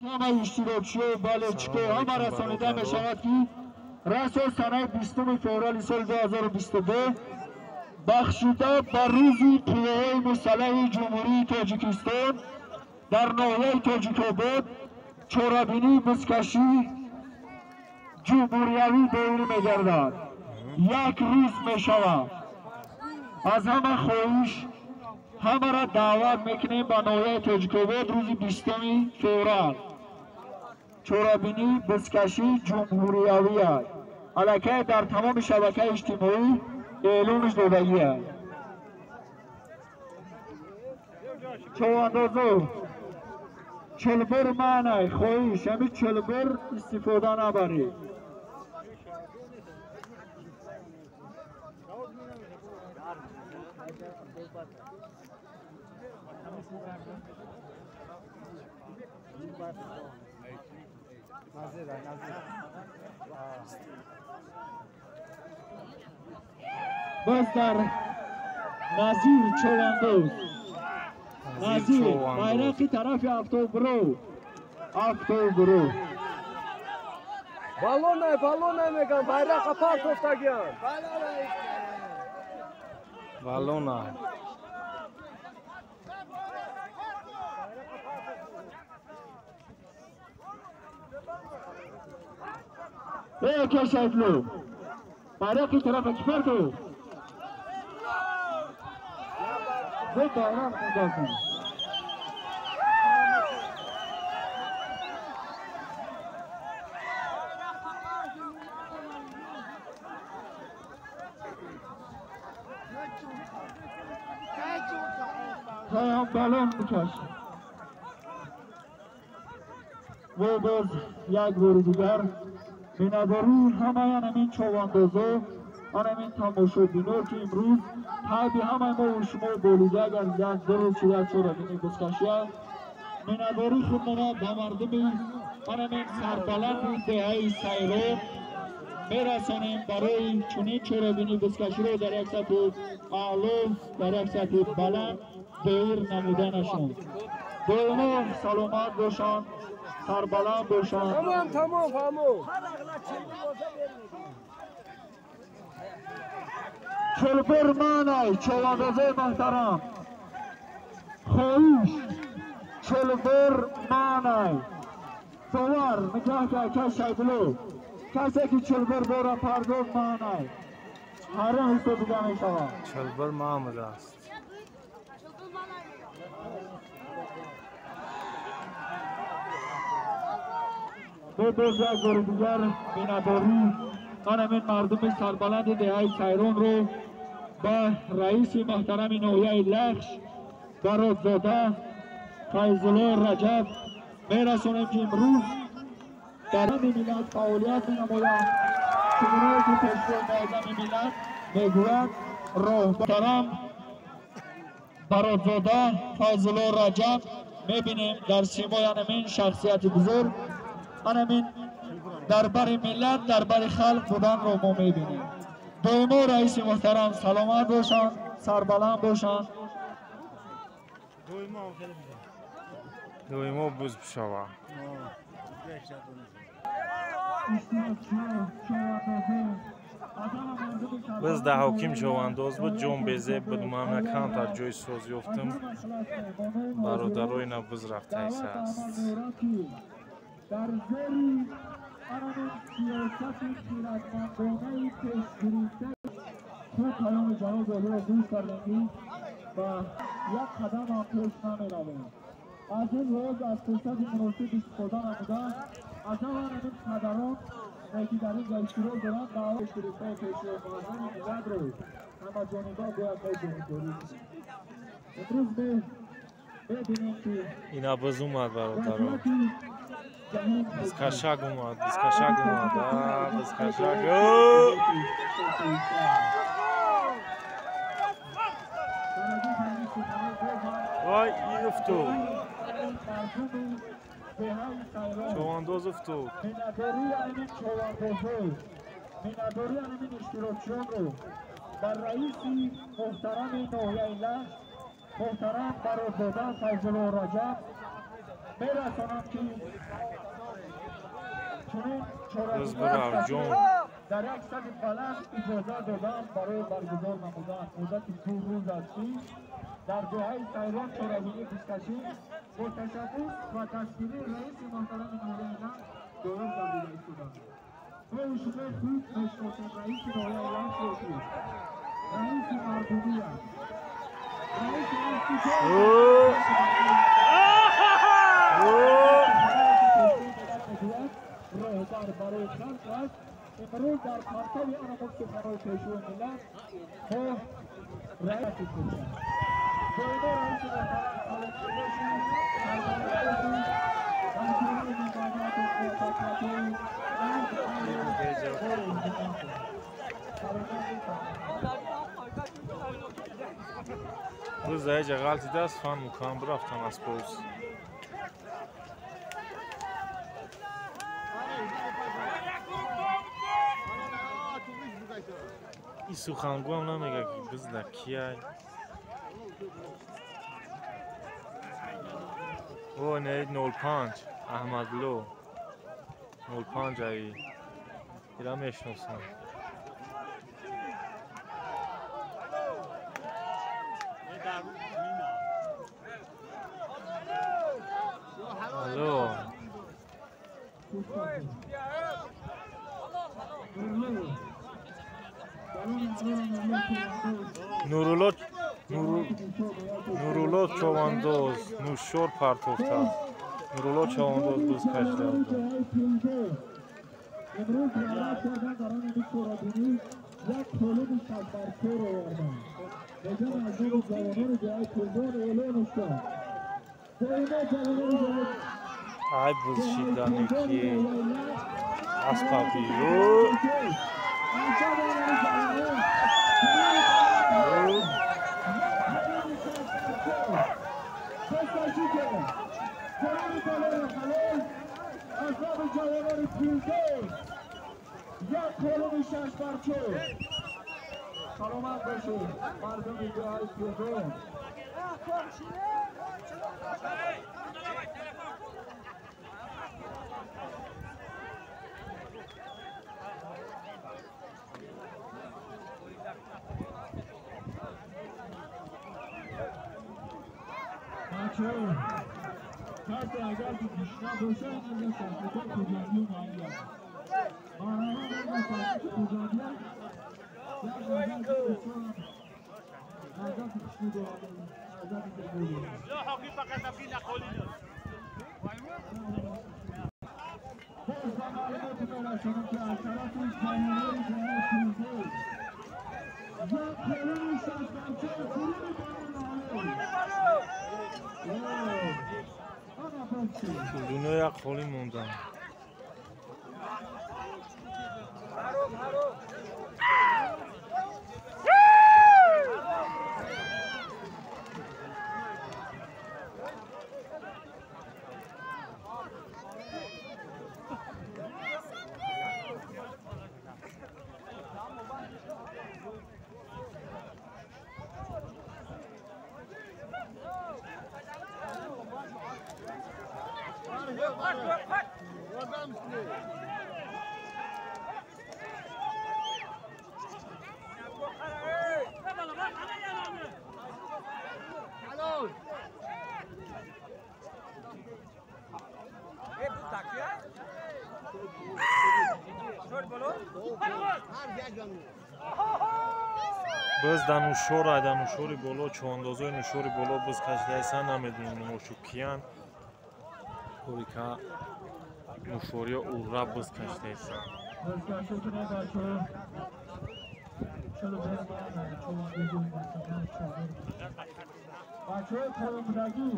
Ҳама иштирокчиё, болельщик о ҳама расонида мешавад, ки расо санаи 20 феврали соли 2022 бахшида ба рӯзи қувваҳои мусаллаҳи Ҷумҳурии Тоҷикистон дар ноҳияи Тоҷикобод чорабинии бузкашӣ ҷумҳуриявӣ доир мегардад. Як рӯз мешавад. Аз ҳама хоҳиш, ҳамаро даъват мекунем ба ноҳияи Тоҷикобод рӯзи 20 феврал. Чорабинии бузкашӣ ҷумҳуриявӣ аст. Аллакай дар тамоми шабакаи иҷтимоӣ эълонш додагӣ аст. Човандозо, чилбир маънай, хоҳиш, ҳамин чилбир истифода набаред. Боз дар Назир човандоз, Назир байрақи тарафи Автобро, Автобро. Балонай, балонай мегам, байрақа партофтагиан. Балонай. Эй, кашайфлу, байрақи тарафа ки партофт? Бо байрақ мудофиъ. Ҳам балон мекашад. Ва боз як бори дигар миннатдории ҳамаи ҳамин човандозо, ҳамин тамошобино, ки имрӯз таби ҳамаи мо шумо болида гардида, ду рӯз шуда чорабинии бузкашия. Миннатдории худмона ба мардуми ҳамин сарбаланди деҳаи Сайрон мерасонем барои чунин чорабинии бузкаширо дар як сатҳи аъло, дар як сатҳи баланд доир намуданашон. Доимо саломат бошанд, сарбаланд бошанд. Тамом, тамом, тамом. Чилбир маънай, човандозои муҳтарам, хоҳиш, чилбир маънай. Довар нигоҳ кар, кас Шайдулло, касе ки чилбир бора пардохт маънай, ҳаром ҳисобида мешавад. Чилбир маъмул аст. Боз як бори дигар миннатдорӣ ҳамин мардуми сарбаланди деҳаи Сайронро ба раиси муҳтарами ноҳияи Лахш Баротзода Файзулло Раҷаб мерасонем, ки имрӯз дар миллат фаъолият менамоянд. Чунонае ки Пешвои муаззами миллат мегӯяд, роҳбарам Баротзода Файзулло Раҷаб мебинем дар симои ҳамин шахсияти бузург, ҳамин дар бари миллат, дар бари халқ буданро мо мебинем. Доимо раиси муҳтарам саломат бошанд, сарбаланд бошанд. Доимо буз бишавад. Биз дар ҳоким човандоз буд, ҷон безеб буд. Ман камтар ҷои соз ёфтам. Бародарои на буз рафтаиса аст. Дар зери ҳамин сиёсати хирадмандонаи пешгирифта хуб паёми ҷаноби олиро гӯш кардем, ки ба як қадам ҳам пеш намеравем. Аз ин лиҳоз аз фурсати муносиб истифода намуда, аз ҳама ҳамин падарон, ки дар ин ҷо иштирок доранд, даъват пешгирифтаи Пешвои муаззами миллатро ҳамаҷониба бояд мо ҷонибдорӣ кунем. Имрӯз мебинем, ки Ина буз омад, бародаро. Бузкашак омад, бузкашак омад, бузкашак. Вай, ин уфтод. Човандоз уфтод. Миннатдории ҳамин иштирокчиёнро бар раиси муҳтарами ноҳияи Лахш муҳтарам Баротзода Файзулло Раҷаб мерасонам, ки Биз бирав ҷон. Дар як сатҳи баланд иҷоза доданд барои баргузор намудан. Муддати 2 рӯз аст, ки дар ҷоҳаи Сайрон чорабинии бузкашӣ бо ташаббус ва дастгирии раиси муҳтарами ноҳияи Лахш доир гардида истоданд. Мо шумо хуб мешиносем раиси ноҳияи Лахшро, ки раиси мардумӣ аст. Раиси роҳбар барои халқ аст. Имрӯз дар партави анамуд суханҳои Пешвои миллат мо раиси кӯча. Доимо раиси муҳтарам саломат бошед, сарбаланд бошед, ҳамкорони муваффақияту муваффақиятҳои Биз дар ҷа ғалтидааст, фан мукам бирафтан аз боз. И сухангӯам намега, ки биз дар кияй. О, не, 05 Аҳмадло. 05 аи. Ира мешиносам. Алло. Нурулло Нурулло Човандоз нушор партофта. Нурулло Човандоз буз кашида. Имрӯз даъват карданд дар он чорабинӣ як қолиби шаббаркор оварданд. Мегӯям аз номи ҷавонони ҷоҳаи Пилгон эълонш кард. Доимо ҷавонони ҷоҳаи Ай буз шидане ки аспаби. Саломат бошед, мардуми ҷоҳаи Пилгон. Бачаҳо, касе агар ки гушна бошад, инҷа шашликҳои Хуҷандӣ муайян. Марҳамат, инҷа шашлики Хуҷандӣ як лаззати бисёр лаззати хушнуд дорад, лаззати зебо дорад. Боз ба маълумоти мерасонам, ки аз тарафи ҷавонони ҷоҳаи Пилгон як қолини шашбарчаи фуруди балои ана бачи. Дуно як холӣ мондам. Биз дар нушора, дар нушори боло, човандозои нушори боло биз кашидаесан, намедонем номошу киян. Корика нушориё урра биз кашидаесан. Бачаҳои поёнбудагӣ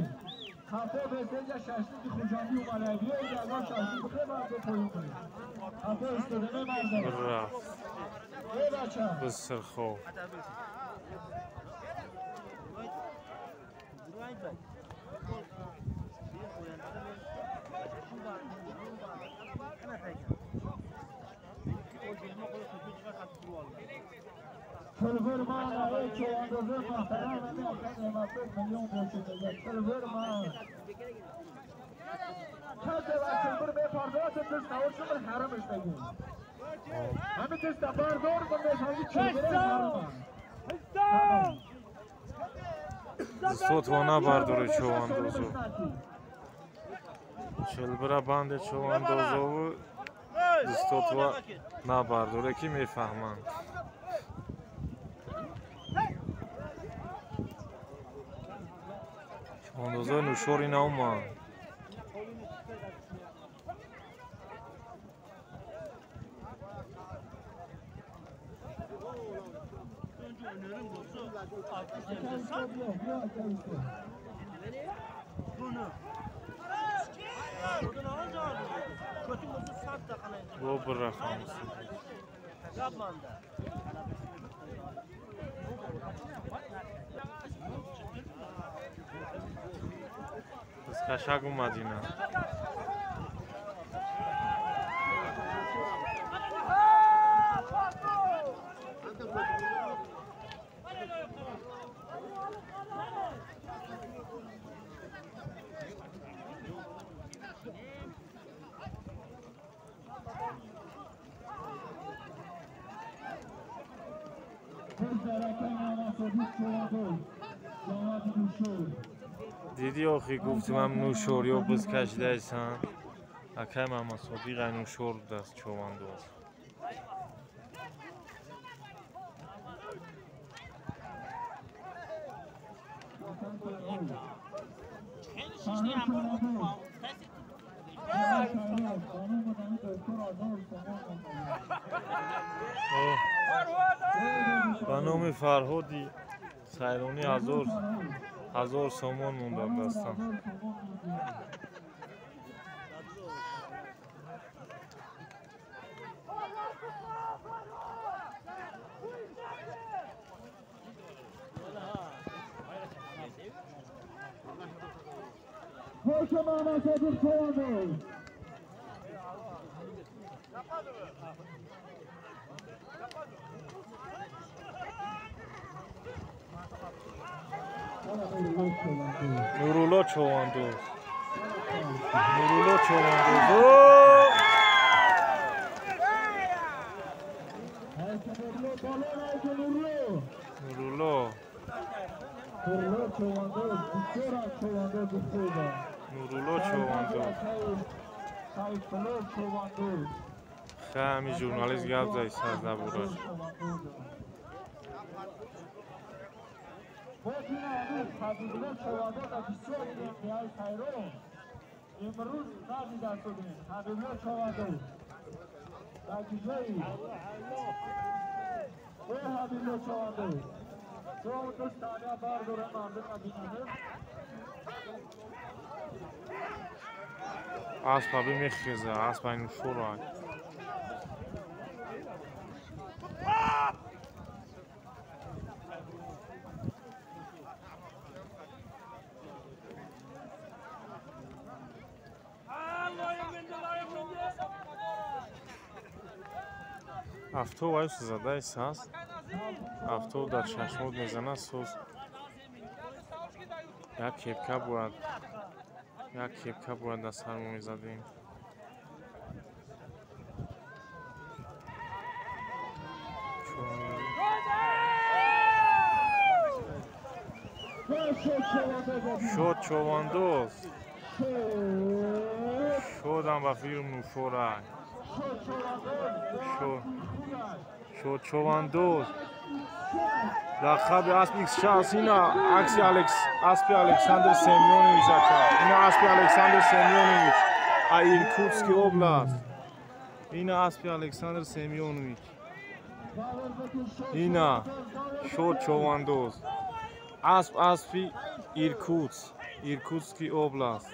хафо бесеҷа шашлики Хуҷандӣ омада, биёед ягон шашлик бихӯред, баъд поён кунед. Хафо истода мемардам. Рафт. Эй бача. Биз сирхоб. Чилвир ман эй човандози муҳтарам ами акай Неъматбек миллион бошед мегӯяд. Чилвир ман. Касе ва чилвир мепардозад. دست نوار شما حرامش نگیم همین دست بردار و میفهمی چهره حرامه دستوتوا نبرداره چوباندازو چلبرا بند چوباندازو و دستوتوا نبرداره که میفهمند چوباندازو نوشوری ناومند Bu bir rakam. Biz qaşaq umadina. دیدی آخی گفتم هم نوشور یا بز کشیده ایسان اکای محمد صادق نوشور دست چوبانداز ба номи Фарҳоди Сайронӣ ҳазор сомон монда дастам. Нурулло Човандоз. Нурулло Човандоз. Нурулло. Нурулло Човандоз. Хами журналист гап зад сар забураш. امروز ندیده شدیم حبیب‌الله چوباندوز در کجایی؟ ای حبیب‌الله چوباندوز تو دو ثانیه برداره مردم نبینند اسب ابی میخیزه اسب این شورای Авто вай задай саз. Авто дар чашмот мезанад соз. Як кепка бояд. Як кепка бояд дар сармо мезадем. Шод човандоз. Шодам ба филм нушорай. Шод човандоз. Лақаби асп X6 ина акси аспи Александр Семёнович ака. Ина аспи Александр Семёнович. А Иркутский област. Ина аспи Александр Семёнович. Ина шод човандоз. Асп аспи Иркутск, Иркутский област.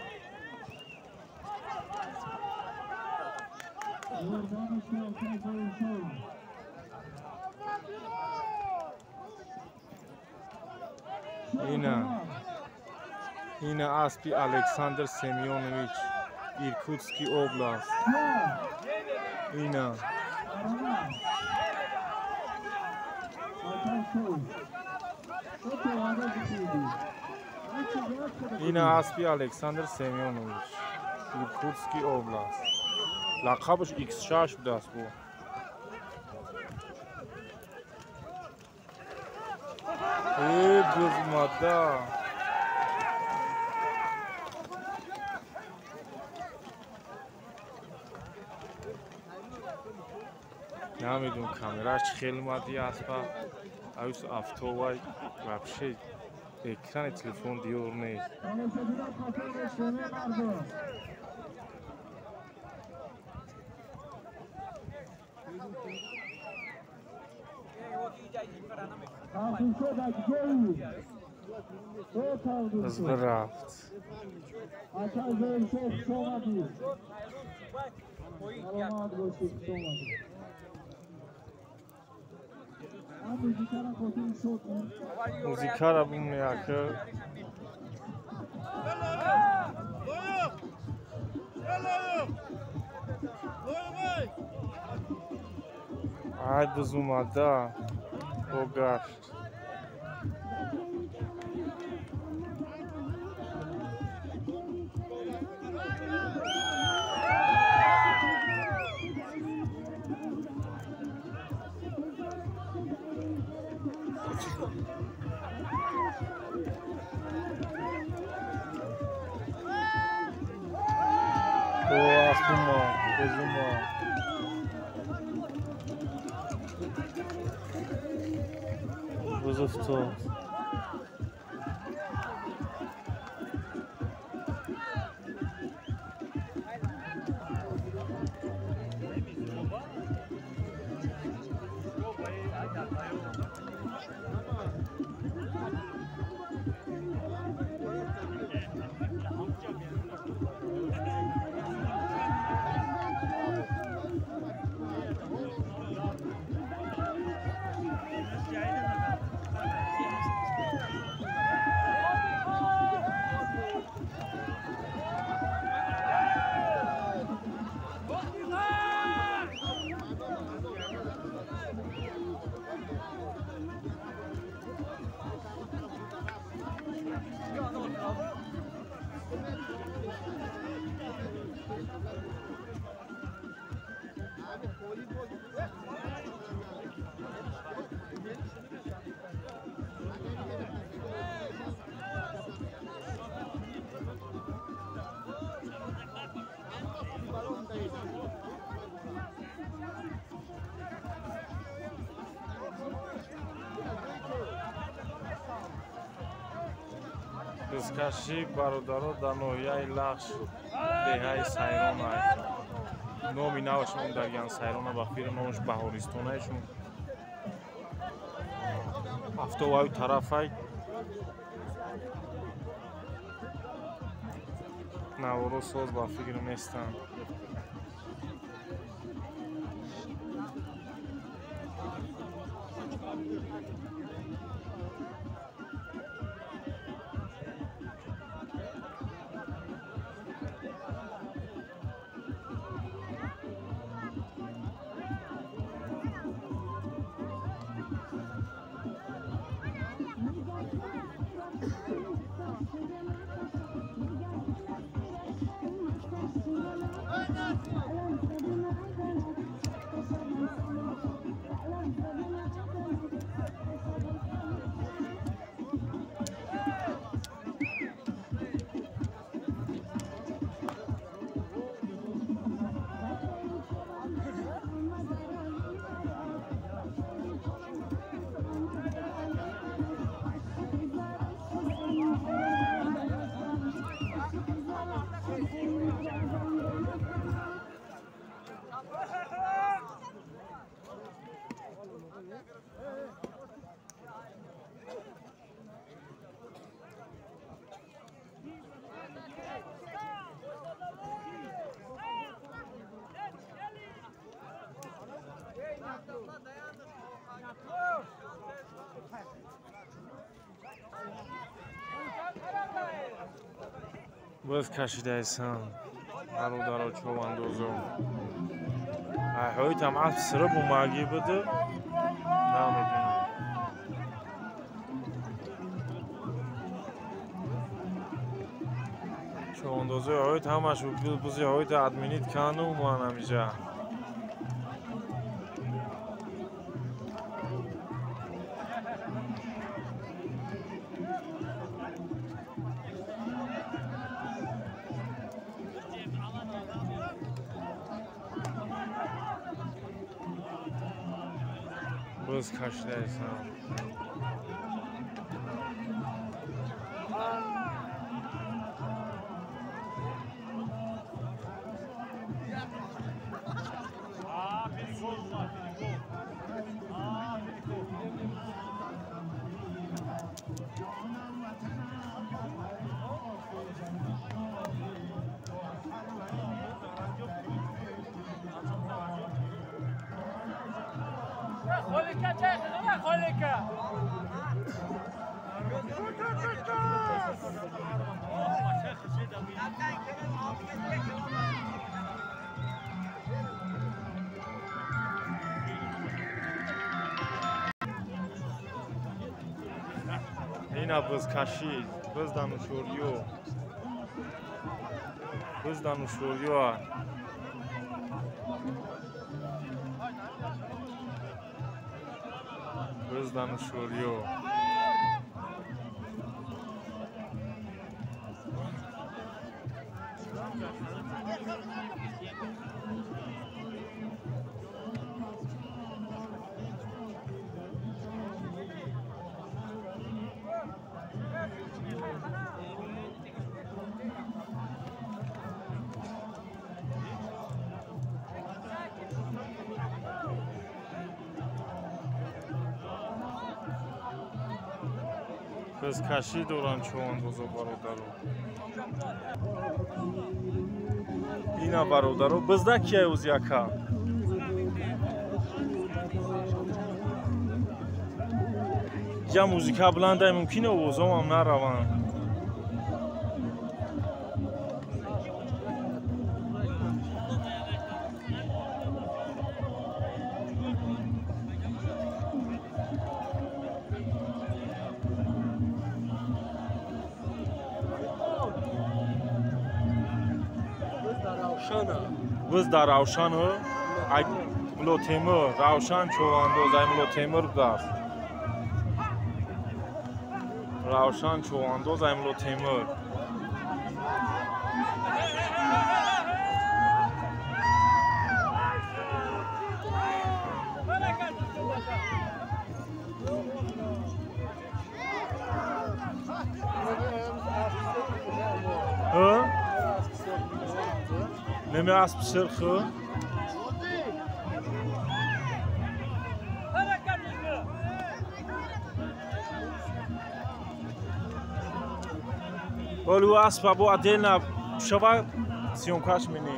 Ина аспи Александр Семёнович, Иркутский област. Ина. Ина аспи Александр Семёнович, Иркутский област. Лақабаш X6 будааст бу. Э, бузмада. Намедонам камераш чӣ хел омади аспа. Аюс автовай вообще экрани телефон диёр нест. Рафт. Музикара бумеяка. Ай, бузумада. Богашт. О, аспума, бузума. Бузуфто. Бузкашӣ бародаро дар ноҳияи Лахш, деҳаи Сайрона. Номи навашон дарган Сайрона ба фир номаш Баҳористонаешон. Автоваю тарафай. Наворо соз ба фикр нестанд. Боз кашидаесам бародаро човандозо. Ҳоитам асп сириб омагӣ буду намедонам. Човандозои ҳоит ҳамаш бузи ҳоита админит кану ман ҳамиҷа. Буз кашидаистам. Ина бузкашӣ, буз дар нушориё. Буз дар нушориё. Буз дар нушориё. Бузкашӣ доранд човандозо бародаро. Ина бародаро, бузда кия уз яка? Я музика баландай мумкин овозомам нараванд. Буз дар Равшан, ай Муллотемур, Равшан човандоз, ай Муллотемур будааст. Равшан човандоз, ай Муллотемур. Неми асп сирху. Олу аспа бо отдельно шава съёмкаш мини.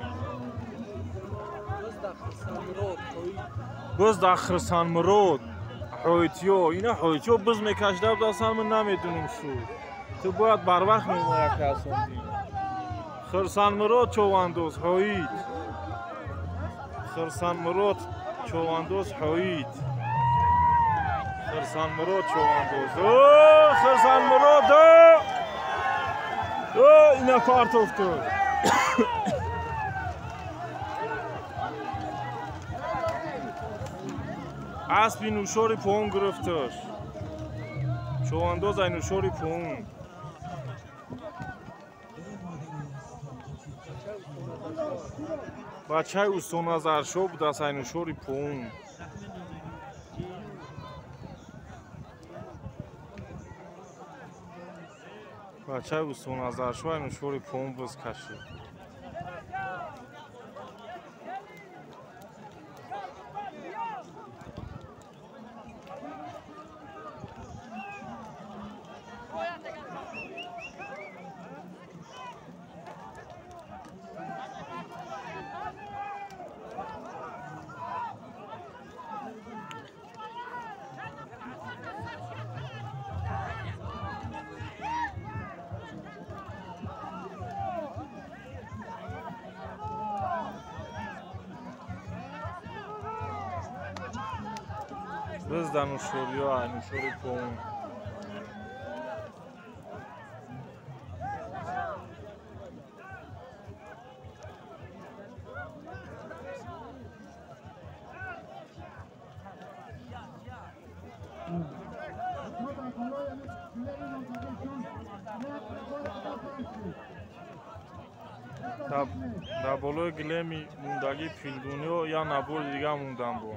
Буз дар Хирсанмурод ҳоитиё, ина ҳоитиё буз мекашида будасан, ман намедунам шу. Ту бояд барвақт мемоя касонди. Хирсанмурод човандоз ҳоит. Хирсанмурод човандоз ҳоит. Хирсанмурод човандоз. О, Хирсанмурод! О, ина партофту. Аспи нушори пон гирифташ. Човандоз ай нушори пон. Бачаи Устоназаршо будааст ай нушори пон. Бачаи Устоназаршо ай нушори пон буз кашид. Буз дар нушориё, ай нушори пон. Дар болои гилеми мондагии пилдуниё як набори дига мондан бо.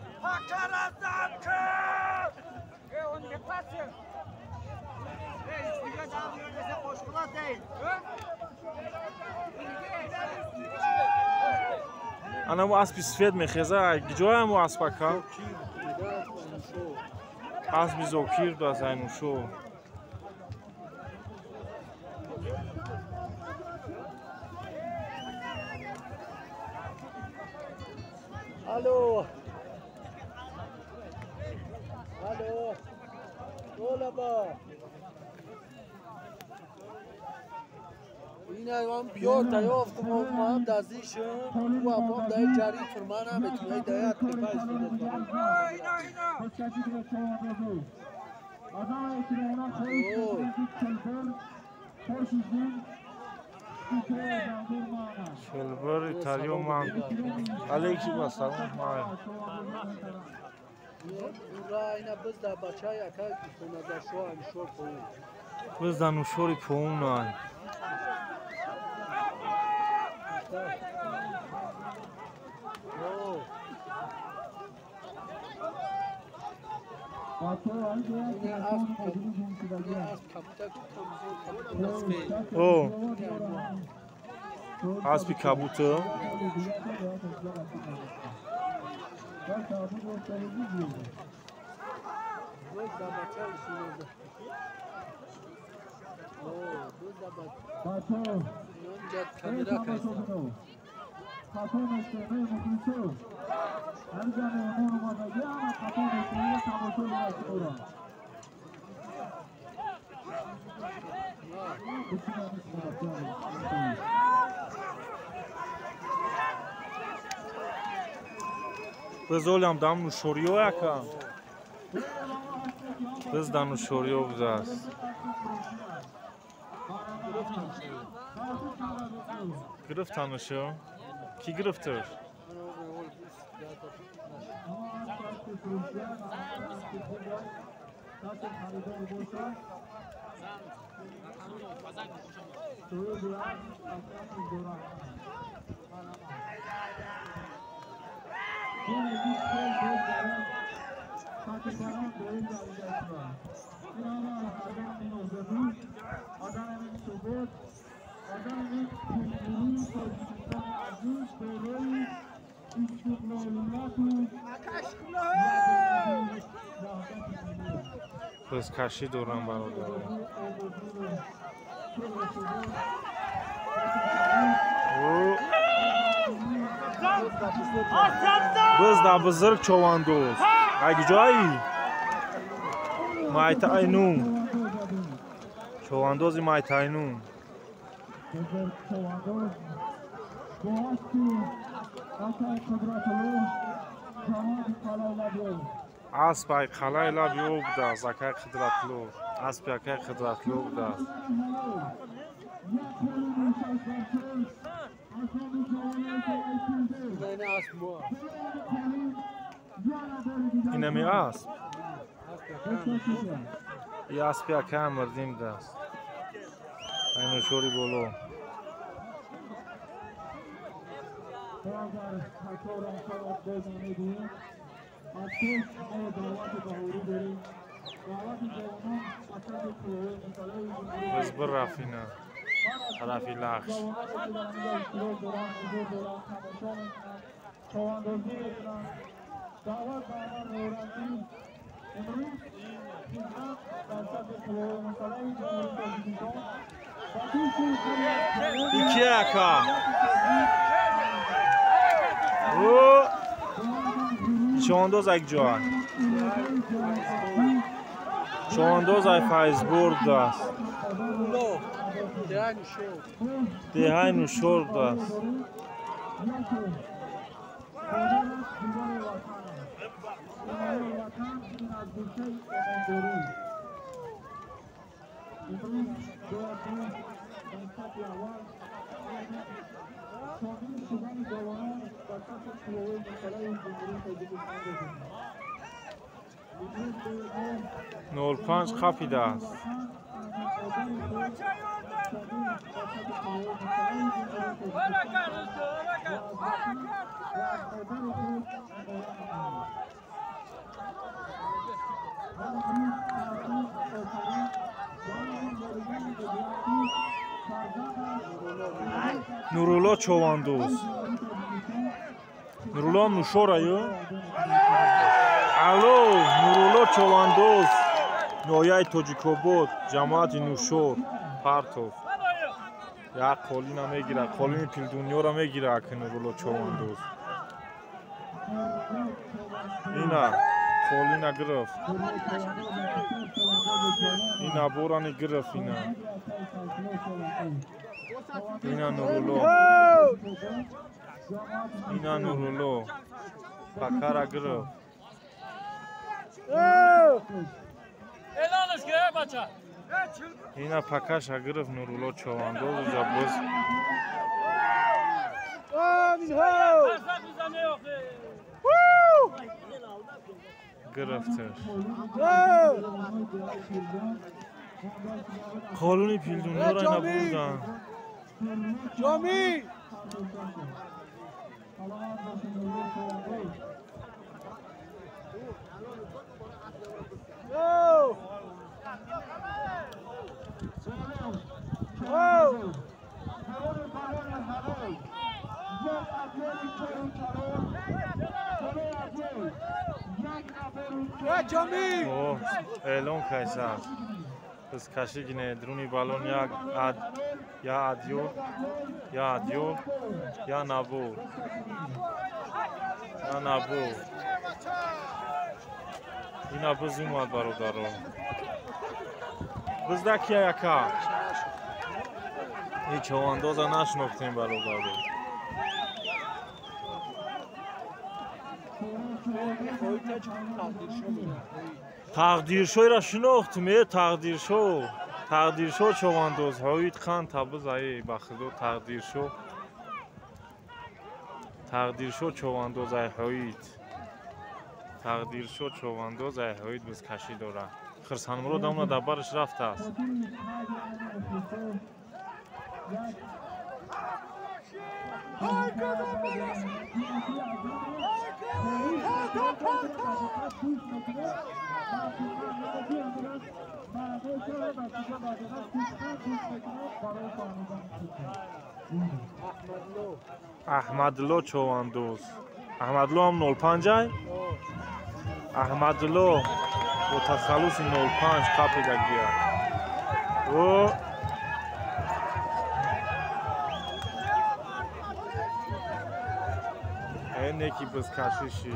Анамо аспи сфед мехеза, ҷоямо аспака? Аспи Зокир будааст айнушо. Алло. Алло. Олаба. Ина вам биёр таёфтум, ман дазишам, ӯ апом дай ҷари фурмана метунай даят тепай истифода. Шелбер италиё ман. Алейкум ассалом ман. Ура ина биз дар бачаи ака хоназаршо амшор поун. Биз дар нушори поун ай. О, аспи кабута. Бизолям дам нушориё яка. Биз да нушориё будааст. Гирифтанушо? Ки гирифташ? Бизкашӣ дорам бародаро. Биз дар бузург човандоз. Ай ҷои? Майтайнун. Човандози Майтайнун. Асп ай қалаи лаби об будааст, акай Қудратло. Аспи акай Қудратло будааст. Инами асп? И аспи акай мардим будааст. Айнушори боло. Биз бирафт ина тарафи Лахш. Ики ака? Човандоз ак ҷоа? Човандоз ай Файзбур будааст. Деҳаи Нушор будааст. Нол панҷ қапидааст. Нурулло Човандоз. Нурулло ҳам Нушора ё? Алло, Нурулло Човандоз, ноҳияи Тоҷикобод, ҷамоати Нушор, Партов. Як қолина мегира, қолини пилдунёро мегира аки Нурулло Човандоз. Ина қолина гирифт. Ина борани гирифт ина. Ина Нурулло. Ина Нурулло. Пакара гирифт. Ина пакаша гирифт Нурулло Човандоз уҷа боз. Гирифташ. Қолуни пилдунёро ина бурдан. Ҷомӣ! Эълон кайса. Бизкашӣ гине дуруни балон як ад я адёл я адёл я набор я набор. Ина биз умад бародаро. Бизда кия яка? И човандоза нашинохтем бародаро. Тақдиршоиро шинохтем, э тақдиршо. Тақдиршо човандоз, ҳоид хан табиз ай ба худо тақдиршо. Тақдиршо човандоз ай ҳоид. Тақдиршо човандоз ай ҳоид бизкашӣ дорад. Хирсанмурод амна дар бараш рафтааст. Аҳмадло човандоз. Аҳмадло ҳам 05 ай? Аҳмадло бо тахаллуси 05 қапидагия. О неки бизкашиши.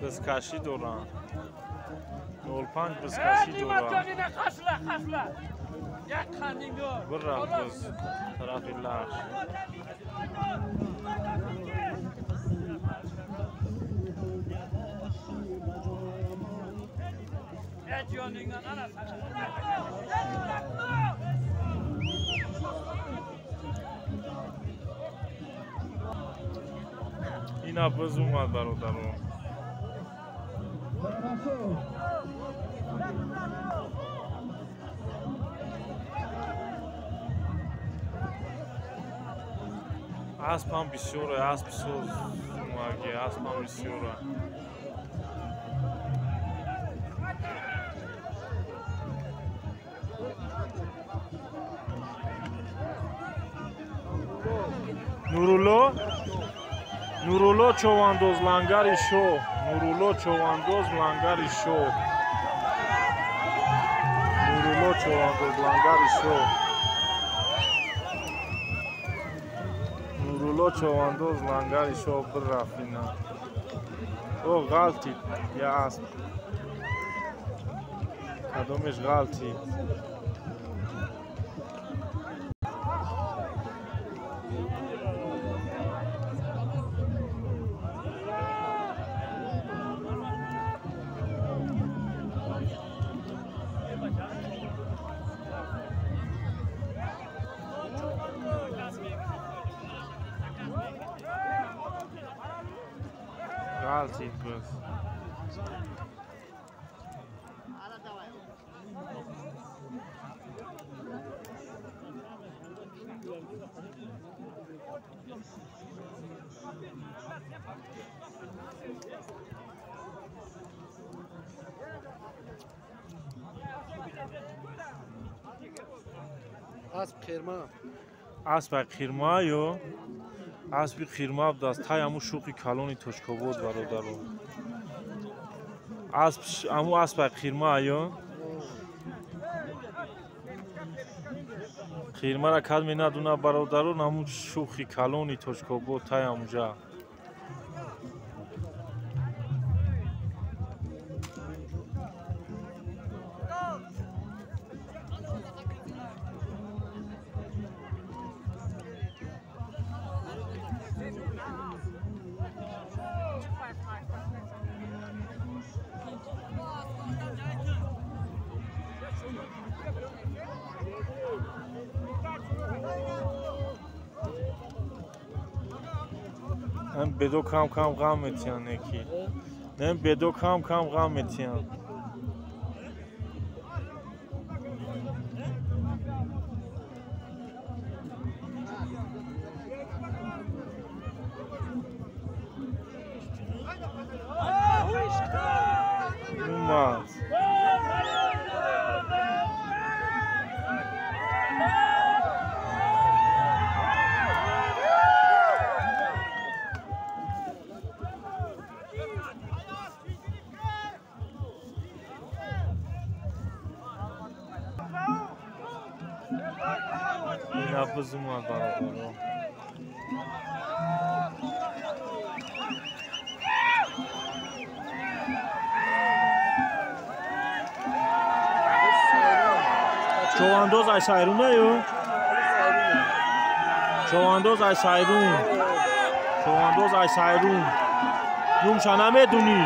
Бизкашӣ доранд. 05 бизкашӣ доранд. Бирафт биз тарафи Лахш. Ина биз умад бародаро. Аспам бисёре, асп соз умаги, аспам бисёре. Нурулло? Нурулло Човандоз лангари шоҳ. Нурулло Човандоз лангари шоҳ. Нурулло Човандоз лангари шоҳ. Нурулло Човандоз лангари шоҳ бирафт ина. О ғалтид я асп. Кадомеш ғалтид? Ғалтид буз. Асп қирма. Аспи қирма ё? Аспи қирма будааст. Тай ҳамун шӯхи калони Тошкобод бародаро. Асп ҳамун аспи қирма ё? Қирмара кадме надуна бародарон, ҳамун шӯхи калони Тошкобод тай ҳамунҷа. Бедо кам кам ғам метиҳанд неки. Не бедо кам кам ғам метиҳанд. Умад. Буз умад бародаро. Човандоз ай сайрун ё? Човандоз ай сайрун. Човандоз ай сайрун. Юмша намедунӣ.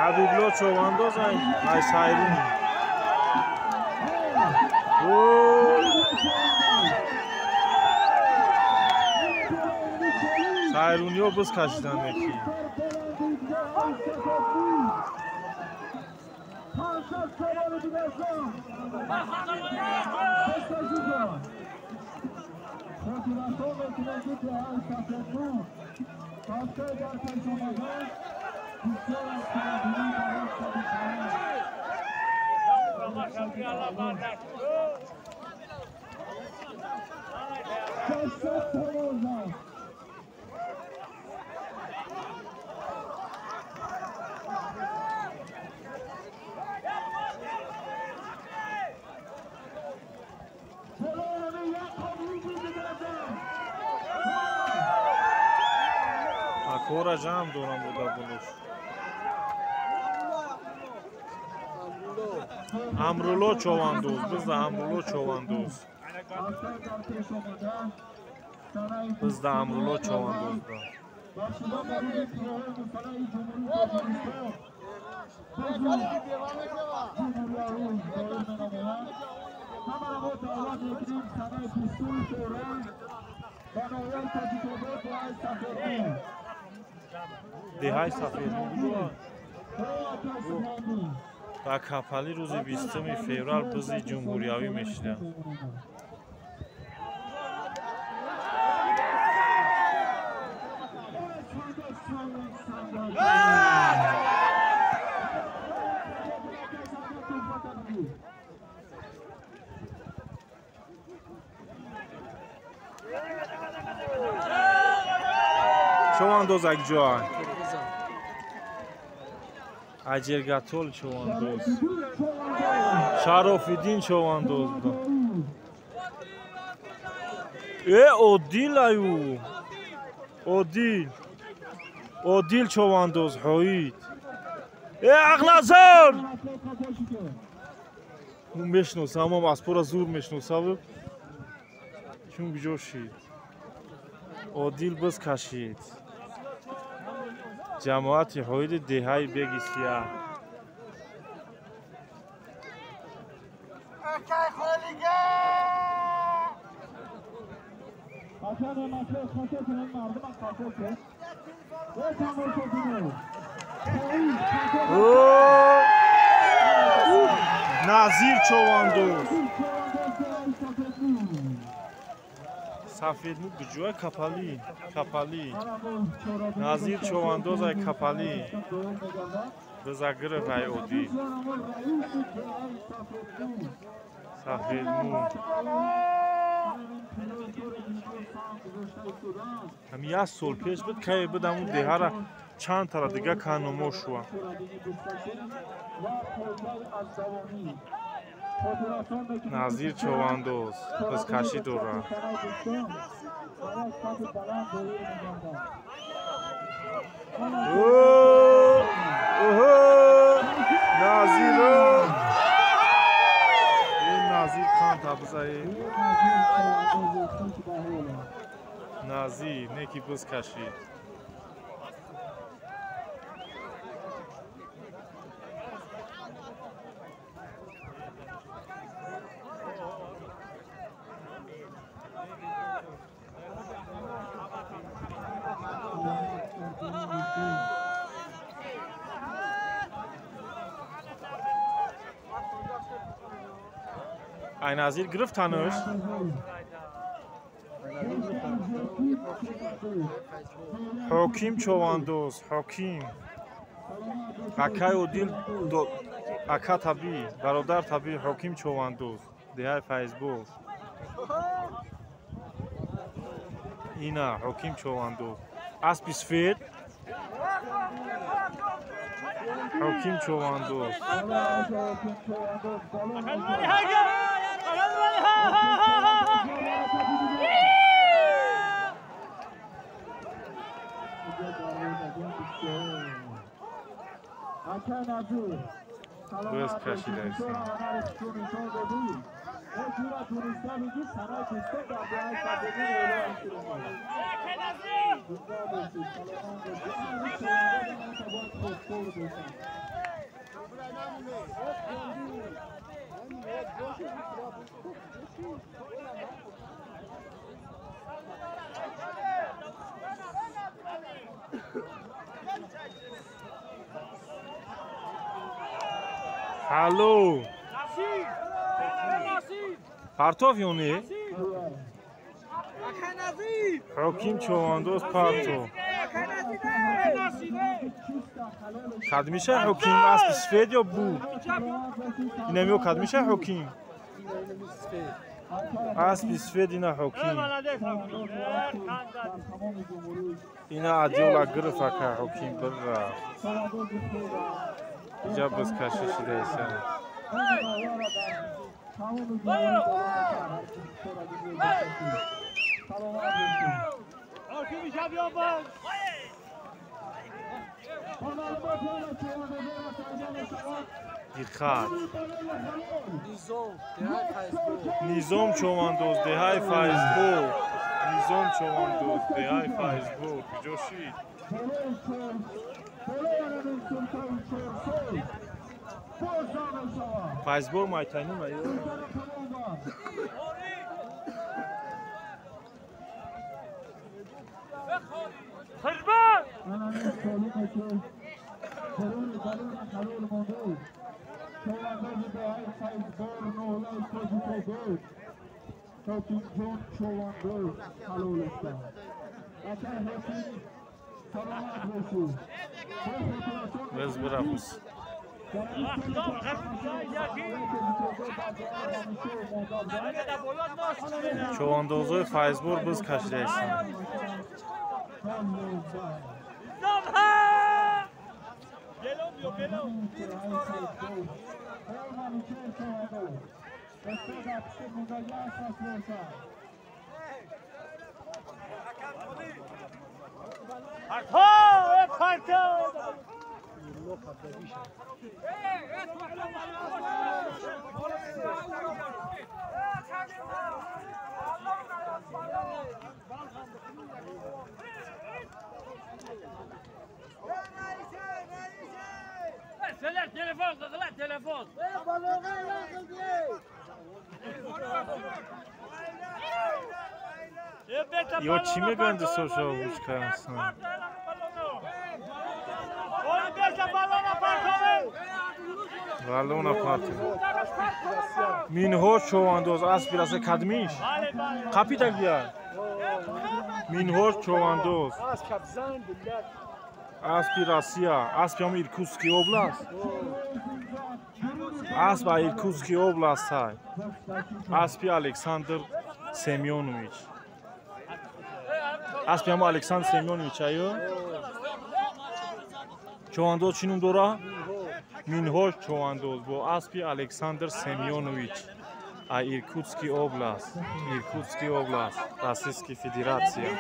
Ҳабибло човандоз ай сайрун. Сайруниё буз кашидан неки. Акора ҷамъ дорам буда булуш. Амрулло човандоз, бизда Амрулло човандоз. Бизда Амрулло човандоз ба. Деҳаи Сафеднур дар Капали рӯзи 20 феврал бузи ҷумҳуриявӣ мешиданд. Човандоз акҷоа? Аҷергатол човандоз. Шарофиддин човандоз буда. Э, Одил аю. Одил. Одил човандоз ҳоид. Э, Ақназар! Мешносам, ам аспора зур мешносам. Чун куҷо шид? Одил биз кашид. Ҷамоати ҳоиди деҳаи Беги Сиёҳ. Назир човандоз. Сафедму куҷоя? Капалӣ, капалӣ. Назир човандоз ай капалӣ. Биза гирифт ай одӣ. Сафедму. Ҳами як сол пеш буд, кае буд ҳамун деҳара чанд тара дига канумо шуа. Назир човандоз бизкашӣ дорад. Назиро! Ин Назир канта бизаи. Назир неки бизкашид. Ай Назир гирифт тануш? Ҳоким човандоз, ҳоким. Акай Одил, ака табӣ, бародар табӣ, ҳоким човандоз, деҳаи Файзбоз. Ина ҳоким човандоз. Аспи сфед. Ҳоким човандоз. Боз кашидаистем. Алло! Партов ё не? Ҳоким човандоз партов. Кадмиша ҳоким аспи сфед ё бу? Инамиё кадмиша ҳоким? Аспи сфед ина ҳоким. Ина адёла гирифт ака ҳоким биррафт. Иҷа бизкашӣ шидаиса. Диққат! Низом човандоз, деҳаи Файзбор. Низом човандоз, деҳаи Файзбор. Куҷо шид? Файзбор майтайнун аю? Без бирапус. Човандозои Файзбор биз кашидаистанд. Ё чӣ мегӯянд дӯстошо ҳучка ҳастанд? Балона партов. Минҳо човандоз аспи раса кадмиш. Қапитак бия. Минҳо човандоз. Аспи Россия, аспи ҳам Иркутский област. Асп Иркутский област ҳай. Аспи Александр Семёнович. Аспи ҳам Александр Семёнович аю. Човандоз чӣ ном дора? Минҳоҷ човандоз бо аспи Александр Семёнович а Иркутский област, Иркутский област, Российский Федерация.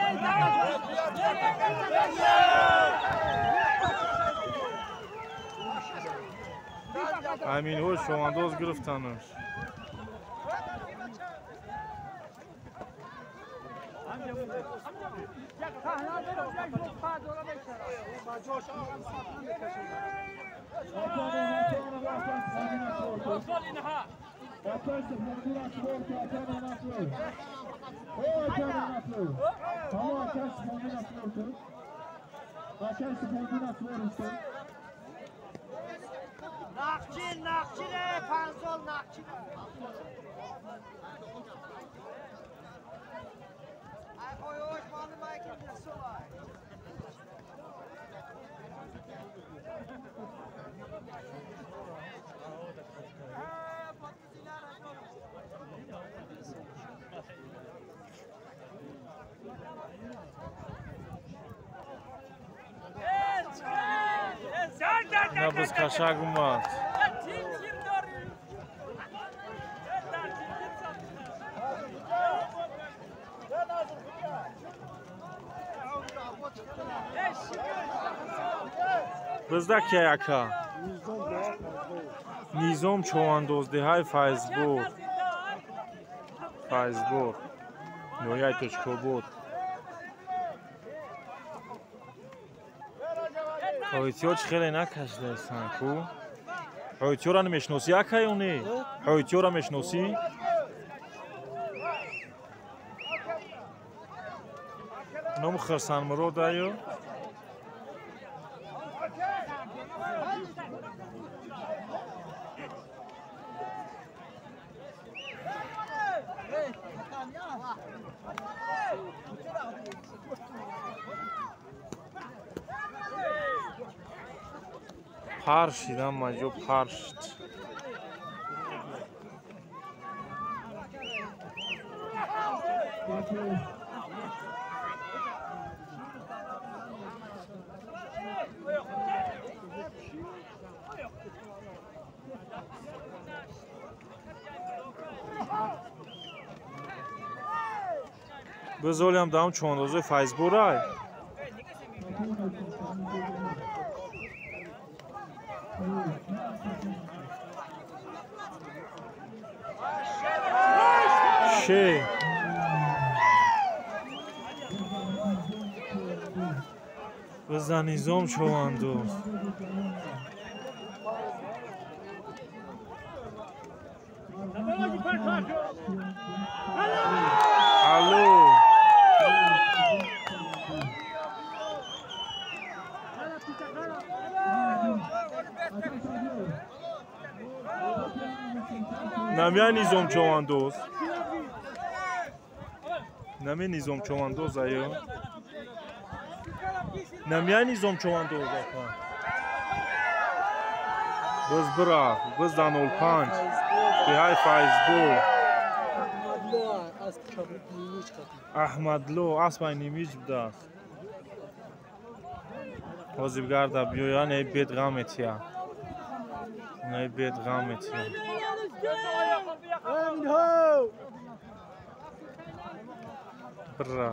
Минҳоҷ човандоз гирифтанаш. Naqçil, naqçil, pansol, naqçil. Набыз кашак умад. Бизда ки ака? Низом човандоздиҳаи Файзбор. Файзбор. Ноҳияи Точкобод. Ҳоитиё чӣ хеле накашидаистанд ку? Ҳоитиёра намешиносӣ ака ё не? Ҳоитиёра мешиносӣ? Номи Хирсанмурод аю? Пар шидам маҷо пар шид. Бизолиам даам чондозои Файзборай. Ше. Биза низом човандоз. Алло. Намя низом човандоз. Нами низом човандоз аю. Намя низом човандоз ака. Биз бира, биз да 05. Биҳай Файзбор. Аҳмадло аспай нимиҷ будааст. Ҳозир гарда биёя, не бед ғам метия. Не бед ғам метия. Бира.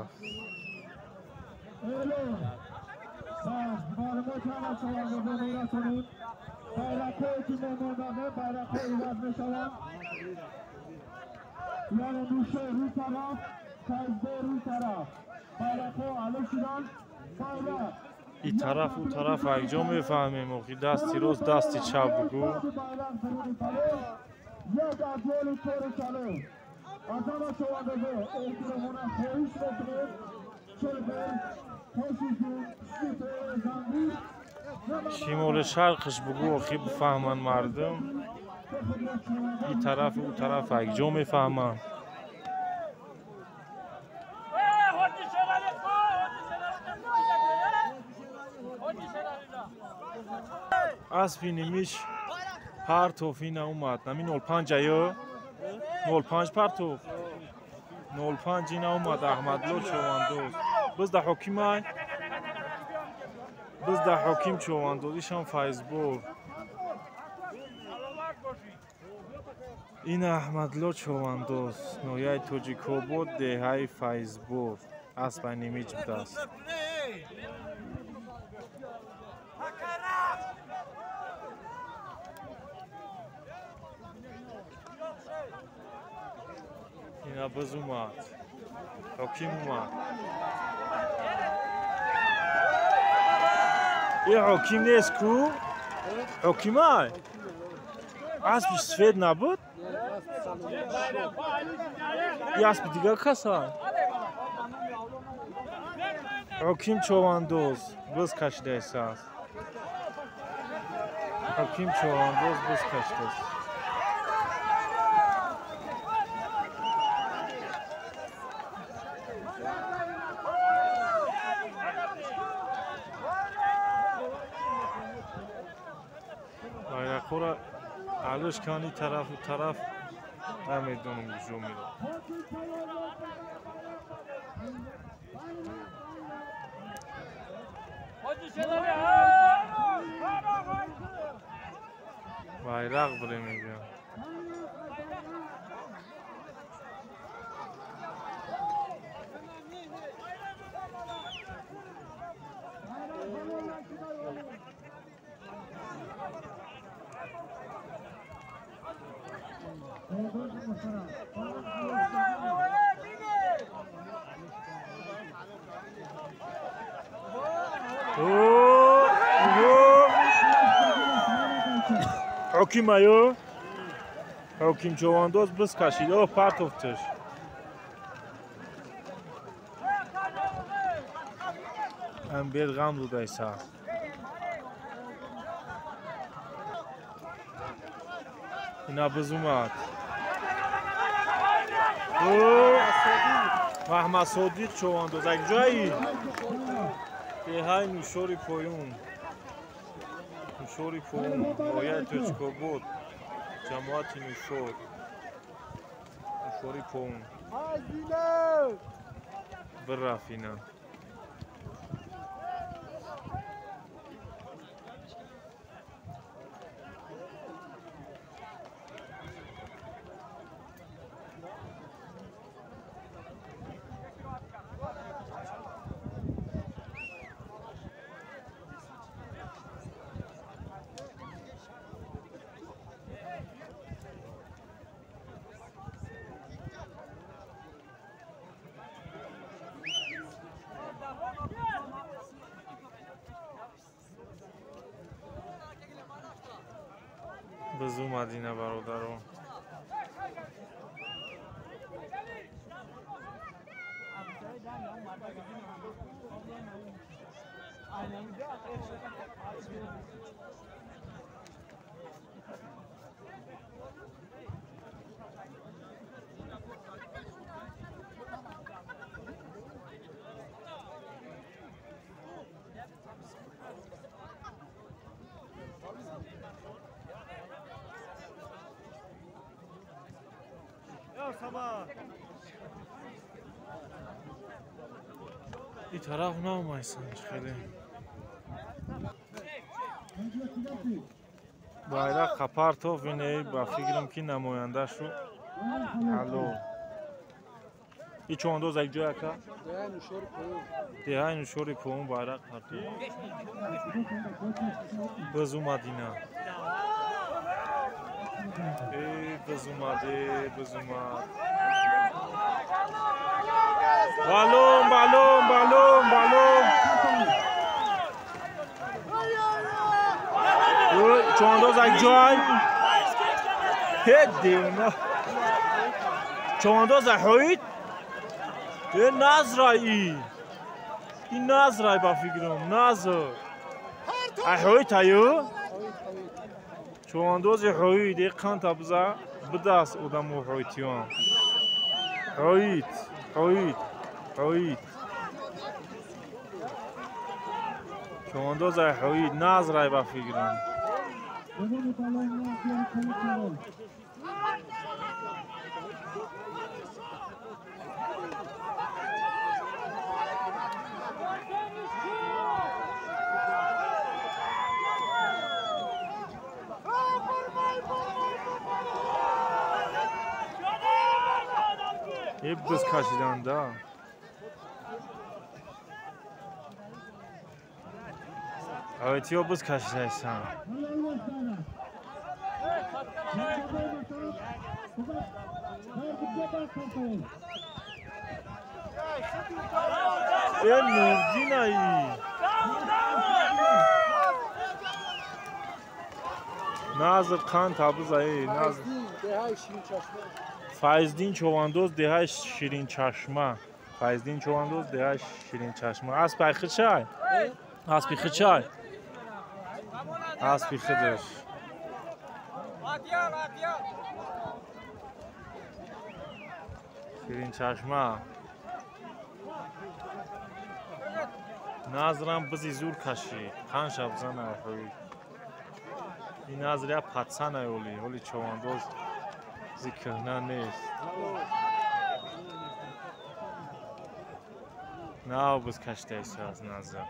И тараф у тараф якҷо мефаҳмем, охи дасти рост дасти чап бугӯ. Аз ҳама човандозо эҳтиромона хоҳиш мекунем, чойбер, тошизун, занбур. Шимоли шарқиш бугӯ, охи бифаҳманд мардум. Ин тарафу ӯ тараф якҷо мефаҳманд. Аспи нимиш партоф ина омад. Нами 05 аю? 05 партоф. 05 ина омад Аҳмадло човандоз. Биз да ҳокимай? Биз да ҳоким човандоз, ишам Файзбор. Ин Аҳмадло човандоз, ноҳияи Тоҷикобод, деҳаи Файзбор. Аспай нимич будааст. Ина биз омад. Ҳоким омад. Ин ҳоким нест ку? Ҳокимай? Аспи сфед набуд? Ин аспи дигар каса? Ҳоким човандоз биз кашидаист. Ҳоким човандоз биз кашидааст. Байрақҳоро алӯш кан ин тарафу тараф, намедонам куҷо меравад. Байрақ бире мегӯям. Ҳоким аю? Ҳоким човандоз биз кашид. О, партофташ. Ам бед ғам додайса. Ина биз омад. Маҳмадсодиқ човандоз як ҷои? Деҳаи Нушори поён. Нушори поён, ноҳияи Тоҷикобод, ҷамоати Нушор. Нушори поён. Бирафт ина. Биз омад ина бародаро. Ин тараф наомайсан хеле. Байрақ қапартов ине ба фикрам ки намояндашу. Алло. И човандоз як ҷой ака? Деҳаи Нушори поён байрақ партов. Биз омад ина. Биз омад, биз омад. Балон, балон, балон, балон. Човандоз як ҷой. Ҳе девона. Човандоз ҳоид? Э назрай и. Ин назрай ба фикрам, назр. Ҳоид аю? Човандози ҳоид, э қанта биза бидаст одамо ҳоидтиён. Ҳоид, ҳоид, ҳоид. Човандоз ҳоид, назрай ба фикрам. Биз кашиданда. Ҳоитиё биз кашидайсан. Э Нурдинаи. Назр қан табизаи, Назр. Файздин човандоз деҳаи Ширинчашма. Файздин човандоз деҳаи Ширинчашма. Аспи хичай? Аспи хичай? Аспи хидаш. Ширинчашма. Назрам бизи зур кашид. Қан шабзана ҳоид. Ин назр я патсана оли, оли човандоз зикрна нест. Нав биз кашидайса аз назр.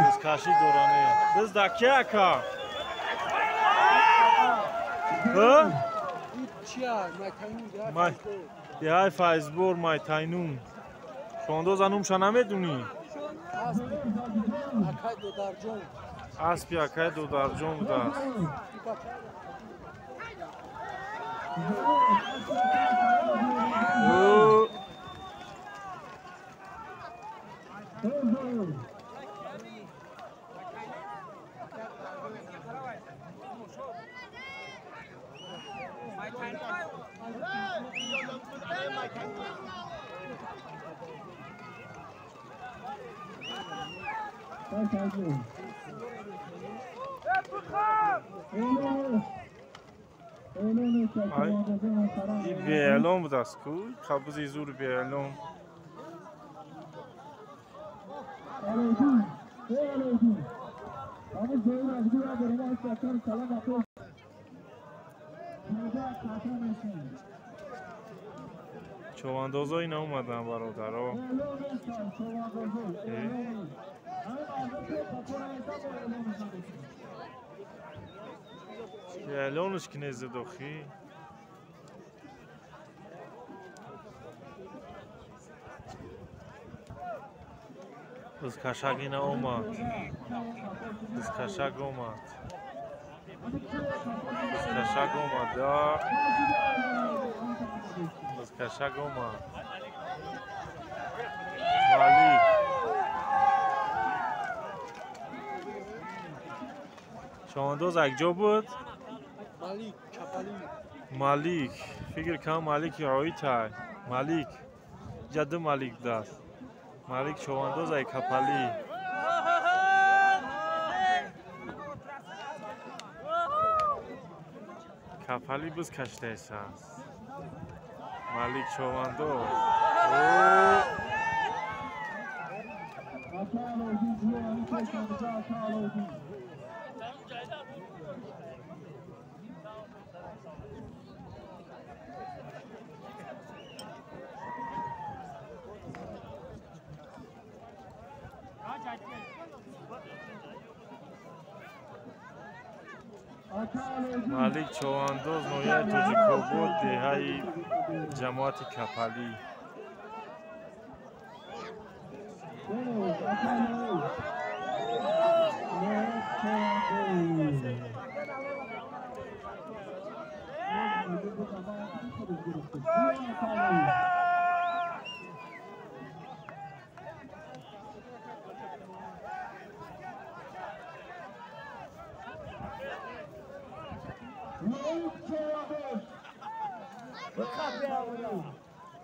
Бизкашӣ доране. Биз да ки ака? Деҳаи Файзбор Майтайнун. Човандоза нумша намедунӣ? Аспи акай Додарҷон будааст. Ин беэлон будааст ку? Қабзи зур беэлон. Човандозо ина омаданд бародаро. Эълонаш ки незадохӣ. Бизкашак ина омад. Бизкашак омад. Бизкашак омад. Бизкашак омад. Малик. Човандоз якҷо буд? Малик, Чапали. Малик. Фикр кунам Малики ҳоитай. Малик. Иҷа ду Малик будааст. Малик човандоз ай Капали. Капали биз кашидайсааст. Малик човандоз. Малик човандоз ноҳияи Тоҷикобод, деҳаи ҷамоати Капалӣ.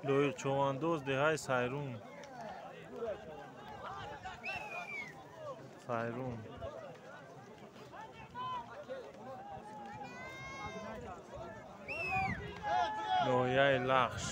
Лоиқ Човандоз деҳаи Сайрум. Сайрум. Ноҳияи Лахш.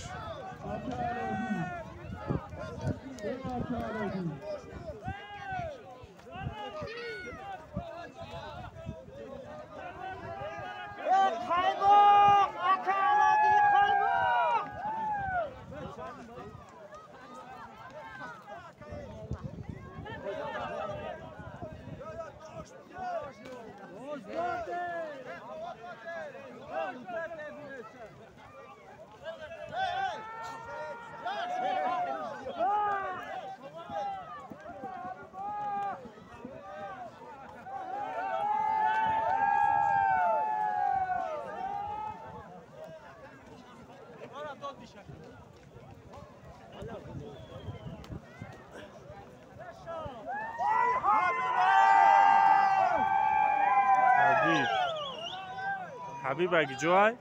Ҳабиб аги ҷой?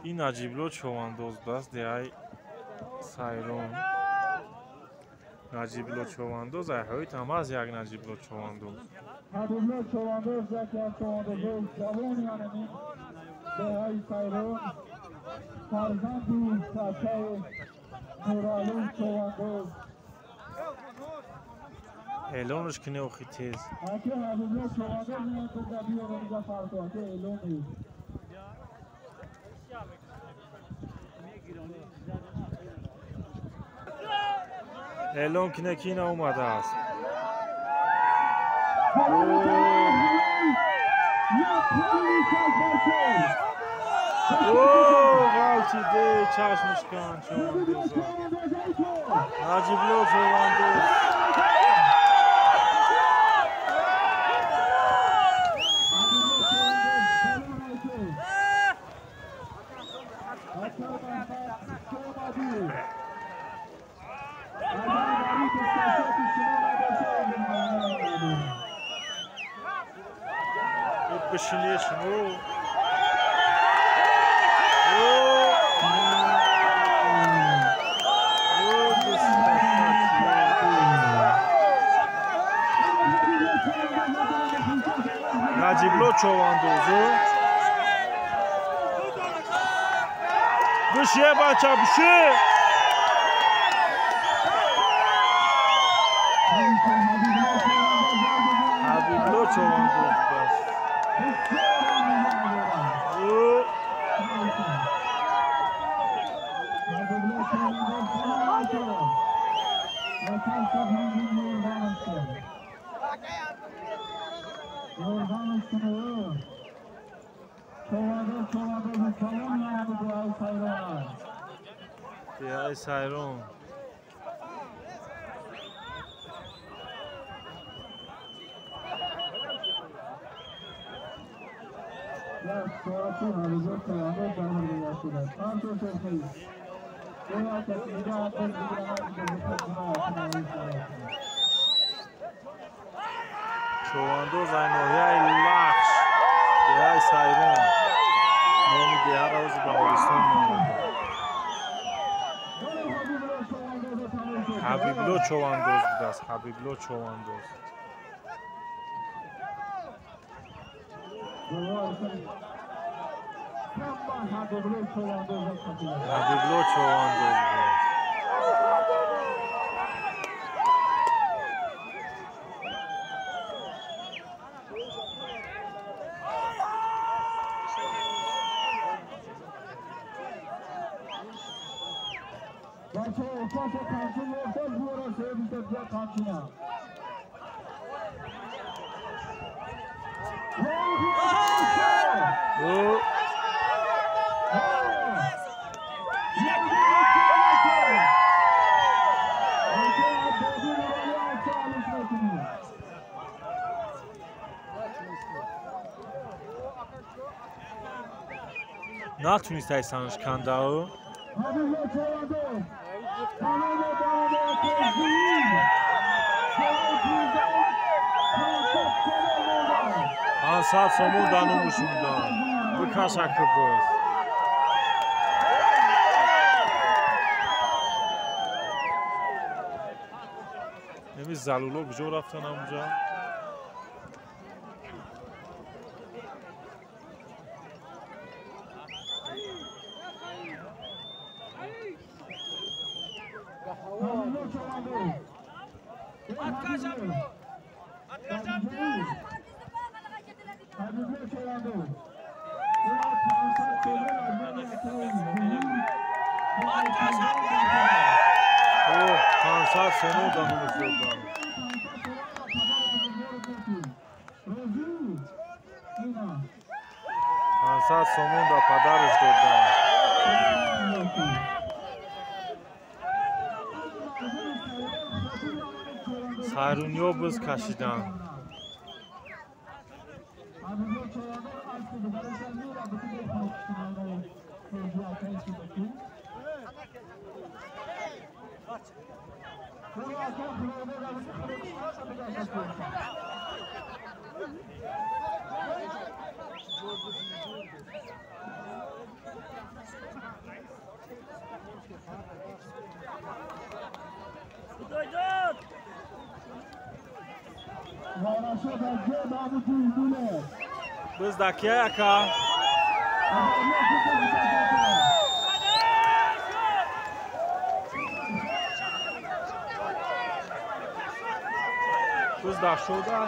Ин Наҷибло човандоз будааст, деҳаи Сайрон. Наҷибло човандоз, айҳоит ҳам аст як Наҷибло човандоз. Ҳабибло човандоз яке аз човандозои ҷавони ҳамин деҳаи Сайрон, фарзанди сачаи Нуралӣ човандоз. Эълонаш кунӣ охи тез. Эълон кине ки ина омадааст. Ғалтиде чашмаш кан човандоза. Наҷибло човандоз. Наҷибло човандозу. Биши бача, биши! Ҳабибло човандоз будааст. Деҳаи Сайрон. Човандоз ай ноҳияи Лахш, деҳаи Сайрон. Номи деҳаро ози Баҳористон ном бурданд. Ҳабибло човандоз будааст. Ҳабибло човандоз. Ҳабибло човандоз будааст. Натунист ай санаш кандао. Пансад сомон дар номуш мудан. Бикаша ки боз. Неми залуло куҷо рафтан ҳамунҷа? О, 500 сомон дар номуш додан. Пансад сомон ба падараш додан. Сайрунё биз кашидан. Биз дакия яка. Биз дашода.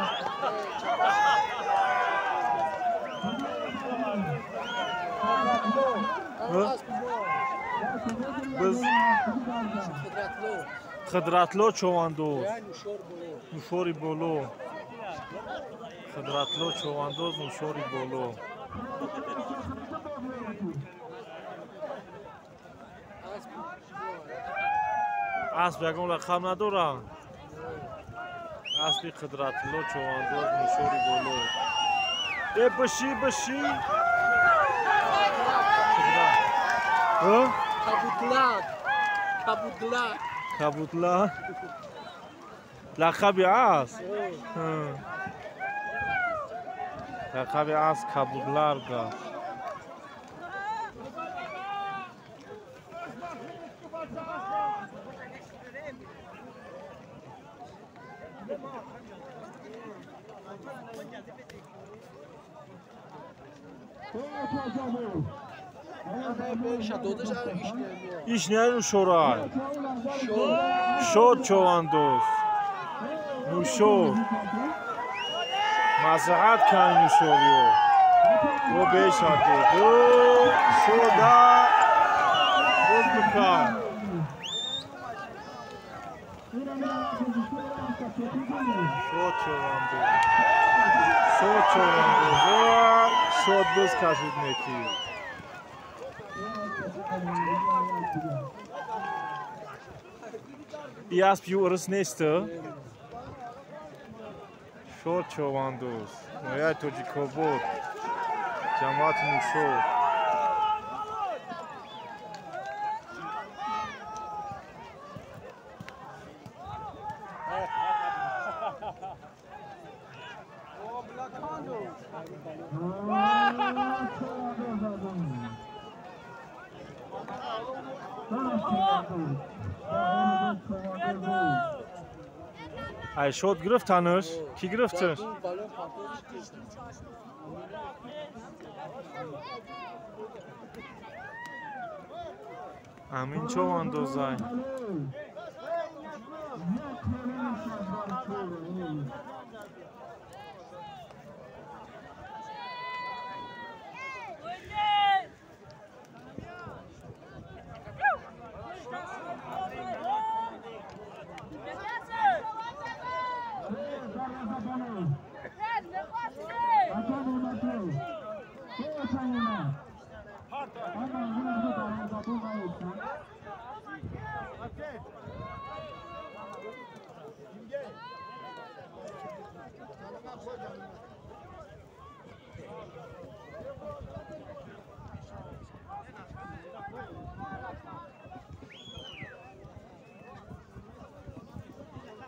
Биз Қудратло човандоз. Нушори боло. Қудратло човандоз нушори боло. Асп ягон лақаб надорад. Аспи Қудратло човандоз нушори боло. Э биши биши. Кабутлак. Кабутлак. Кабутла. Лақаби асп. Лақаби асп кабутлар да. Иш не нушорай. Шод човандоз. Нушор. Маслиҳат кан нушориё. О беша дод. Шода. Боз бикан. Шод човандоз. Шод човандоз. Шод боз кашид неки. И асп юрис нест. Шод човандоз. Нояи Тоҷикобод. Ҷамоати Нушор. Ай шод гирифтанаш? Кӣ гирифташ? Амин човандозай.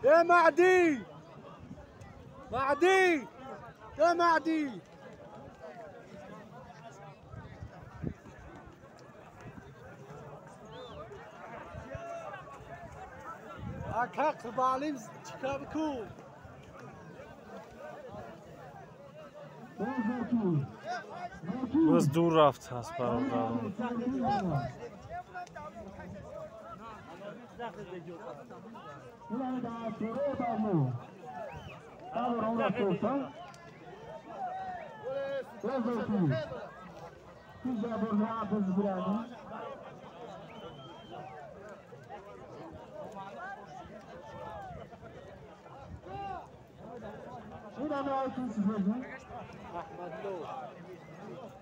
يا معدي معدي يا معدي اكاك بالیم چیکار بکن باز دور رفت هست برادران.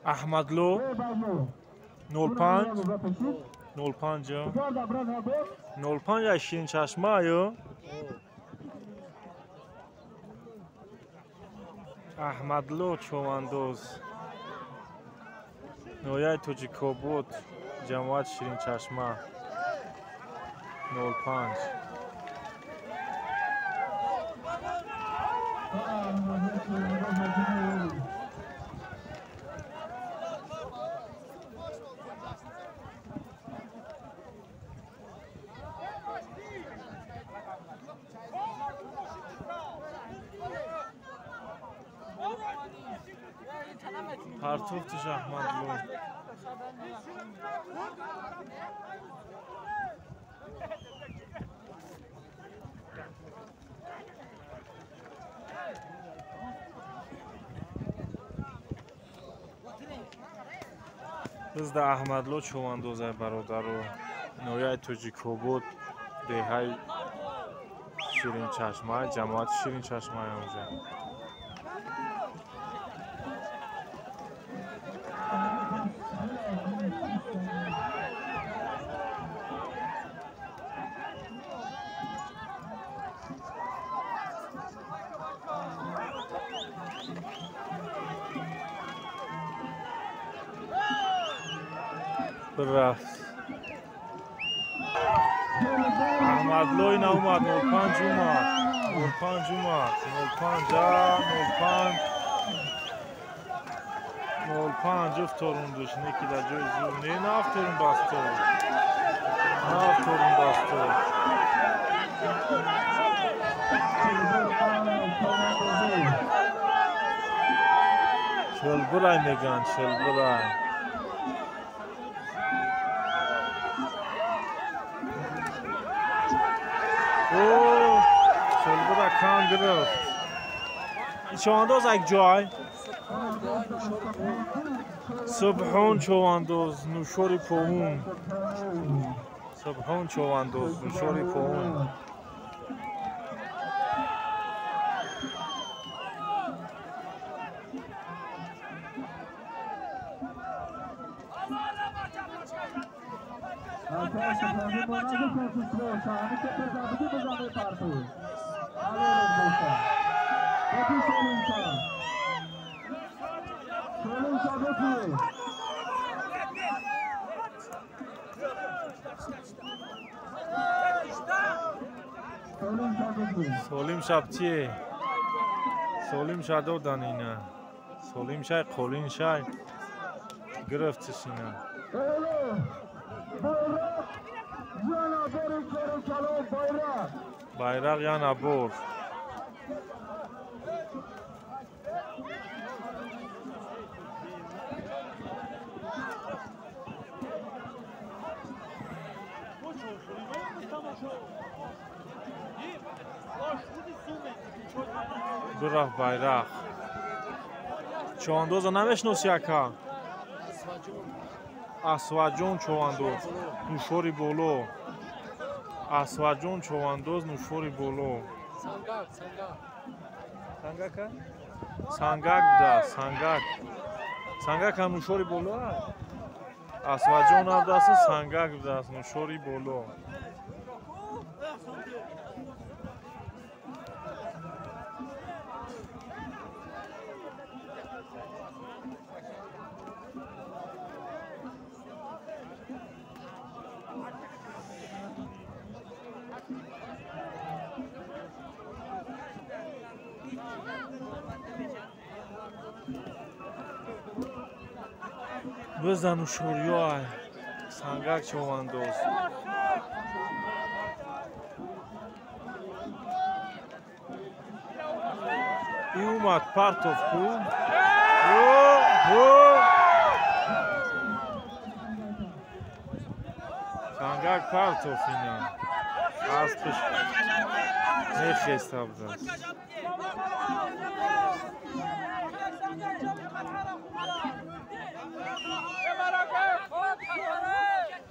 احمدلو 05 05 05 از شیرین چشمه آیا احمدلو چوباندوز ноҳияи Тоҷикобод ҷамоати Ширин Чашма 05. Партофтиш Аҳмадло. Бизда Аҳмадло чӯбандозай бародаро. Ноҳияи Тоҷикобод, деҳаи Ширинчашма, ҷамоати Ширинчашмаи онҷа. Рафт. Аҳмадло ина омад, 05 омад, 05 омад, 05 05 05 уфторундуш, неки дар ҷои зур не, нафторун бастор, нафторун бастор. Шелбурай меган, шелбурай. Шелбура кан гирифт. Чӯбандоз як ҷой? Субҳон чӯбандоз, нӯшори поун. Субҳон чӯбандоз, нӯшори поун. Солим шабчие? Солим ша додан ина. Солим шай, қолин шай. Гирифтиш ина. Байрақ яна бор. Бирафт байрақ. Чӯбандоза намешиноси ака? Асваҷон чӯбандоз, нӯшори боло. Асваҷон чӯбандоз, нӯшори боло. Сангака? Сангак будааст, сангак. Сангак ҳам нӯшори боло аст? Асваҷон будааст, сангак будааст, нӯшори боло. Биза нушориё сангак човандоз. И умад партов ку. Сангак партов ина. Аспиш мехеста будааст.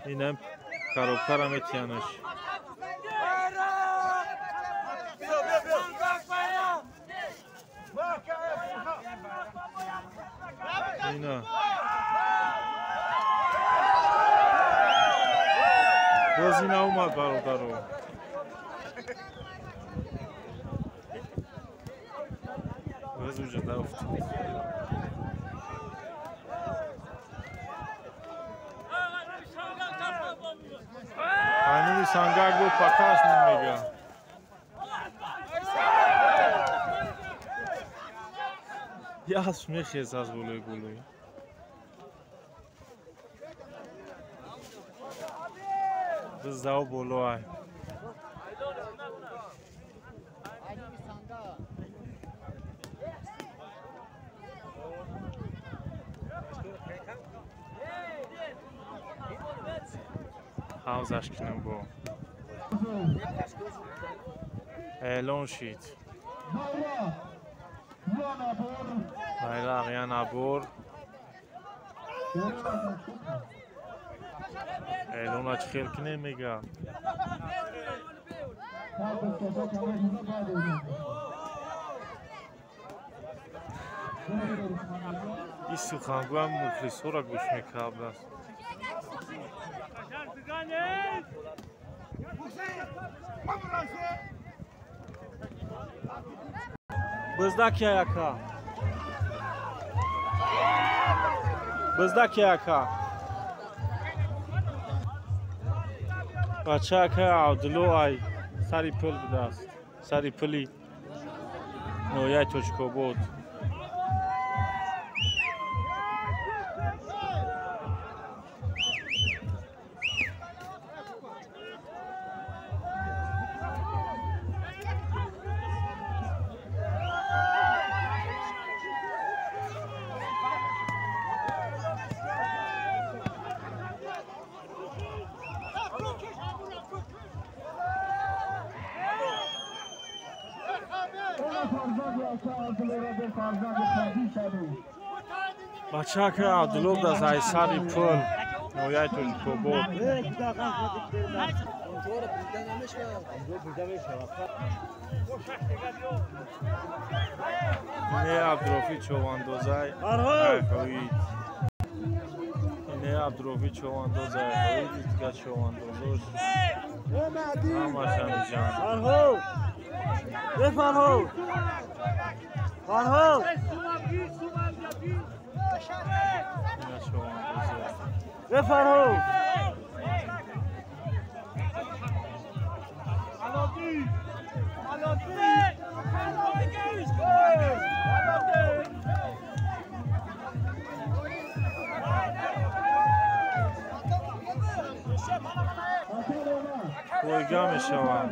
Инам коробкара метиянаш. Ина. Боз ина омад бародаро. Боз уҷа дафт. Айнури сангак бо пакаш мега. Яс мехез аз болои гулӯй. Бизав болоай. Ҳавзаш кунем бо. Эълон шид. Байрақ я набор. Эълона чӣ хел кунем мега. Ин сухангӯям мухлисҳоро гӯш мекардааст. Бизда ки яка? Бизда ки яка? Бача ака Абдулло ай сари пул будааст. Сари пули ноҳияи Тоҷикобод. Бача ака Абдулло будааст ай сари пул ноҳияи Тоҷикобод. Ине Абдурофи човандозай ҳоид. Ине Абдурофи човандозай ҳоид, дига човандозош ҳамашам ҷан. Ина човандозо. Пойга мешаванд.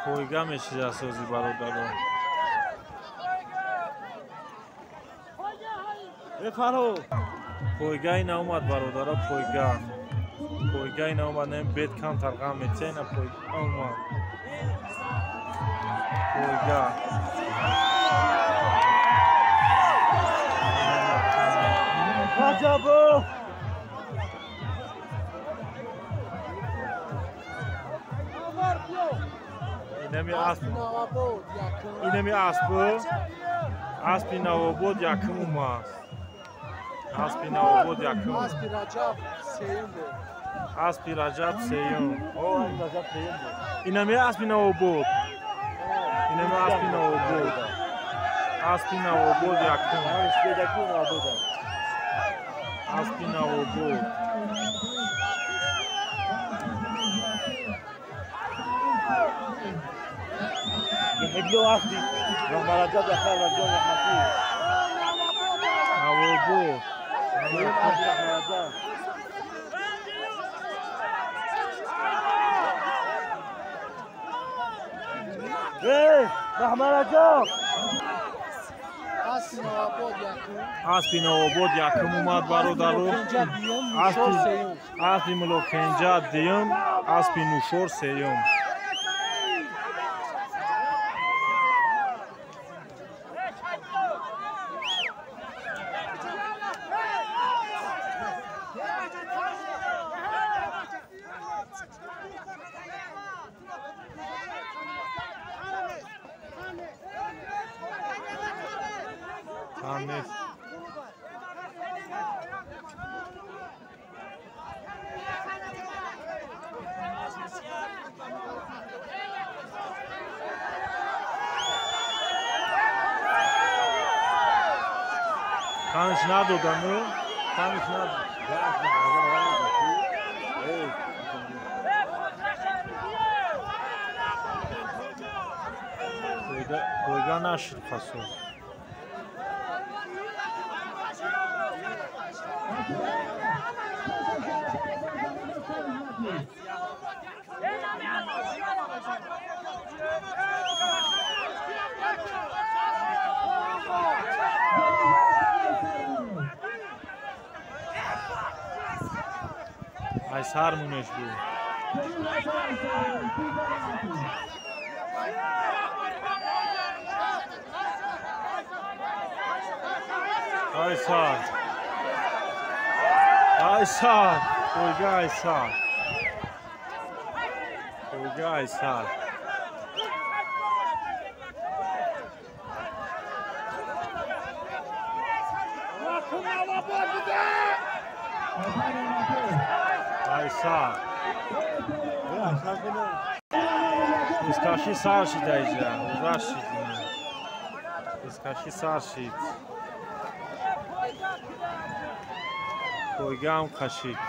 Пойга мешида сози бародаро. Пойгаи наомад бародаро, пойга. Пойгаи наомад, не бед камтар ғам метия, ина пойга омад. Пойга. Раҷабов! Инами асп. Инами асп. Аспи Навобод якум омад. Аспи Навобод якум. Аспи Раҷаб сеюм буд. Аспи Раҷаб сеюм. Инами аспи Навобод. Инами аспи Навобод. Аспи Навобод якум. Аспи Навобод. Навобод. Аспи Навобод якум омад бародару. Аспи Мулокенҷа дуюм, аспи Нушор сеюм. Танш надодану, танш надод. Пойга нашид пасо. Ай сар мунеш бу. Ай сар. Ай сар. Пойга ай сар. Пойга ай сар. Ай сар. Искаши сар шид айҷа, ура шид. Искаши сар шид. Пойгаам кашид.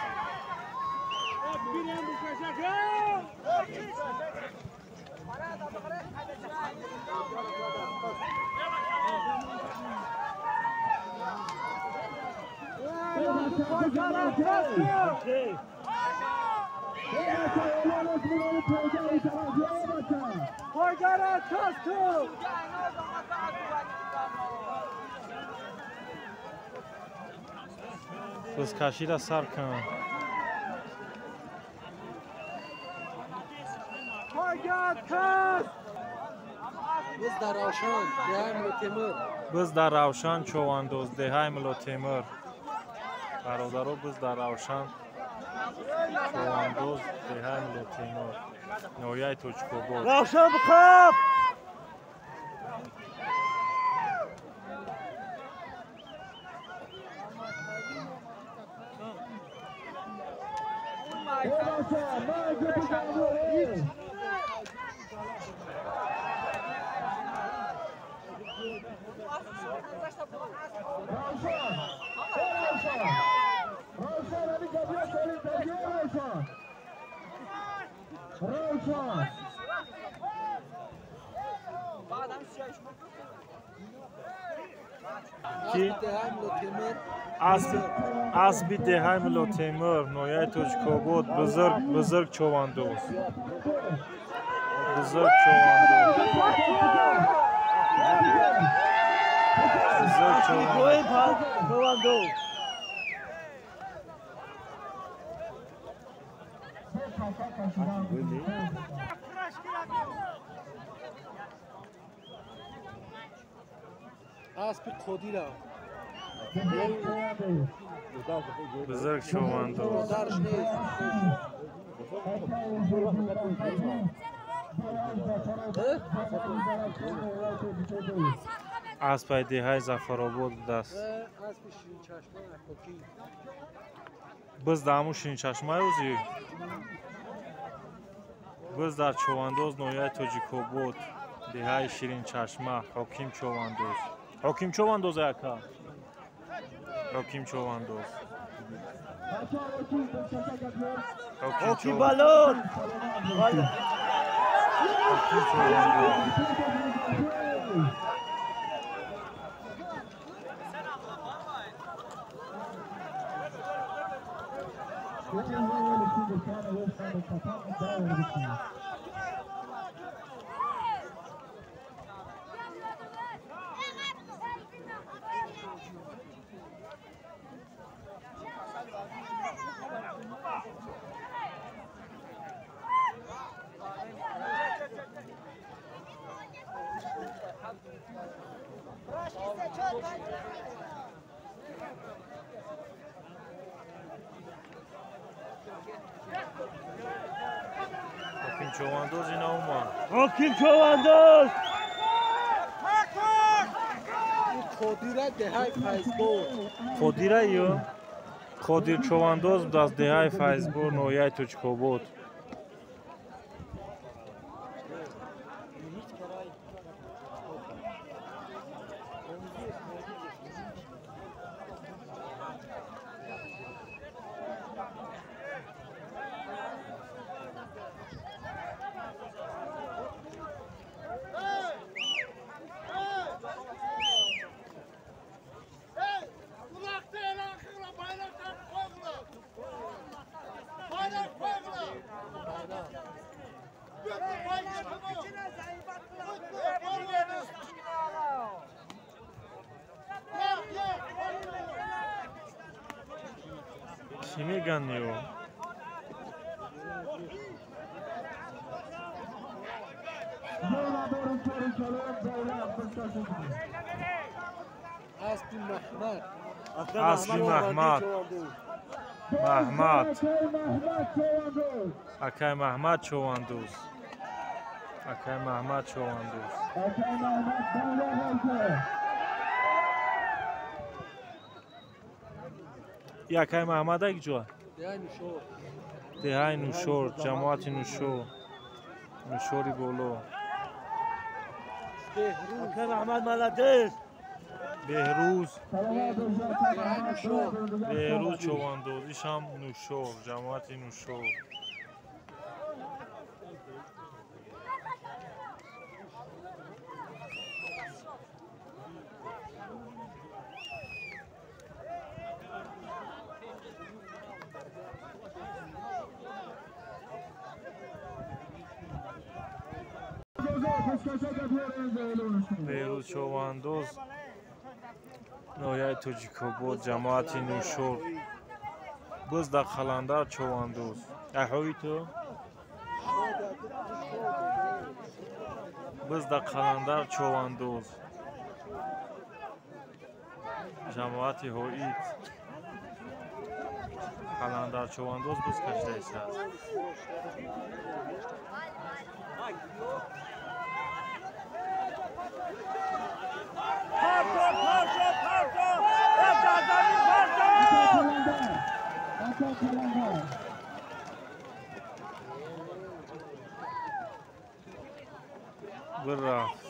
Бузкаширо сар кун. Буз дар Равшан човандоз, деҳаи Мулотемур. Бародаро, буз дар Равшан човандоз, деҳаи Мулотемур, ноҳияи Тоҷикобод. Равшан биқаб! Аспи деҳаи Мулотемур, ноҳияи Тоҷикобод, бузург човандоз. Бузург човандоз. Бузург човандоз. Аспи Қодира. Бузург човандоз. Аспаи деҳаи Зафаробод будааст. Биз дар ҳамун Ширинчашмаи ӯзи. Биз дар Човандоз, ноҳияи Тоҷикобод, деҳаи Ширинчашма, ҳоким Човандоз. Ҳоким Човандоз ака. Ҳоким Човандоз. Ҳоким Балон. Ҳоким Човандоз. Ҳоким Човандоз ина омад. Ҳоким Човандоз! Қодира деҳаи Файзбор. Қодира ё? Қодир Човандоз аз деҳаи Файзбор, ноҳияи Тоҷикобод. Чӣ меган ё? Аспи Маҳмад. Аспи Маҳмад. Маҳмад. Акай Маҳмад Човандоз. Акай Маҳмад Човандоз. И акай Маҳмад ак ҷо? Деҳаи Нушор, ҷамоати Нушор. Нушори боло. Акай Маҳмад молодец. Беҳрӯз. Беҳрӯз Човандоз. Ишам Нушор, ҷамоати Нушор. Беҳрӯз Човандоз, ноҳияи Тоҷикобод, ҷамоати Нушор. Боз дар Қаландар Човандоз. Аҳои ту? Боз дар Қаландар Човандоз. Ҷамоати Ҳоид. Қаландар Човандоз боз кашидаистааст. Бирафт.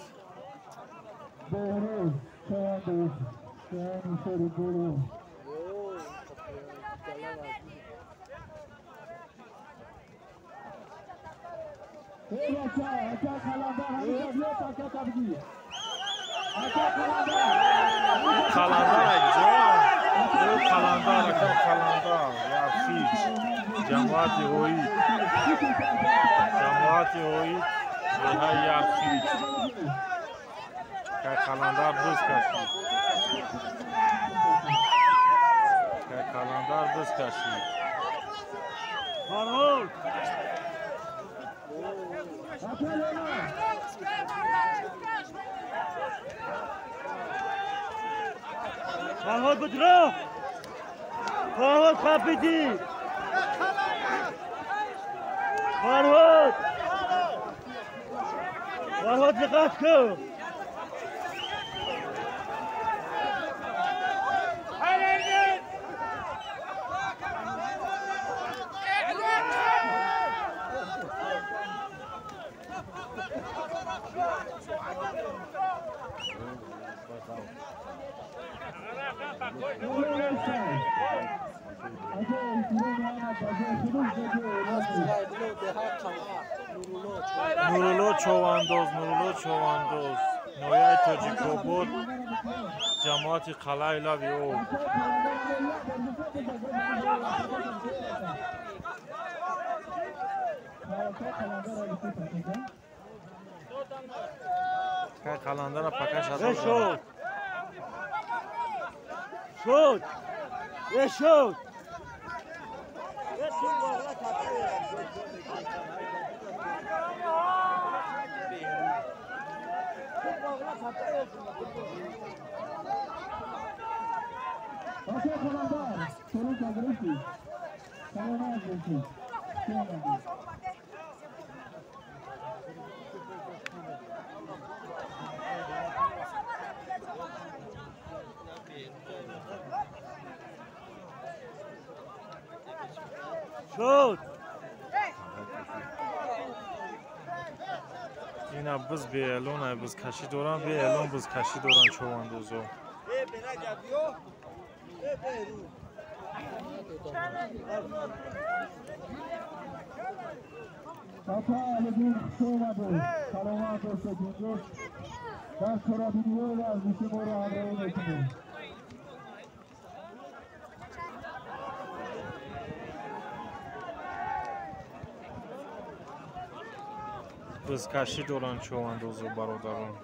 Қаландар акҷо? Қаландар, ака Қаландар, Ярхиҷ, ҷамоати Ҳоид. Ҷамоати Ҳоид, деҳаи Ярхиҷ. Кай Қаландар буз кашид. Кай Қаландар буз кашид. Фарҳод! Фарҳод будро! Фарҳод хапидӣ! Фарҳод! Фарҳод диққат кун! Нурулло Човандоз, Нурулло Човандоз, ноҳияи Тоҷикобод, ҷамоати Қалъаи Лаби Об. Кай қаландара пакаш адо. Шуд. Шуд. Шуд. Шуд. Ина биз беэлон бизкашӣ доранд, беэлон бизкашӣ доранд човандозо. Бизкашӣ доранд човандозо, бародарон.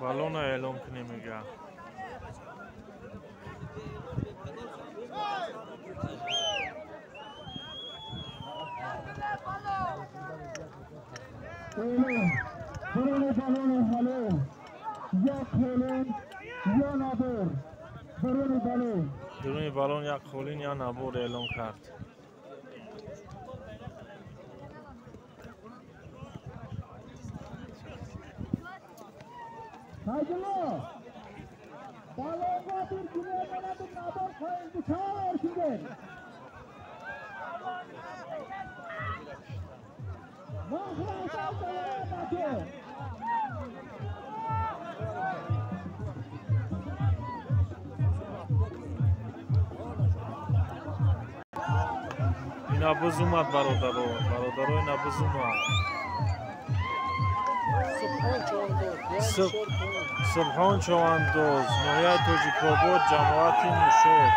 Балона эълон кунем мега. Дуруни балон як холин я набор эълон кард. Ина биз омад, бародаро, бародаро, ина биз омад. Субҳон Човандоз, ноҳияи Тоҷикобод, ҷамоати Нушор,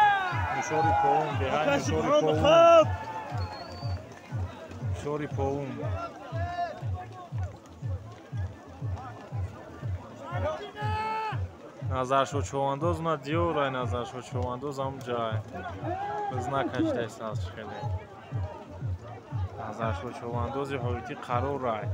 Нушори Поум, деҳаи Нушори Поум. Нушори Поум. Назаршо Човандоз на диёрай, Назаршо Човандоз ҳам ҷай. Биз накашидааст хеле. Назаршо Човандози ҳоити қарорай.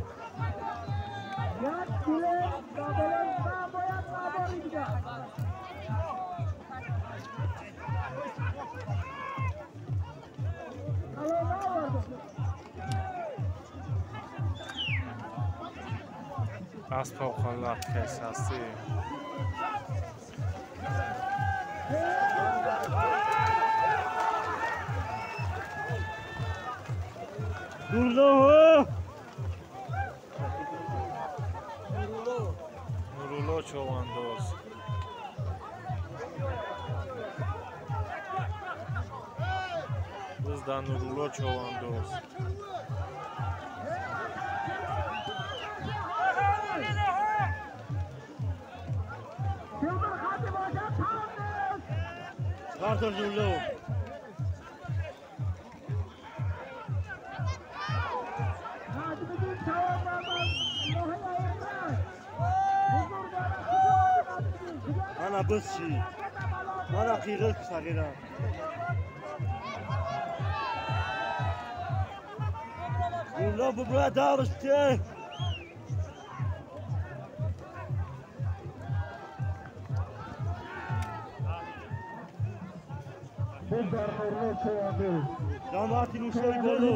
Аспа қалақ кесасти. Нурулло. Нурулло Човандоз. Биз дар Нурулло Човандоз. Нурулло. Ана бисчи. Мана қиғил сағира. Нурулло бубра даврсте. Ҷамоати Нушори Боло.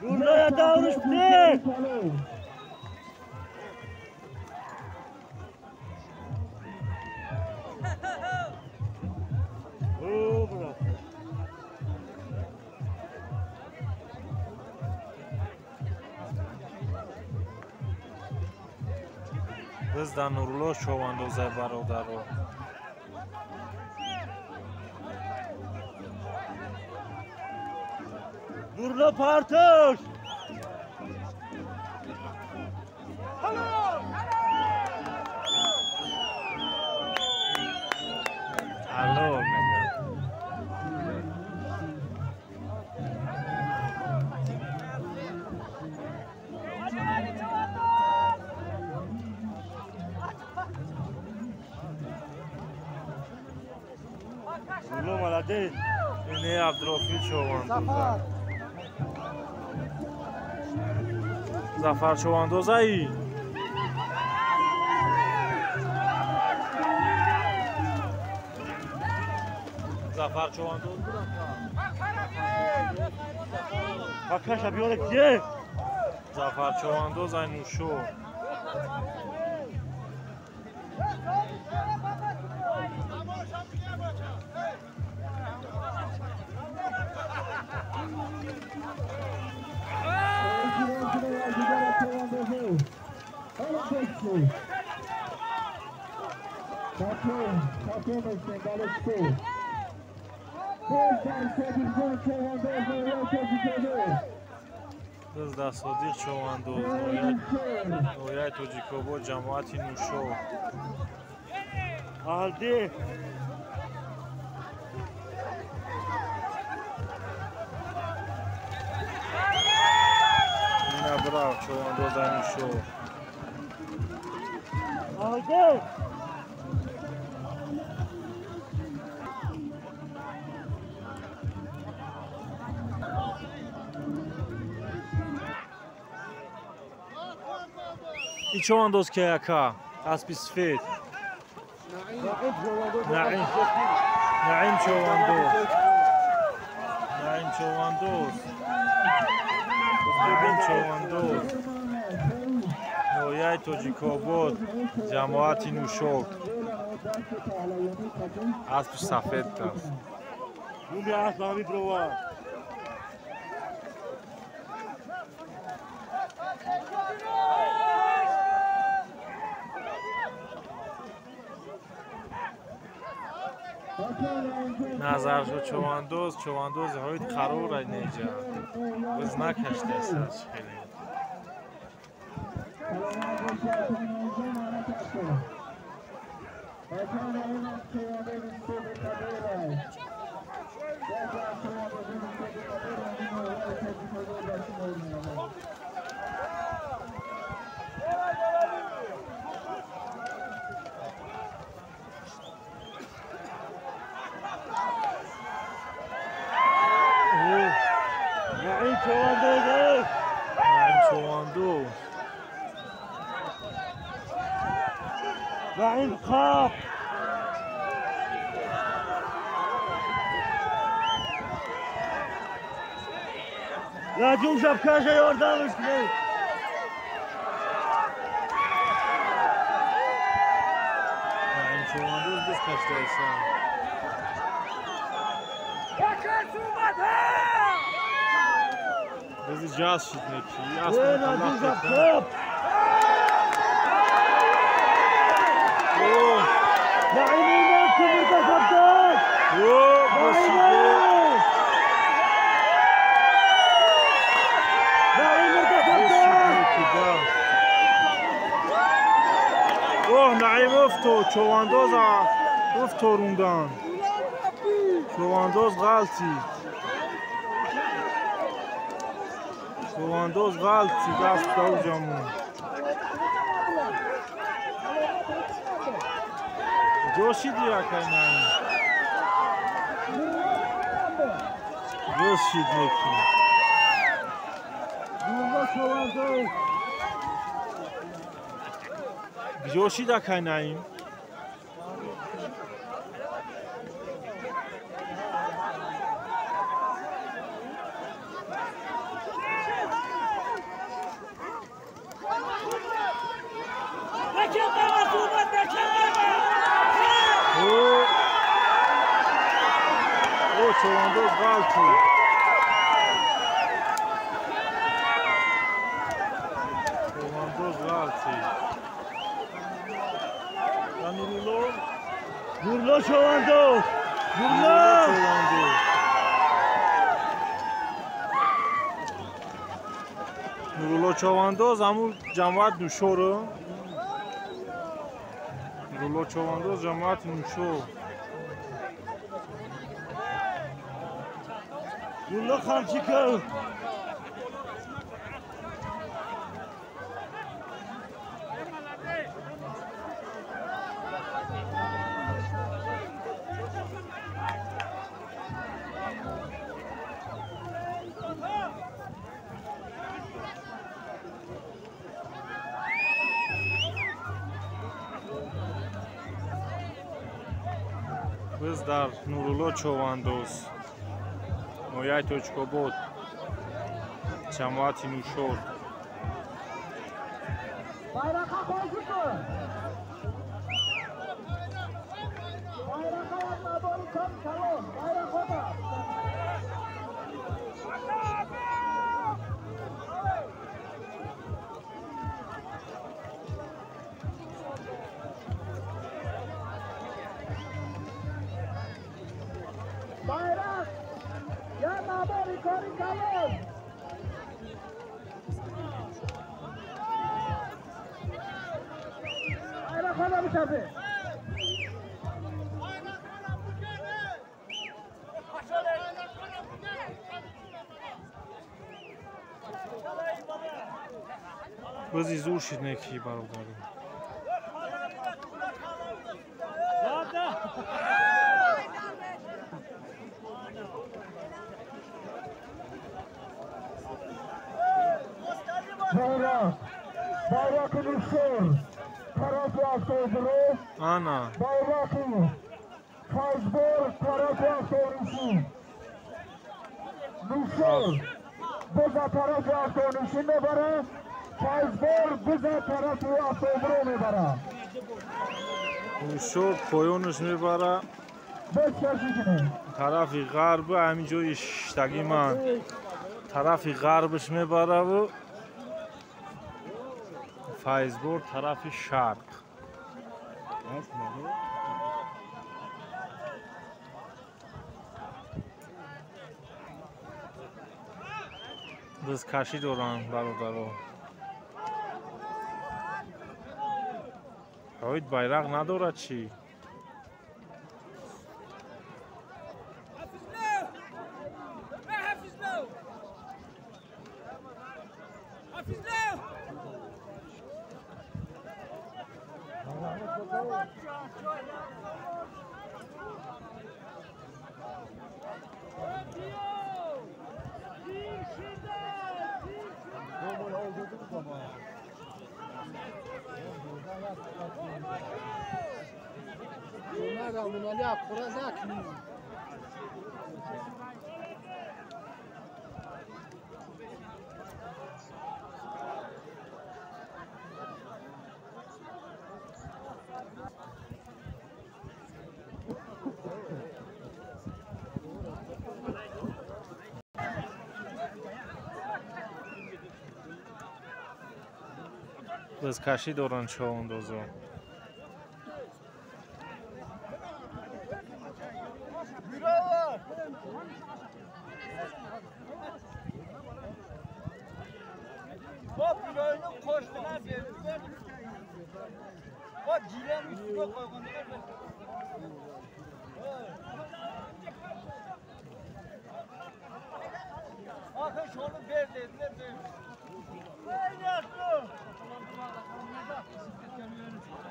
Нурулло давраш бде! Biz дар Нурулло човандозай бародаро. Нурулло партош! Алло мегӯяд. Нурулло молодец! Ине Абдурофи човандоза. Зафар човандозаи? Зафар човандоз будам. Бакаша биёре кие? Зафар човандоз ай Нушо. Biz дар Содиқ човандоз, ноҳияи Тоҷикобод, ҷамоати Нушо. Алди! Ина брав човандоз ай Нушо. Алди! И човандоз ки яка? Аспи сафед. Наим. Наим човандоз. Наим човандоз. Наим човандоз. Ноҳияи Тоҷикобод, ҷамоати Нушок. Аспи сафед аст. Нуми асп ҳами брова. Назаршо човандоз, човандози ҳоид қарор ай неҷа. Биз накаштесач хеле. Наим човандоз! Наим човандоз. Наим қап! Раҷум шабкаша ёрдамаш кунед! Наим човандоз биз каштаиса. Бизи ҷаз шид неки. Раҷум шабкап! Наим имон кумирта шабкаш! Наим! Наим мирта шабкаш! Оҳ, Наим уфтод, човандоз уфторундан. Човандоз ғалтид. Човандоз ғалтид, аст дауҷамон. Куҷо шиди якай Наим? Куҷо шид неки? Нурулло човандоз! Куҷо шид акай Наим? Нурулло Човандоз! Нурулло! Нурулло Човандоз ҳамун ҷамоат Нушоро. Нурулло Човандоз ҷамоати Нушор. Нурулло Қамчиков! Biz дар Нурулло Човандоз, ноҳияи Тоҷикобод, ҷамоати Нушор. Бизи зур шид неки бародари. Bayrak Nuşor тарафи Афтобро, ана байрақи Файзбор тарафи Афтонишин. Нушор биза тарафи Афтонишин мебара, Файзбор биза тарафи Афтобро мебара. Нушор поёнаш мебара тарафи ғарб, ҳамин ҷои шиштагӣ ман тарафи ғарбаш мебараву Файзбор тарафи шарқ. Бизкашӣ доранд бародаро. Ҳоид байрақ надорад чӣ? Бизкашӣ доранд човандозо.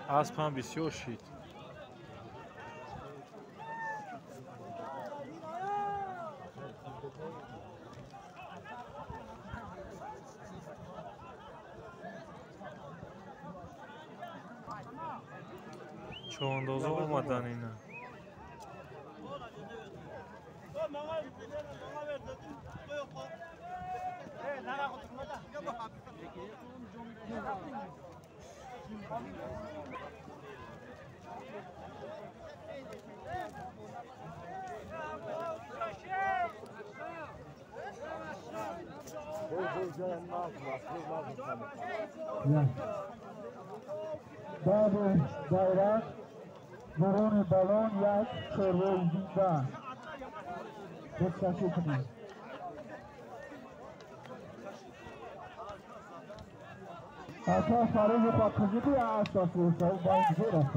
Аспам бисёр шид. Човандозо омадан ина. Баъди байрақ борони балон як чорвои зинда бозкашӣ кунем. Ака Фаррух Фатҳузиди аст аст байнзор аст.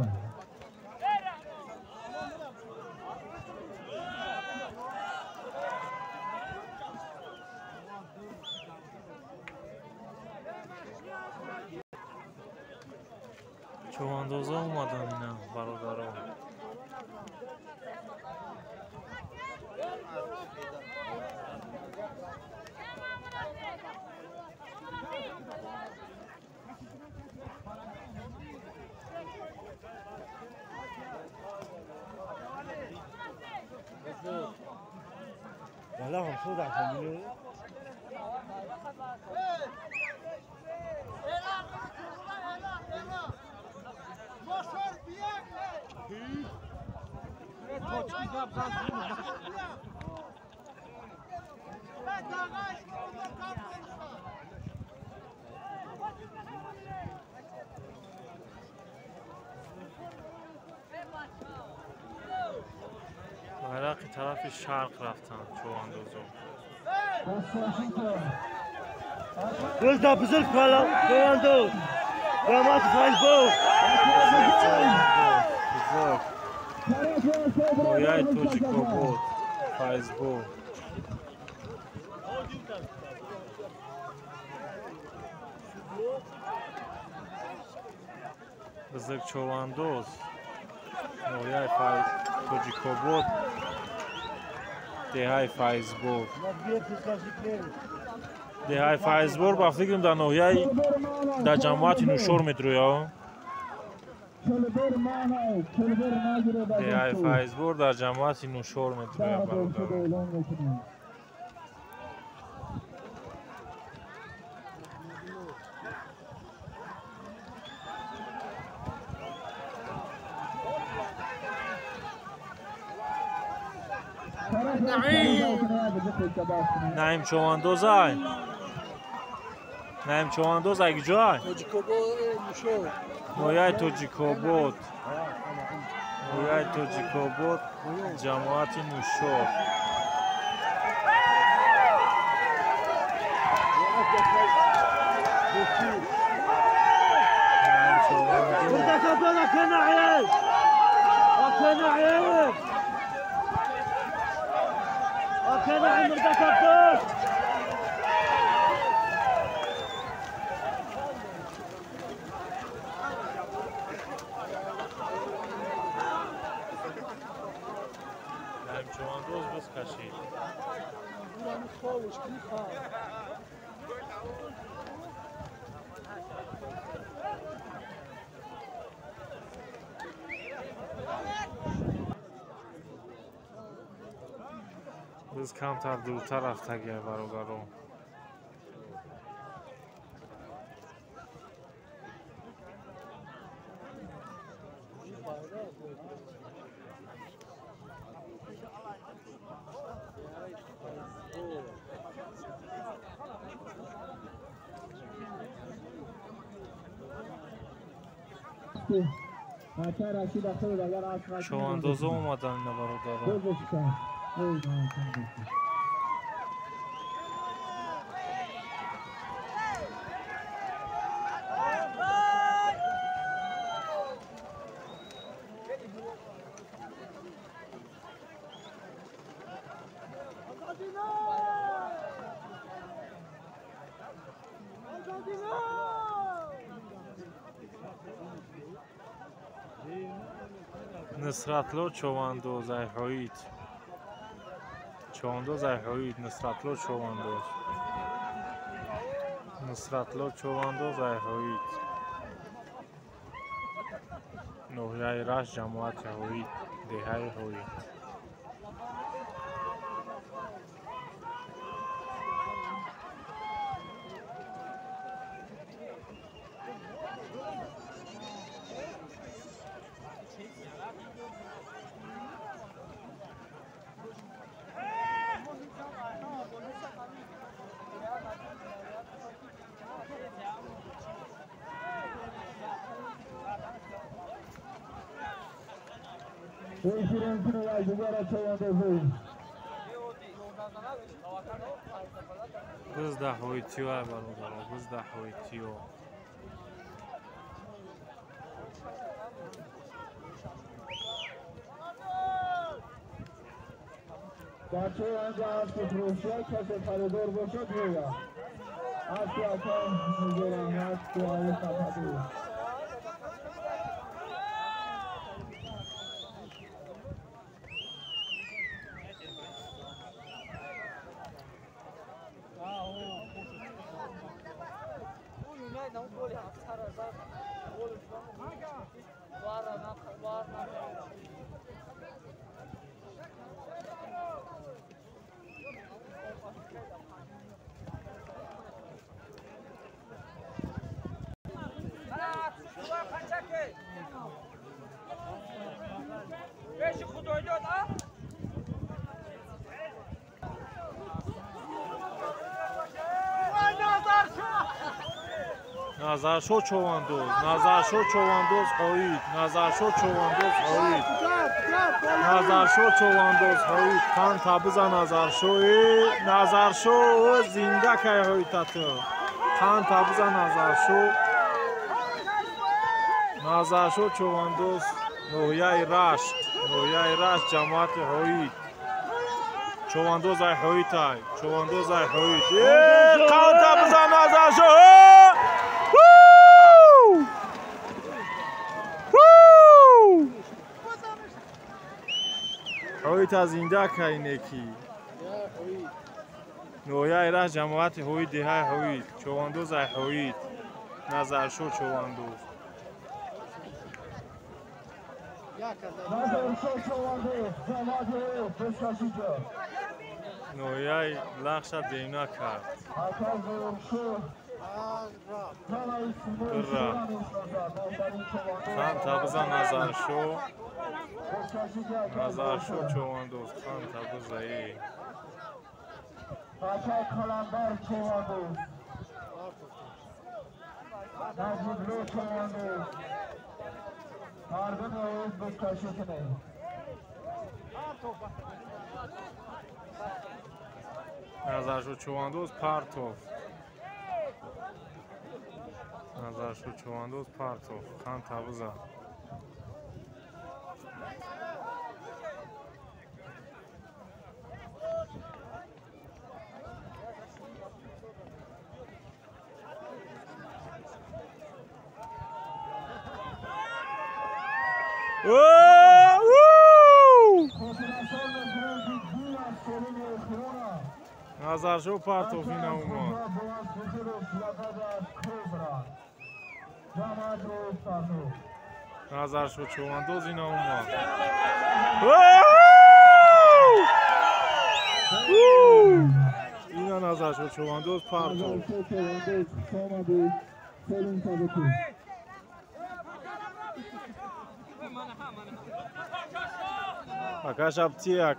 Чӯвандоза омадан ина бародарон. والله هم صوت عشان Байрақи тарафи шарқ рафтанд чӯвандозо. Гузда бузург чӯвандоз. Рамат Файзбор. Бузург. Нояи Тоҷикобод. Файзбор. Бузург чӯвандоз. Нояи Тоҷикобод. Деҳаи Файзбор. Деҳаи Файзбор ба фикрам дар ноҳияи дар ҷамоати Нушор метрояд. Деҳаи Файзбор дар ҷамоати Нушор метрояд бародарон. Наим чӯвандозай. Наим чӯвандоз ай куҷоай? Ноҳияи Тоҷикобод. Ноҳияи Тоҷикобод, ҷамоати Нушор. Наим чӯвандоз. Наим чӯвандоз боз кашид. Биз камтар дуртар рафтагия бародарон. Чӯвандоза омадан ина бародарон. Нусратло чӯвандоз айҳоид. Чӯвандоз айҳоид. Нусратло чӯвандоз. Нусратло чӯвандоз айҳоид. Ноҳияи Рашт, ҷамоати Ҳоид, деҳаи Ҳоид. Биз да ҳоитиё ай бародаро, биз да ҳоитиё. Бачаҳо анҷа аспи фурӯшия касе харидор бошад биёяд. Аспи ака Нигораҳмад дуои сафадӣ. Назаршо човандоз, Назаршо човандоз ҳоид, Назаршо човандоз ҳоид, Назаршо човандоз ҳоид, қан табиза Назаршо, Назаршо зинда кай ҳоидтату, қан табиза Назаршо, Назаршо човандоз ноҳияи Рашт, ноҳияи Рашт ҷамоати ҳоид, човандоз ай ҳоид ай, човандоз ай ҳоид, қан табиза Назаршо. Ҳоита зинда кай неки. Ноҳияи Рашт ҷамоати ҳоид, деҳаи ҳоид, човандоз ай ҳоид, Назаршо човандоз. Ноҳияи Лахша демна кард. Ура! Хан табиза Назаршо. Назаршо човандоз, хан табизаи. Назаршо човандоз партов. Назаршо човандоз партов, хан табиза. Назаршо партов ина умад. Назаршо човандоз ина умад. Ина Назаршо човандоз партов. Акаша птияк.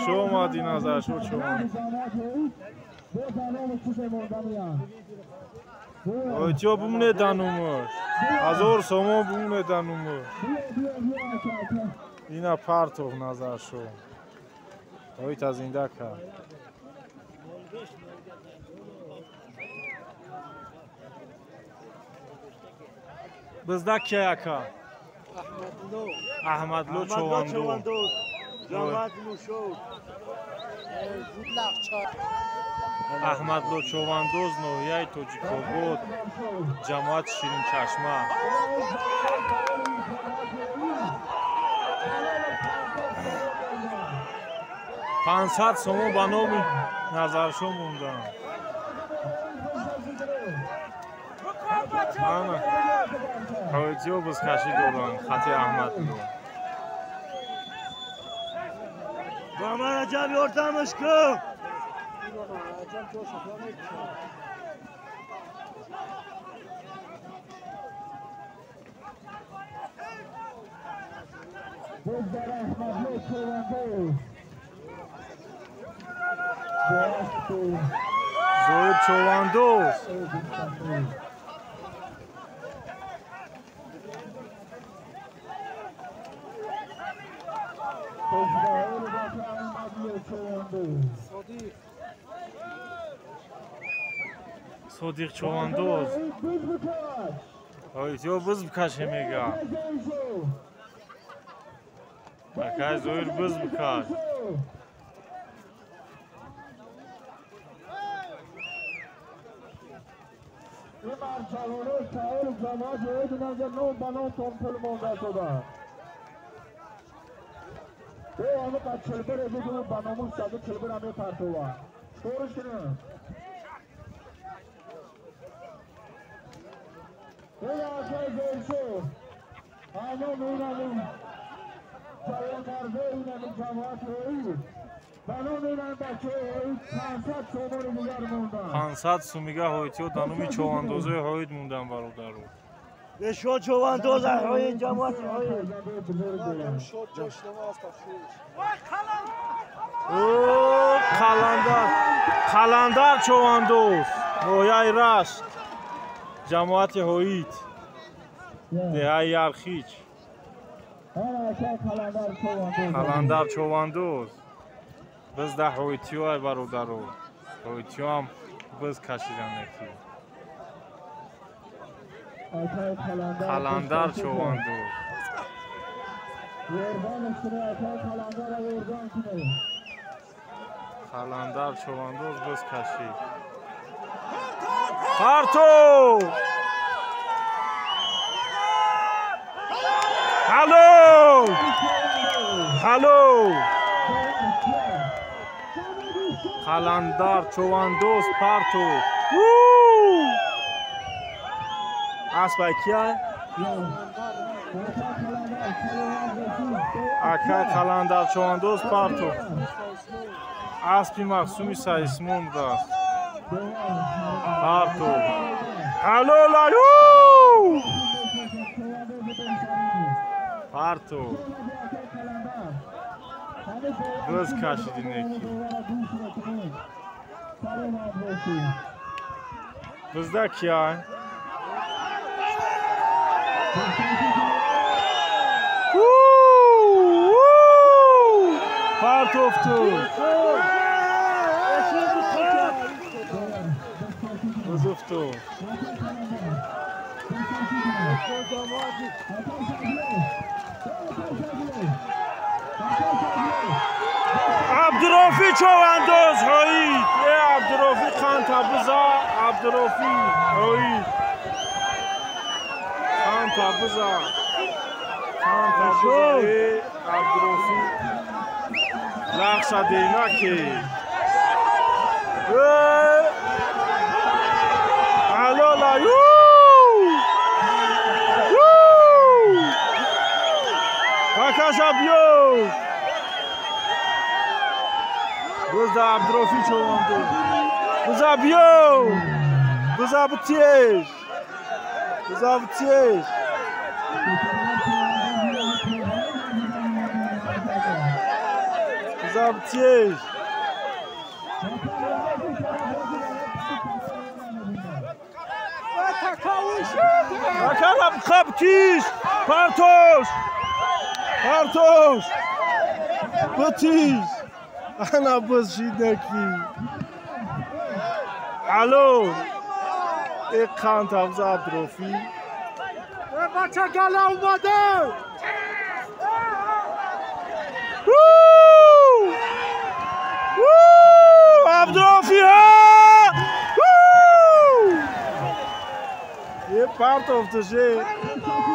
Шомади Назаршо човандоз. Ойтиё бумне данумуш. 1000 сомон бумне данумуш. Ина партов Назаршо. Оита зинда кард. Бизда кия ака? Аҳмадло човандоз. Аҳмадло човандоз ноҳияи Тоҷикобод, ҷамоати Ширинчашма. 500 сомон ба номи Назаршо монданд. Ана ҳоитиё бузкашӣ доранд хати Аҳмадло. Ба ман Раҷаб ёрдамаш кун. Зоир човандоз. Содиқ човандоз. Ё биз бикаше мега. Акай Зоир биз бикаш. Пансад сумига ҳоитиё дануми човандозои ҳоид мундан бародару. Бешо човандоза ҳоид ҷамоати ҳоид. О, қаландар, қаландар човандоз, ноҳияи Рашт, ҷамоати ҳоид, деҳаи Ярхич. Қаландар човандоз. Биз да ҳоитиё ай бародару. Ҳоитиёам биз кашидан неки. Қаландар човандоз. Қаландар човандоз биз кашид. Парту! Ҳало! Ҳало! Қаландар човандоз парту. Аспай кия? Акай қаландар човандоз парту. Аспи махсуми Саисмон будааст. Парту. Ҳалолаю! Парту. Биз кашиди неки. Бизда кия? Партофту. Бизуфту. Абдурофи човандоз ҳоид. Э Абдурофи қанта биза, Абдурофи ҳоид. Қанта биза. Қанта биза, э Абдурофи. Лахша дейнаки. Э Алола ю! Акаша биё! Бизда Абдурофи човандоз. Биза биё! Биза битеш! Биза битеш! Биза битеш! Акала битиш! Партош! Партош! Битиш! Ана биз шидаки. Алло! Э қанд ҳавза Абдурофи. Бача гала омада! Абдурофи! Е партофташе.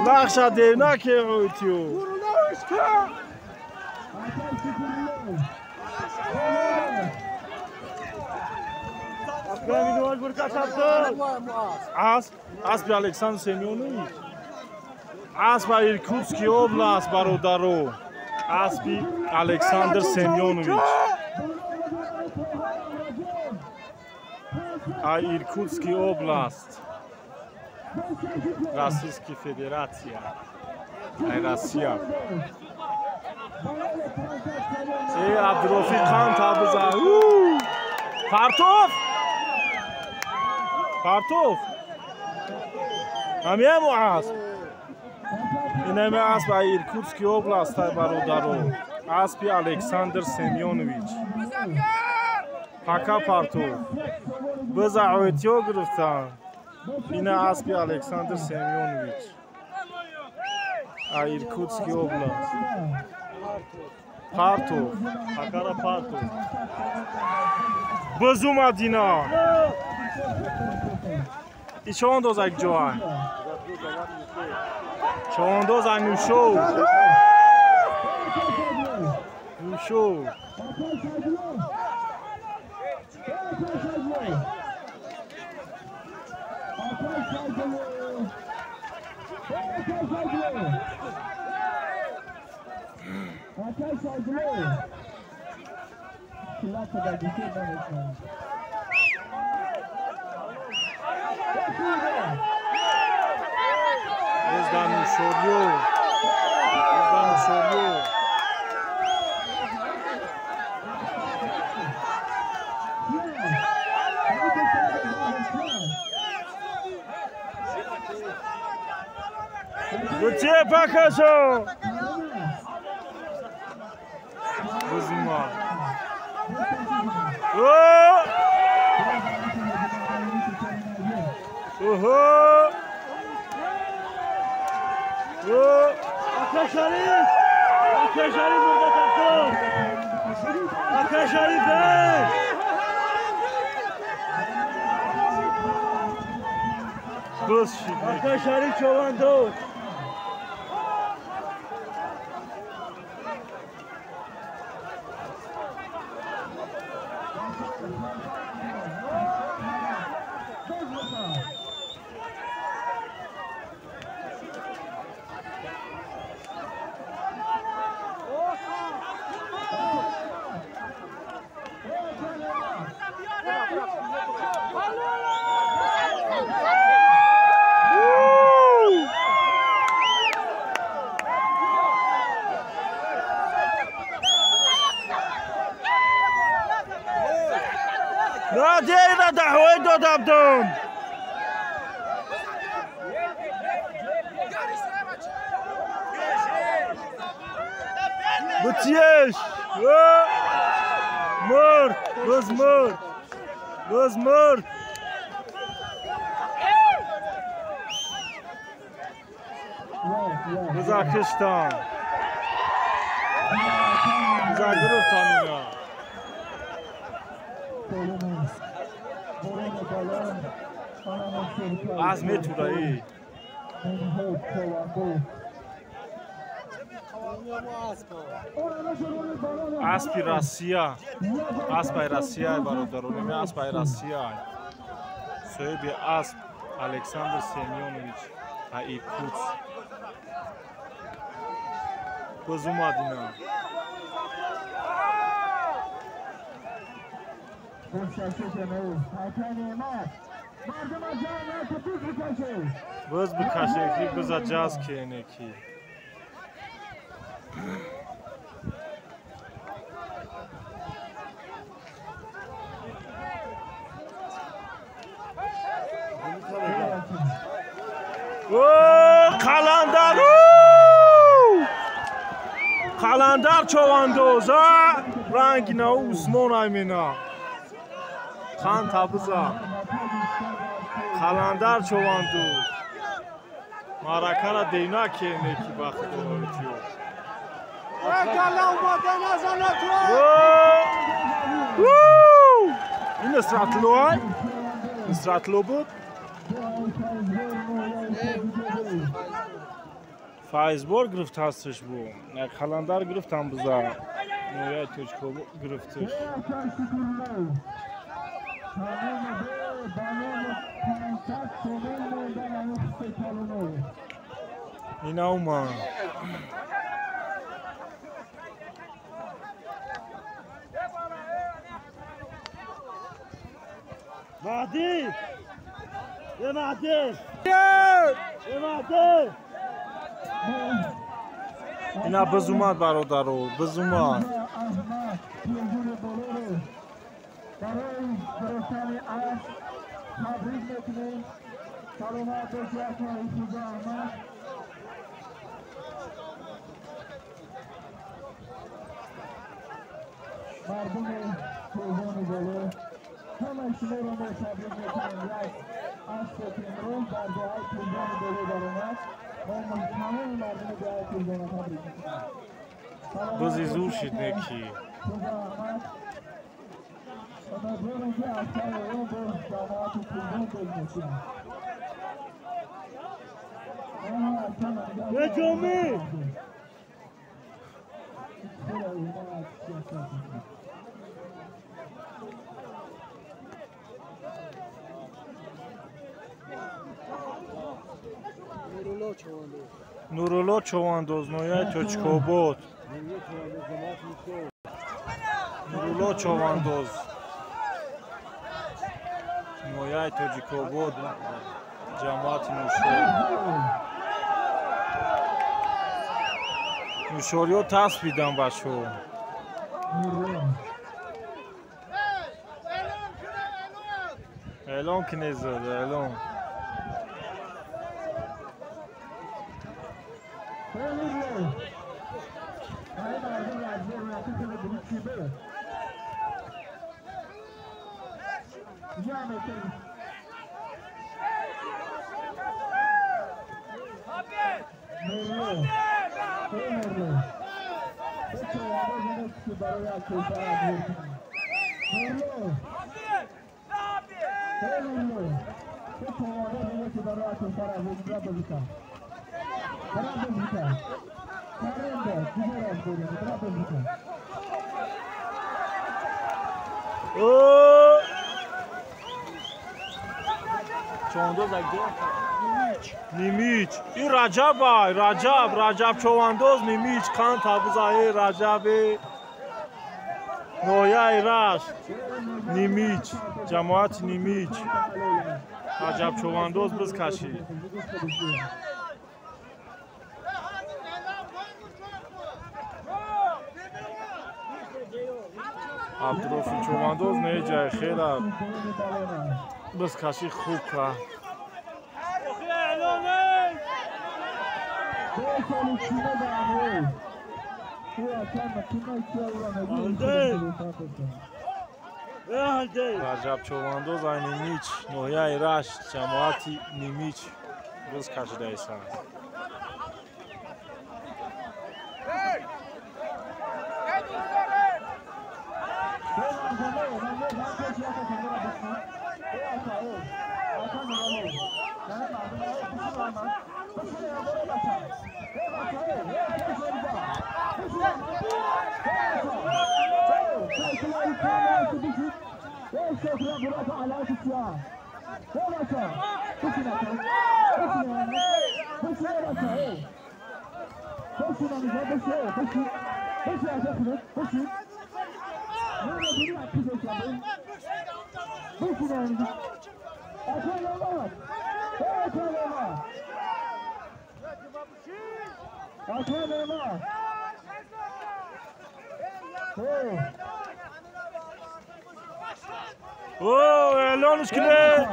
Нақша девнаке ҳоитиё. Аспи Александр Семёнович. Аспа Иркутский област бародаро. Аспи Александр Семёнович. А Иркутский област. Российский Федерация. Ай Россия. Э Абдурофи қанд табиза. Партов! Партов. Ҳамиаму асп. Инами асп ай Иркутский област ай бародаро. Аспи Александр Семёнович. Пока Партов. Биза ойтиё гирифтан. Ина аспи Александр Семёнович. А Иркутский област. Партов. Акара Партов. Биз омадина. И чавандоз ак ҷоай? Чавандоз ай Нушов. Нушов. Biz da Nушориё. Biz da Нушориё. Где покажу? Бузума. Ого! Ака Шариф! Ака Шариф бурда таптум! Ака Шариф, эй! Биз шид. Ака Шариф човандоз! Надеюсь, даҳвои додабдум. Бутиеш! Мурд! Биз мурд! Биз мурд! Биза киштан! Биза гирифтан ина! Аз метураи. Аспи Россия. Аспай Россия бародарон. Аспай Россия. Соҳиби асп Александр Семёнович Иркутск. Биз омадина. Биз бикашеки, биза ҷаз кенеки. Қаландар! Қаландар човандоза! Ранги нав Усмон аймена. Хан табиза. Қаландар човандоз. Маъракара дейна кенеки ба худоҳоитиё. Ин Нусратло ай? Нусратло буд? Файзбор гирифт ҳасташ бу. Қаландар гирифтам биза. Нояй точко гирифташ. Ина ума. Mahdi! Ya Mahdi! Ya Mahdi! Ина биз омад бародаро, биз омад. Табрик мекунем. Саломат бошед, акаи Хӯҷа Аҳмад. Мардуми Кӯҳони Боло, ҳамаи шуморо мо табрик мекунем. Як аспе ки имрӯз дар деҳаи Кӯҳони Боло баромад, мо тамоми мардуми деҳаи Кӯҳонро табрик мекунем. Бузи зур шид неки. Хӯҷа Аҳмад, умедворем ки ҳафтаи оён боз ҷамоати Кӯҳон боз мешавад. Ҷомӣ! Нурулло Човандоз, ноҳияи Тоҷикобод. Нурулло Човандоз, ноҳияи Тоҷикобод, ҷамоати Нушор. Нушориё таспидан бачаҳо. Эълон кинед зада, эълон. Човандоз Нимич. Ин Раҷаб ай, Раҷаб, Раҷаб Човандоз Нимич, қанд табузаи Раҷаби ноҳияи Рашт. Нимич, ҷамоати Нимич. Раҷаб Човандоз биз кашид. Абдурофи Човандоз неҷай хела биз кашид хуб кард. Раҷаб Човандоз ай Нимич, ноҳияи Рашт, ҷамоати Нимич биз кашидаистанд. Эълонш кинед.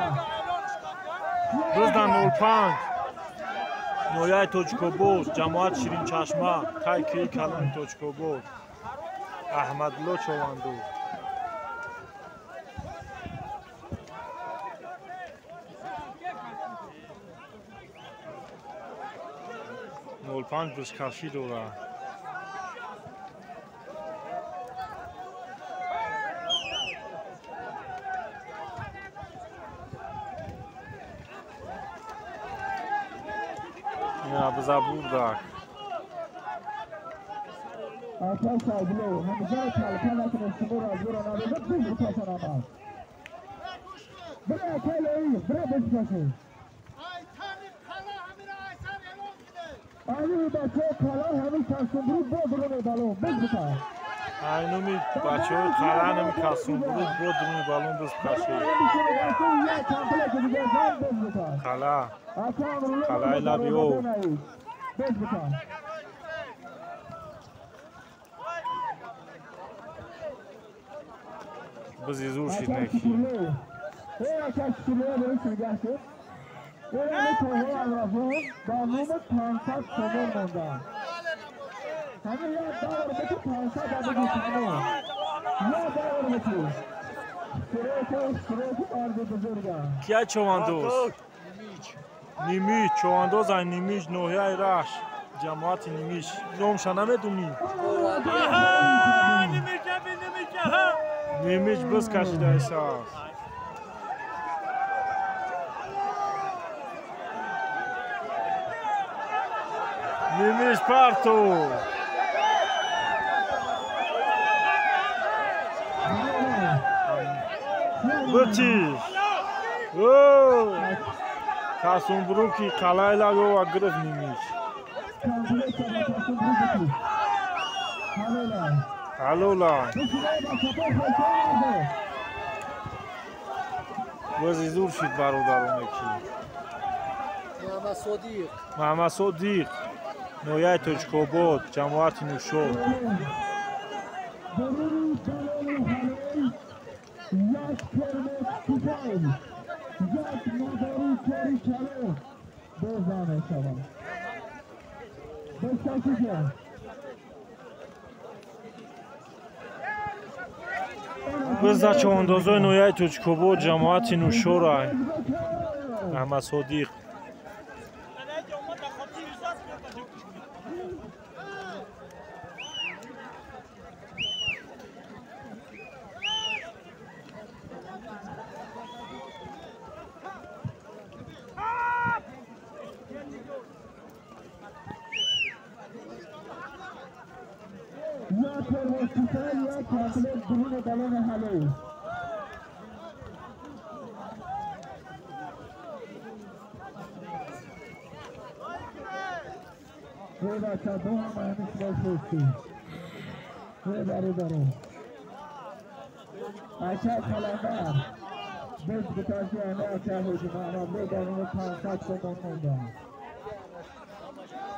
Биздан 05 ноҳияи Тоҷикобод, ҷамоати Ширинчашма, тай кӯҳи калони Тоҷикобод. Аҳмадулло Човандоз. Нол панҷ бизкашӣ дорад. Забурдак. Айнуми бачаҳои қала нами касумбуруд бо дуруни балон биз кашид. Қала. Қалаи лаби об. Бизи зур шид неки. Кия човандоз? Нимич, човандоз ай Нимич, ноҳияи Рашт, ҷамоати Нимич. Номша намедунӣ? Нимич биз кашидаисааст. Нимич парту! Битиш! Касумбруки қалайлагова гирифт Нимич. Ҳалола. Бози зур шид бародароне ки. Маҳаммадсодиқ. Ноҳияи Тоҷикобод, ҷамоати Нушор. Бизда човандозои ноҳияи Тоҷикобод, ҷамоати Нушорай. Аҳмадсодиқ.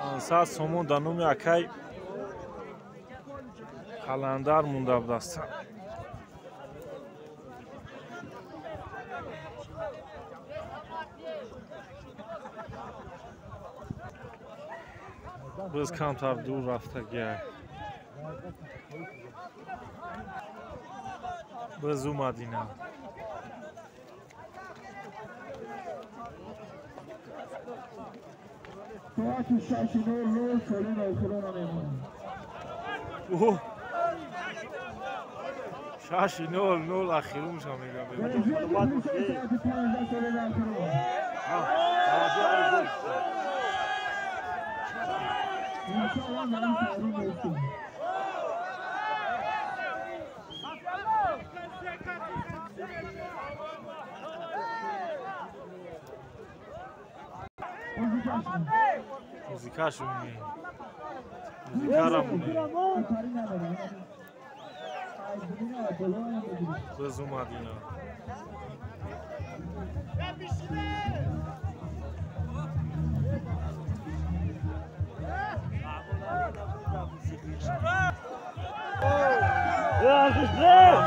Пансад сомон дар номи акай Қаландар монда будаст. Биз камтар дур рафтагия. Биз омадина. Оҳ! 6:00 ахирумша мегам. Музикашумни. Музикарамуни. Биз омадина.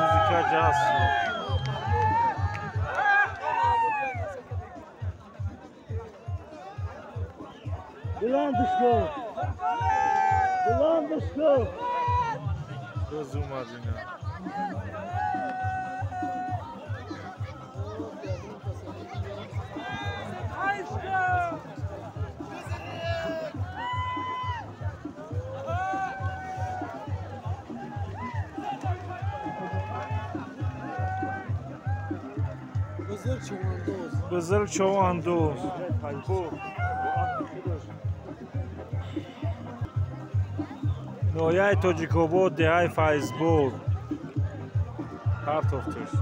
Музика ҷаз шуд. Биз омадина. Бузург човандоз. Ноҳияи Тоҷикобод, деҳаи Файзбод. Партофтуш.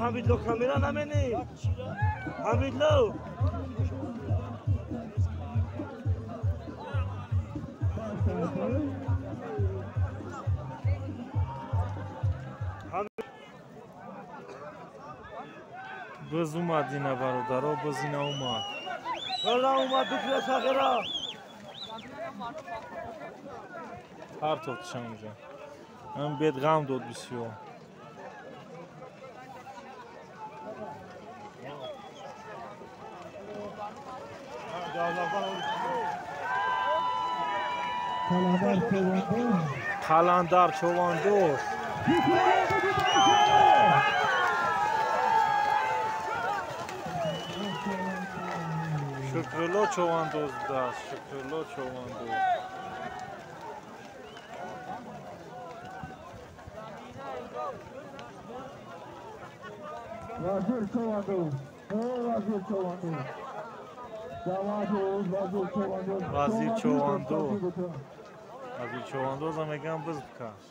Ҳамидло камера намени. Ҳамидло. Биз омад ина бародаро, биз ина омад. Партофтшам уже. Ам бед ғам дод бисёр. Қаландар Човандоз. Шукрулло Човандоз будааст. Шукрулло Човандоз. Вазир Човандоз. Вазир Човандоз. Вазир Човандоз. Вазир Човандоза мегӯям биз бикаш.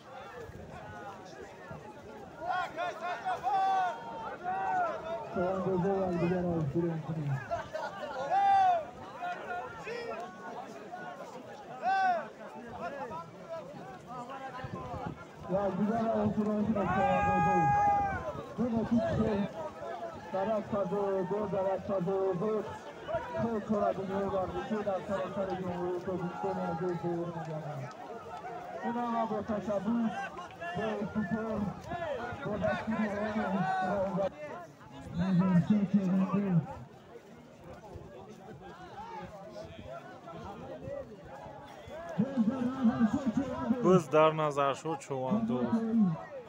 Биз дар Назаршоҳ Човандоз,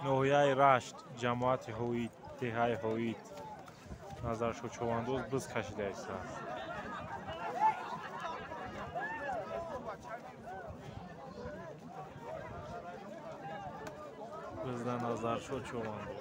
ноҳияи Рашт, ҷамоати Ҳоид, деҳаи Ҳоид. Назаршоҳ Човандоз биз кашида истааст. Биз дар Назаршоҳ Човандоз.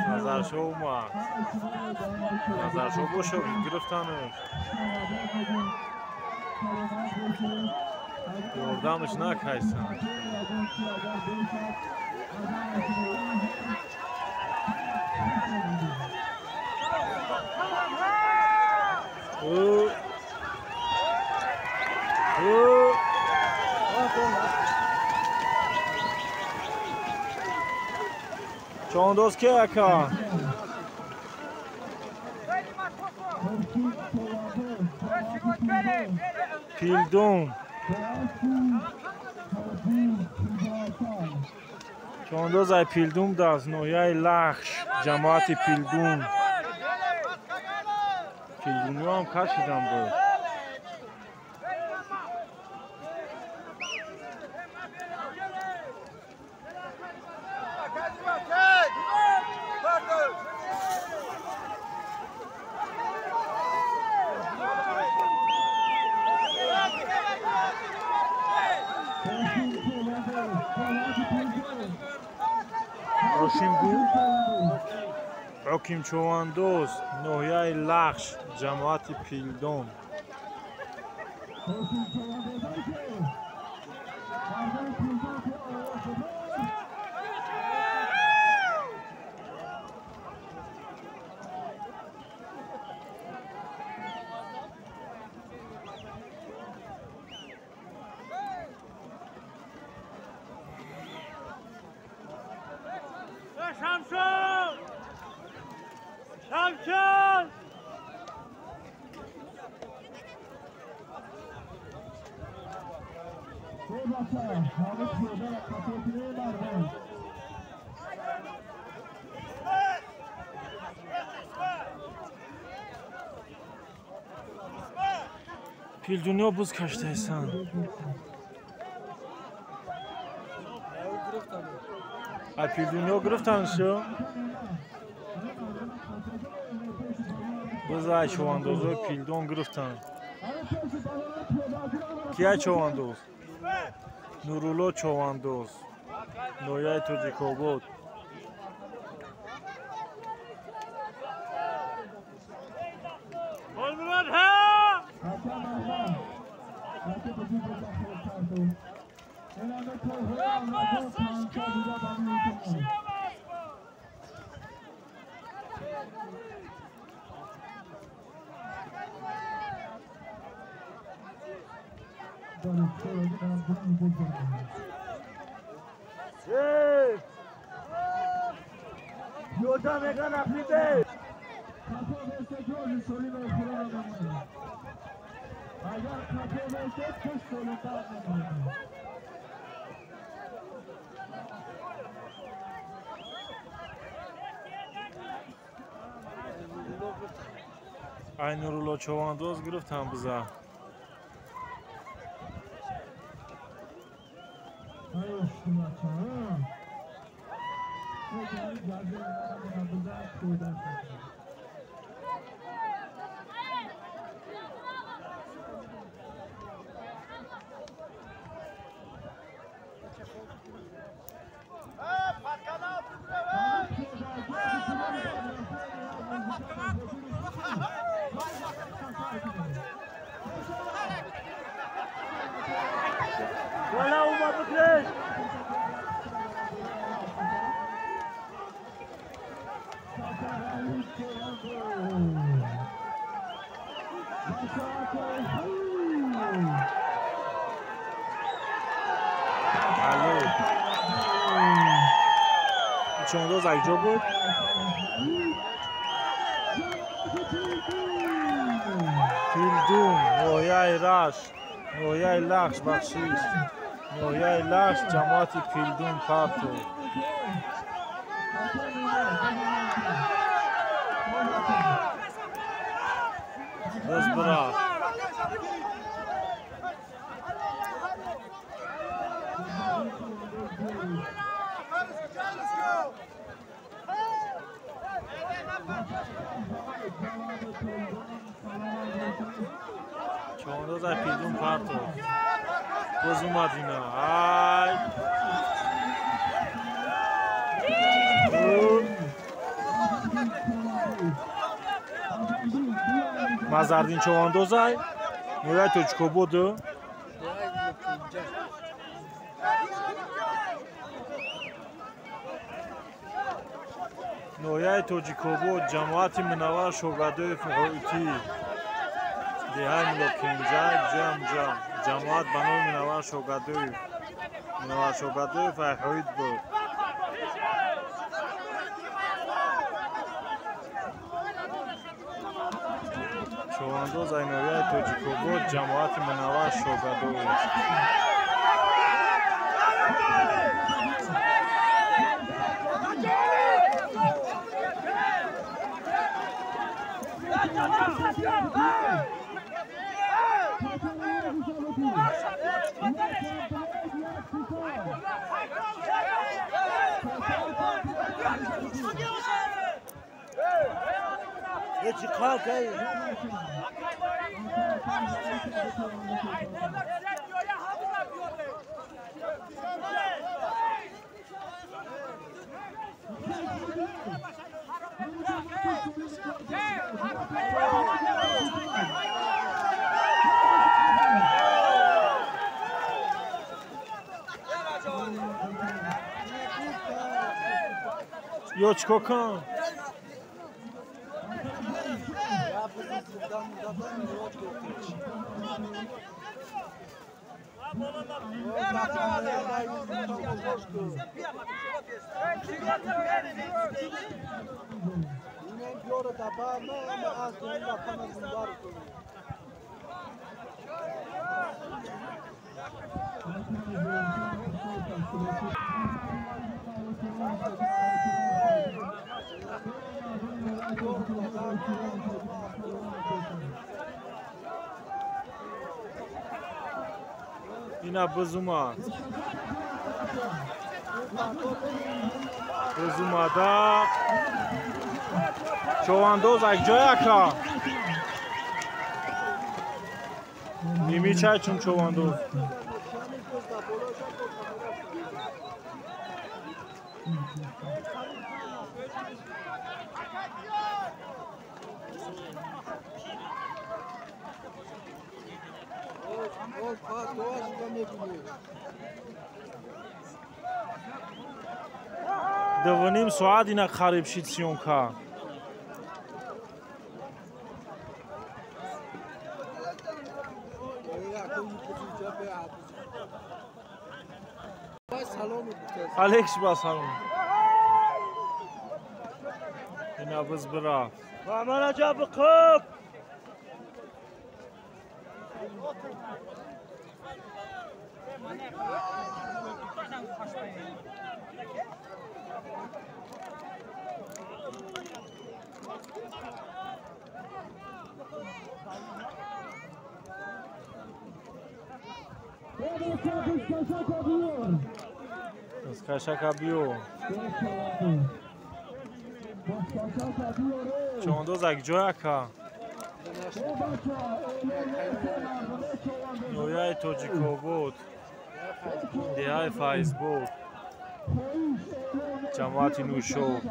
Назаршоҳ омад. Назаршоҳ бошо гирифтанаш. Ёрдамаш накайсан. Човандоз ки ака? Пилдум. Човандоз ай Пилдум даст, ноҳияи Лахш, ҷамоати Пилдум. Пилдумиҳоам кашидан буд. Ҳоким Човандоз, ноҳияи Лахш, ҷамоати Пилдон. Пилдунё буз каштайсан. А пилдунё гирифтаншо? Буз ай човандозои пилдон гирифтанд. Кия човандоз? Нурулло човандоз. Ноҳияи Тоҷикобод. Ай Нурулло човандоз гирифтам биза. Човандоз акҷо буд? Пилдун, ноҳияи Рашт, ноҳияи Лахш, бахшиш, ноҳияи Лахш, ҷамоати Пилдун парто. Боз бирафт. Човандоз ай Пилдун парто. Боз омад ина. Ай! Мазардин човандоз ай? Ноҳияи Тоҷикобод. Ноҳияи Тоҷикобод, ҷамоати Мунаввар Шогадоев ҳоитӣ. Деҳаи Муллокенҷа, ҷамҷа. Ҷамоат ба номи Мунаввар Шогадоев. Мунаввар Шогадоев ай ҳоит буд. Човандоз ай ноҳияи Тоҷикобод, ҷамоати Мунаввар Шогадоев. Ё чикор кун? Ина биз омад. Биз омада. Човандоз як ҷой ака. Ними чай чун човандоз. Дувним соат ина қариб шид съёмка. Алекс ба салом. Ина биз бирафт. Мамараҷаб қуб. Кашака биё. Човандоз як ҷой ака. Ноҳияи Тоҷикобод, деҳаи Файзбод, ҷамоати Нӯшоб.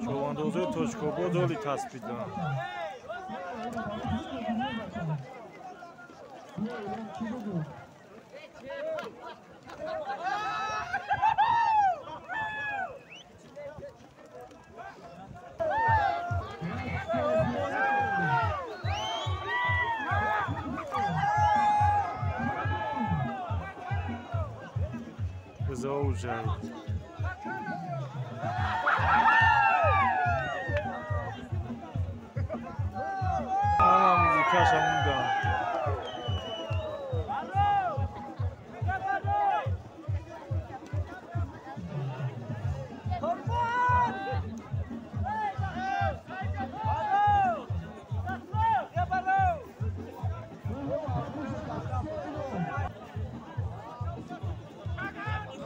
Човандозои Тоҷикобод оли таспиданд. Бизо уже. Ана музикаша мундам.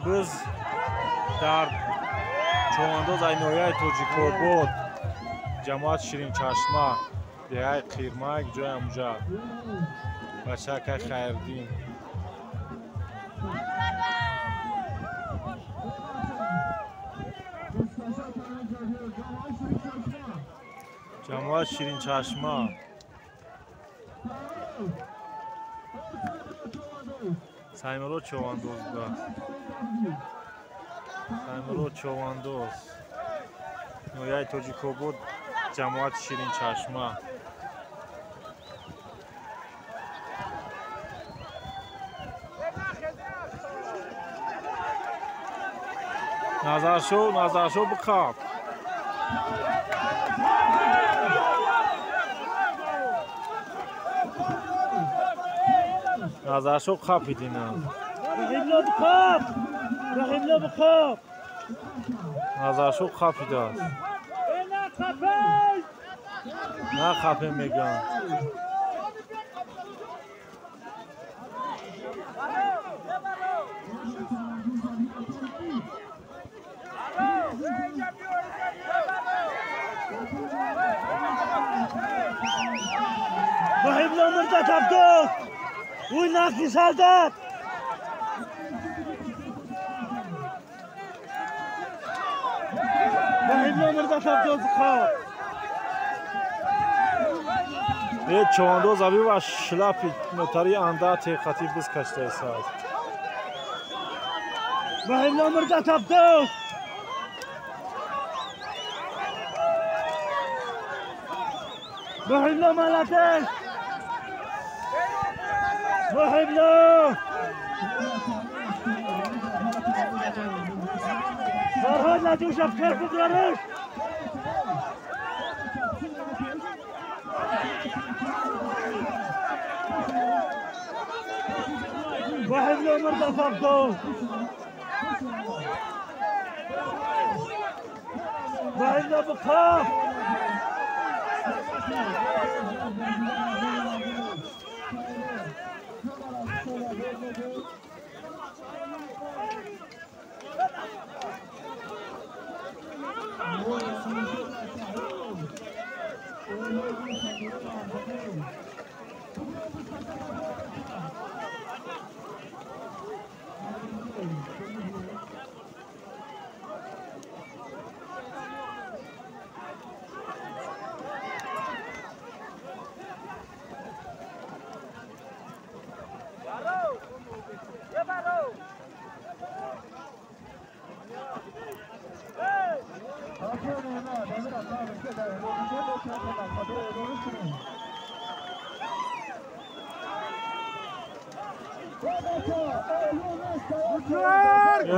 Биз дар човандоз ай ноҳияи Тоҷикобод, ҷамоати Ширинчашма, деҳаи Қирмак, ҷои амуҷа. Бачакай Хайрдин. Ҷамоати Ширинчашма. Саймурод човандоз будааст. Саймурод човандоз. Ноҳияи Тоҷикобод, ҷамоати Ширинчашма. Назаршо, Назаршо биқаб. Назаршо қапидина. Раҳимло биқаб. Раҳимло биқаб. Назаршо қапидааст. На қапе мегӯям. Раҳимло мирза Табдоз. Уй нақши солдат. Раҳимло мирза Табдоз биқаб. Е човандоз аби ва шлапи нотари анда теқати биз кашдаесад. Раҳимло мирза Табдоз. Раҳимло молодец. Раҳимло. Фарҳод Ладушев кайф бигзариш. Раҳимло мирза Табдоз. Раҳимда биқаб!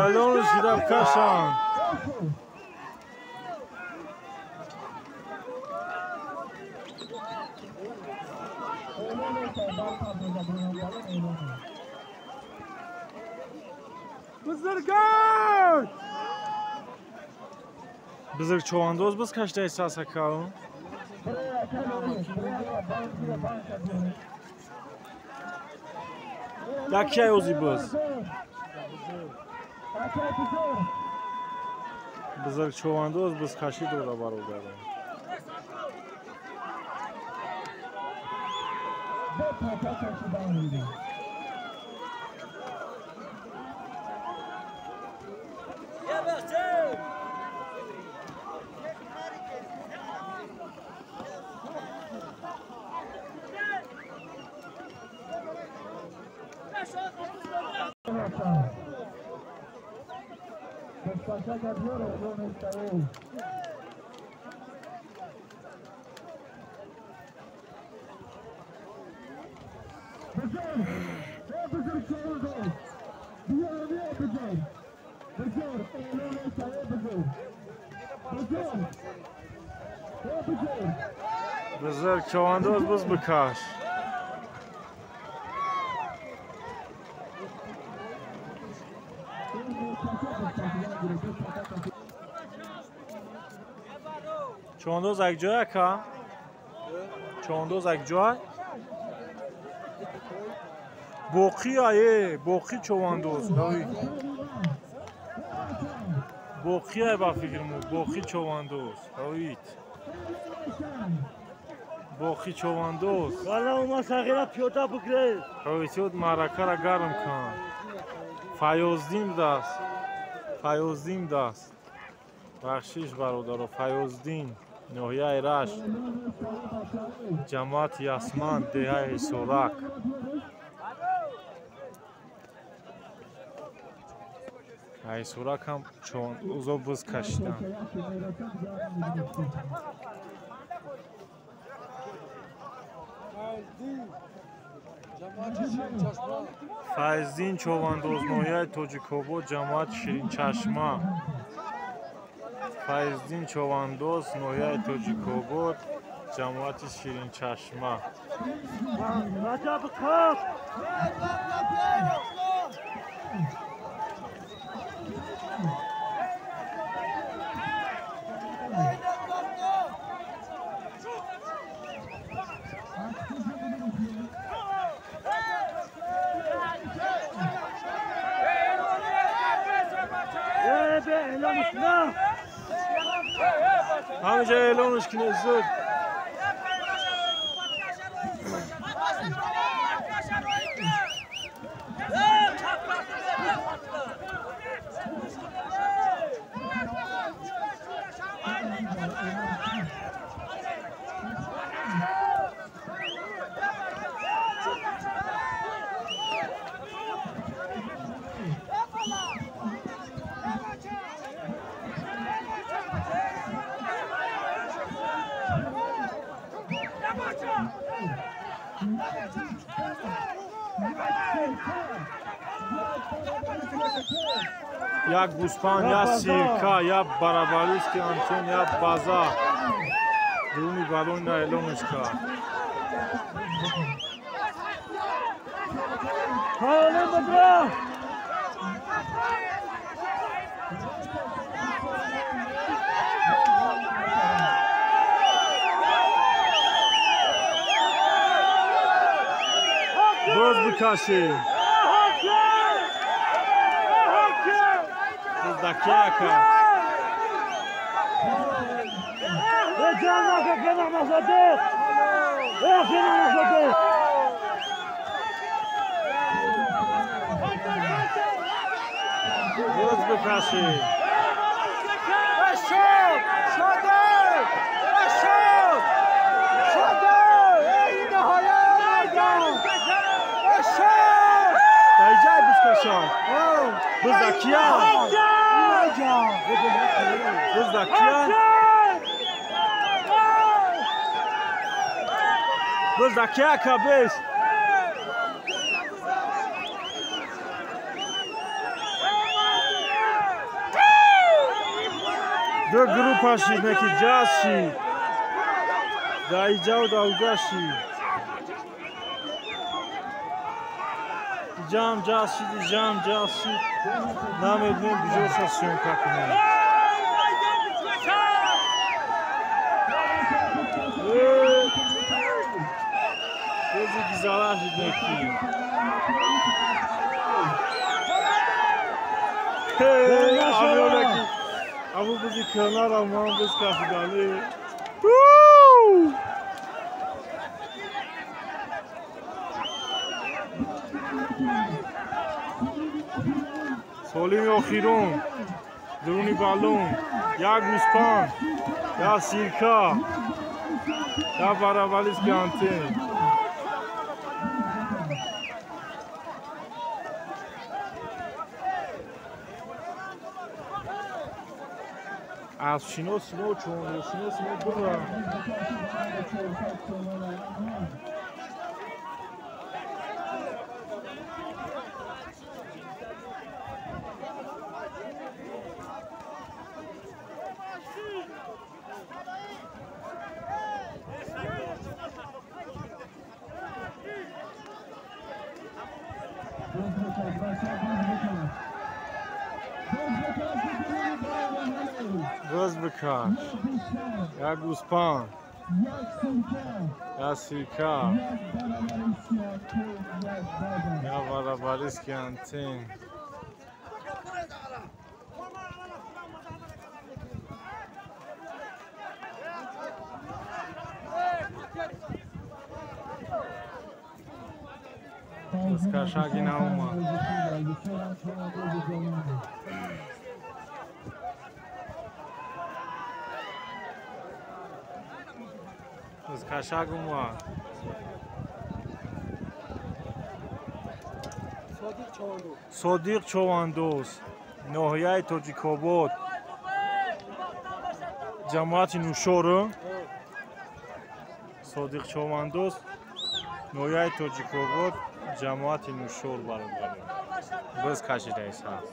Эълонш кидаб кашанд. Бузургон! Бузург човандоз биз кашидаи сасакаун. Якяй ози биз. Бузург човандоз биз кашӣ дора бародарон. Бузург човандоз биз бикаш. Човандоз як ҷой ака? Човандоз як ҷой? Боқӣ ае, боқӣ човандоз. Боқӣ ай ба фикрмо, боқӣ човандоз. Ҳавид. Боқӣ човандоз. Валла ума сағира пиёда бигре. Ҳавидёд маъракара гарм кан. Фаёздин даст. Фаёздин даст. Бахшиш бародаро, Фаёздин, ноҳияи Рашт, ҷамоати Ясман, деҳаи Ҳисорак. Ҳисорак ҳам човандозо биз кашиданд. Файздин човандоз, ноҳияи Тоҷикобод, ҷамоати Ширинчашма. Файздин човандоз, ноҳияи Тоҷикобод, ҷамоати Ширинчашма. Раҷаб қаб! Ҳамиҷа эълонш кине зуд. Як гӯспанд, як сирка, як барабариски антен, як база. Дуюми балонро эълонш кард. Ҳолим бидра! Боз бикашӣ. Буздаки ака. Боз бикашӣ. Буздакия. Буздакия. Буздакия кабеш. Ду группа шид, неки ҷаз шид. Да иҷаву да уҷа шид. Иҷам ҷаз шид, иҷам ҷаз шид. Намедонем куҷоша съёмка кунем. Бози гизала шид неки. Абу бузи кӯнара ман буз кашидани. Солими охирон, дуруни баллон, як гӯспанд, як сирка, як барабалиски антен. Аспшиноси мо, чӯпоншиноси мо бурра. Боз бикаш. Як гӯспанд, як сирка, як барабариски антен. Бузкашаки наомад. Бузкашак омад. Содиқ Човандоз, ноҳияи Тоҷикобод, ҷамоати Нушору. Содиқ Човандоз, ноҳияи Тоҷикобод, ҷамоати Нушор бародаро. Боз кашидаист ҳаст.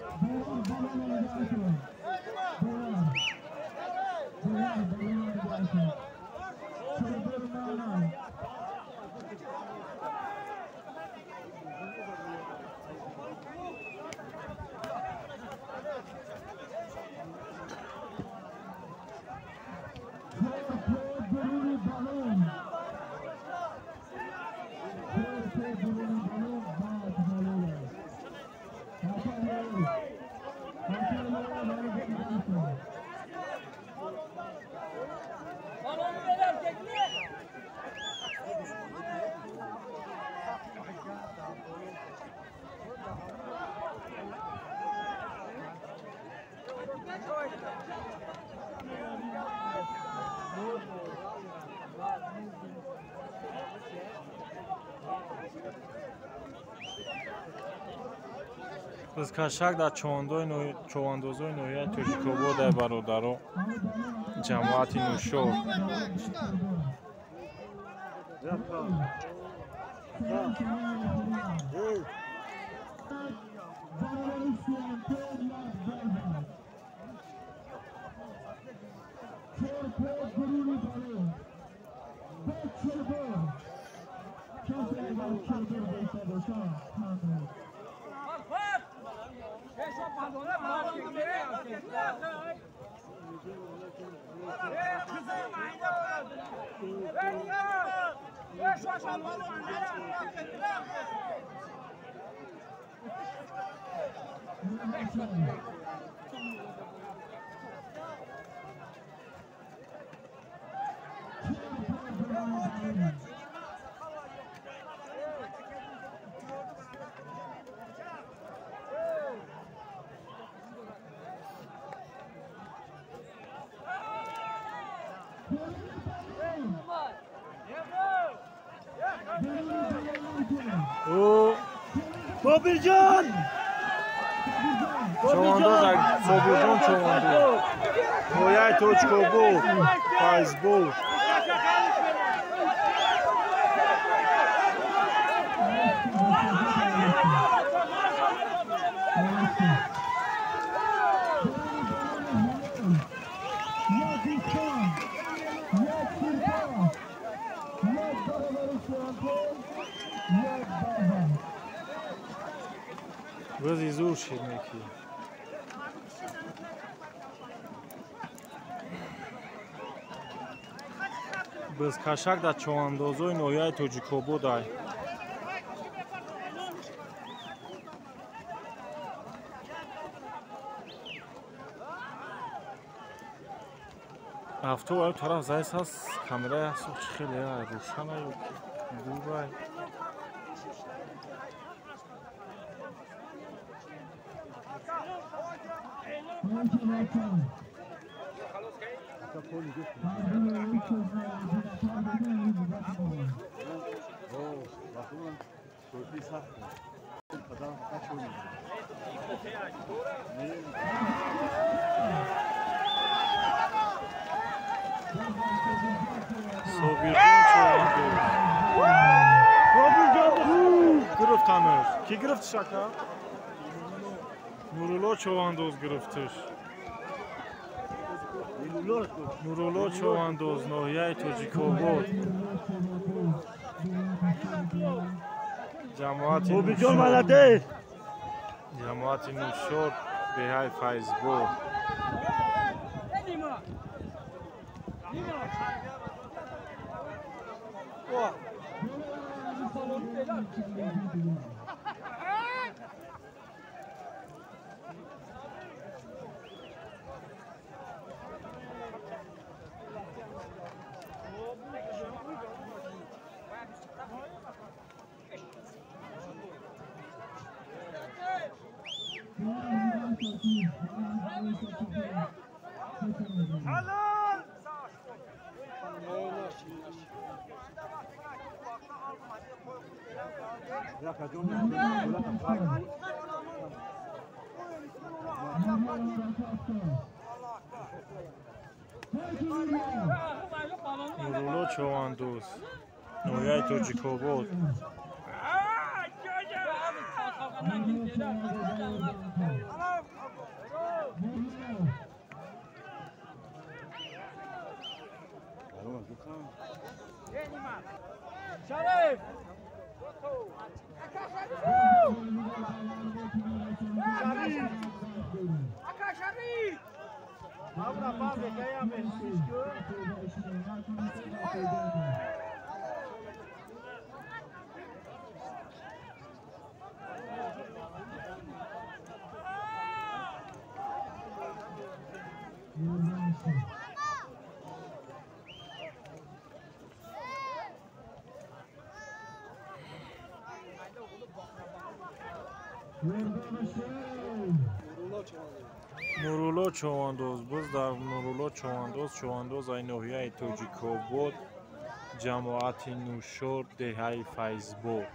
Бузкашак дар чӯпондозои ноҳияи Тоҷикобод, ай бародаро, ҷамоати Нушор. Собирҷон! Човандоз Собирҷон Човандоз. Нояй Тоҷикобод, Файзбод. Бази зур шид мекӣ. Бизкашак дар човандозои ноҳияи Тоҷикобод ай. Авто аю тараф заис ҳаст, камераи ҳаст, чӣ хеле рӯшан аю дурай. Собирҷон Човандоз. Гирифтанаш. Ки гирифтиш ака? Нурулло Човандоз гирифтиш. Нурулло Човандоз, ноҳияи Тоҷикобод. Ҷамоати Нушор, деҳаи Файзбод. Нурулло Човандоз, ноҳияи Тоҷикобод. Нурулло Човандоз. Боз дар Нурулло Човандоз, Човандоз ай ноҳияи Тоҷикобод, ҷамоати Нушор, деҳаи Файзбод.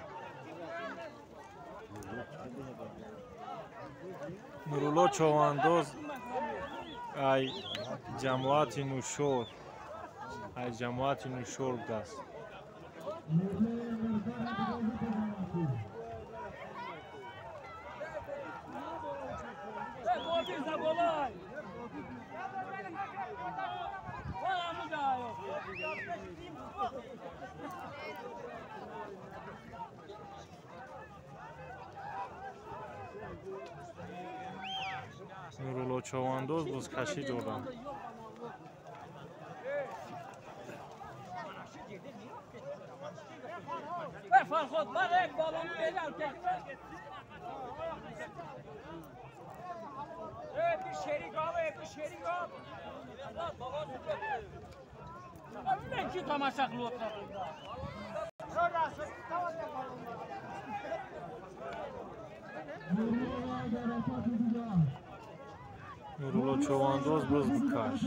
Нурулло Човандоз ай ҷамоати Нушор, ай ҷамоати Нушор будааст. Нурулло Човандоз бузкашӣ дорад. Нурулло Човандоз боз бикаш.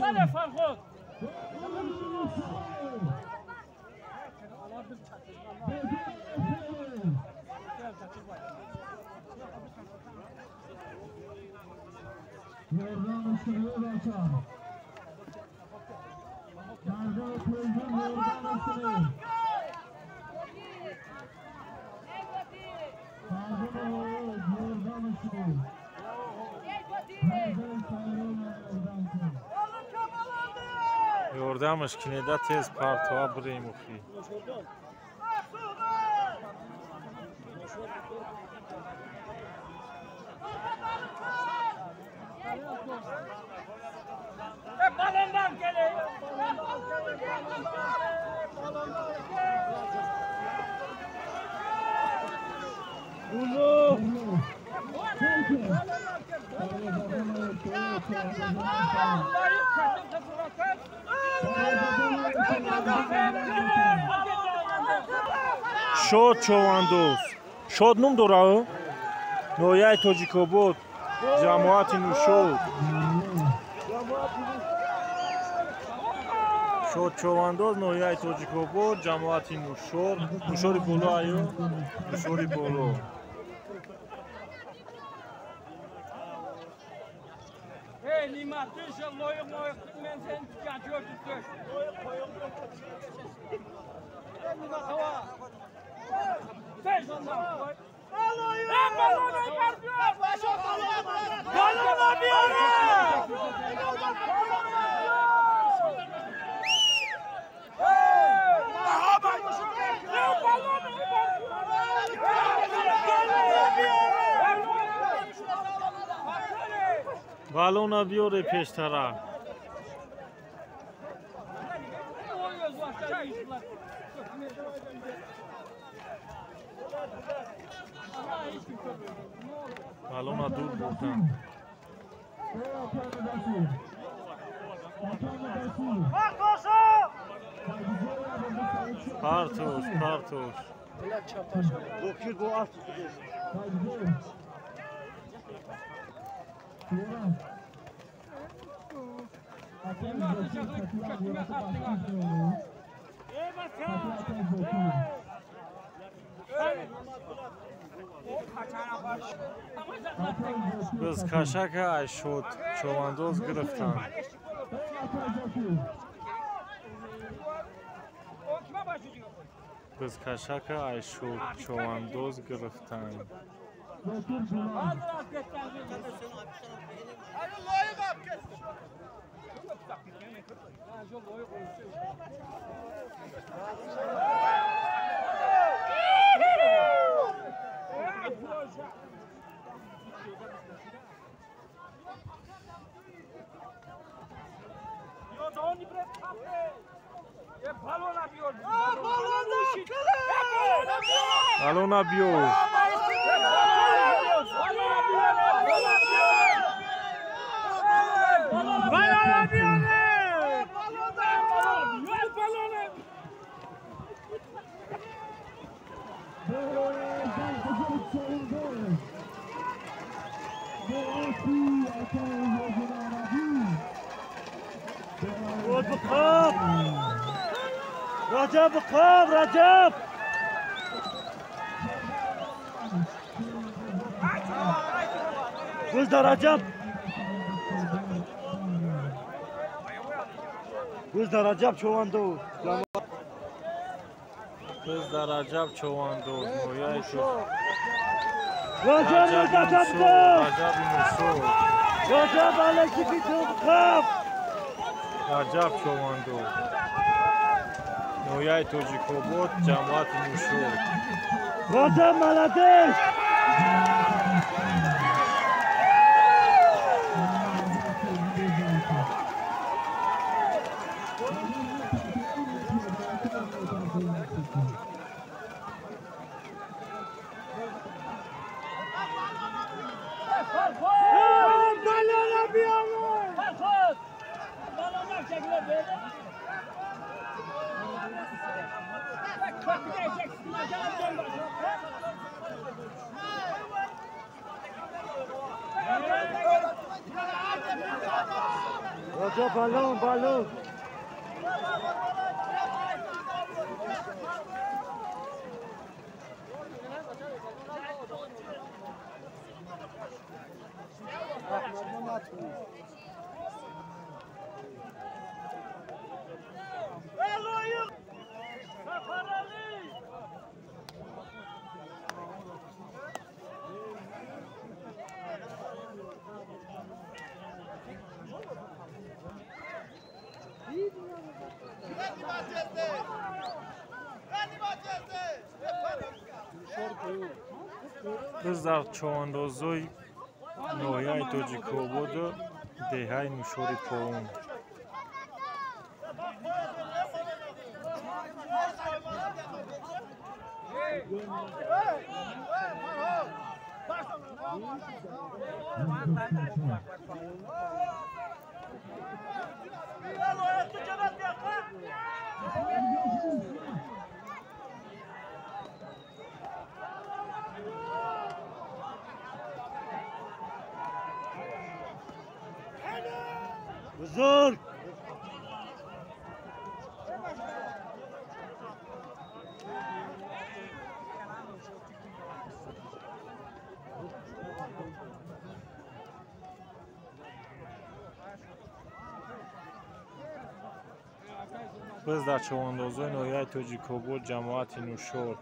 Ёрдамаш кинеда тез партова бирем охи. Шод Човандоз. Шод ном дора ӯ? Ноҳияи Тоҷикобод, ҷамоати Нушод. Шод Човандоз, ноҳияи Тоҷикобод, ҷамоати Нушор. Нушори боло аю? Нушори боло. Балона биёре пештара. Балона дур бурдан. Партош, партош. Бизкашака ай шуд човандоз гирифтанд. Бизкашака ай шуд човандоз гирифтанд. Балона биёр. رجب قاب رجب گل در رجب گل در رجب چواندو گل در رجب چواندو رجب رجب رجب علیکی قاب رجب چواندو ноҳияи Тоҷикобод, ҷамоати Нушод. Раҷаб молодец! Raja balon balon. Biz дар човандозои ноҳияи Тоҷикободу деҳаи Нушори Поун. Бузург! Biz дар човандозои ноҳияи Тоҷикобод ҷамоати Нушор.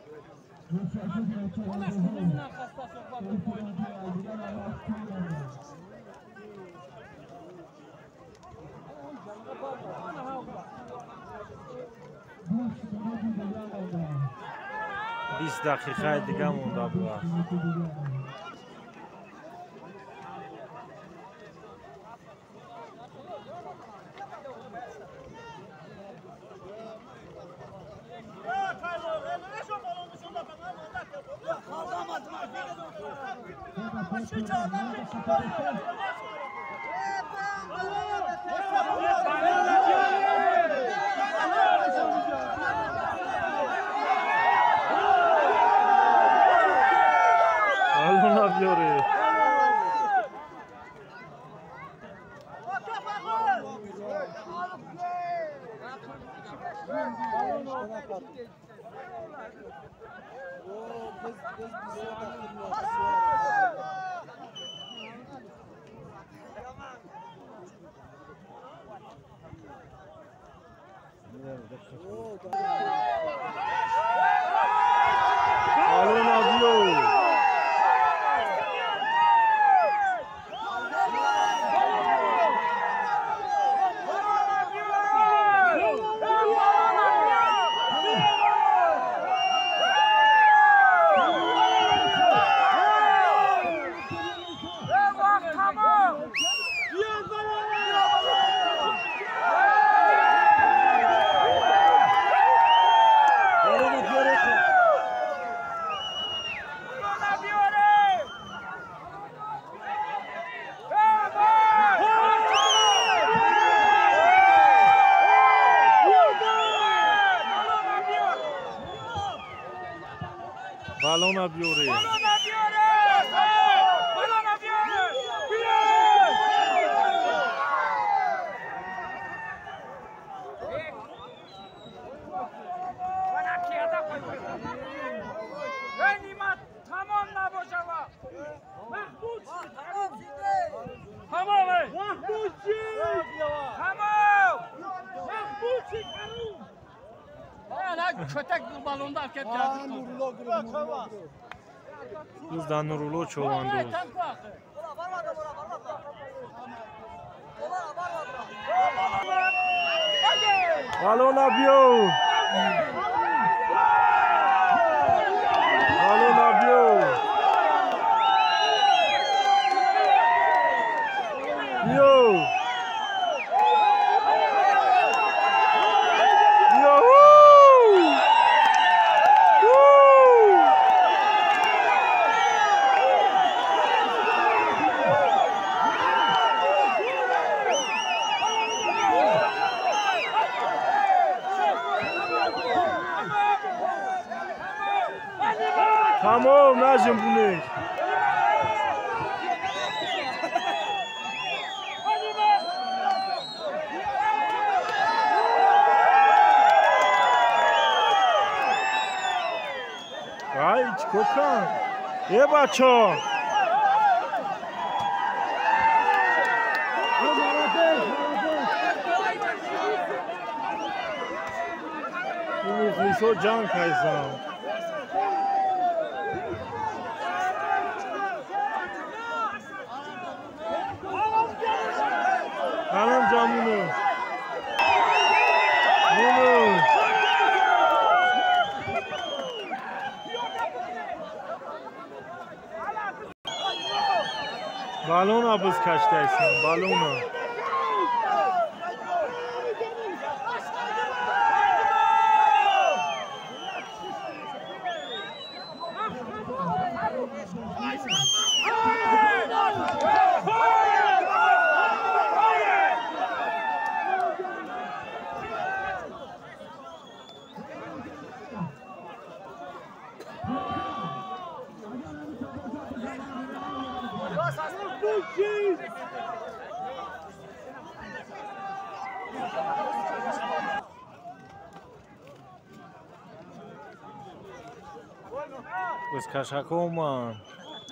Бист дақиқаи дига монда будааст. Balona биёре. Biz дар Нурулло човандоз. Балона биё! Балона биё! Биё! Тамом нажимбунеш. Ай, чикор кан? Э бачо. Мухлисо ҷанг кайсан. Алам ҷамуну. Муну. Балона биз каштайсан, балона. Бизкашако омад.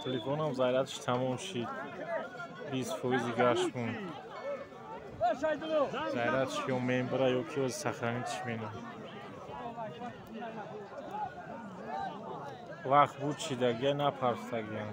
Телефонам зарядш тамом шид. 20% гашт буд. Зарядш ё мембара ё ки оз сохранитш менам. Вақт буд шидагия напарфтагиям.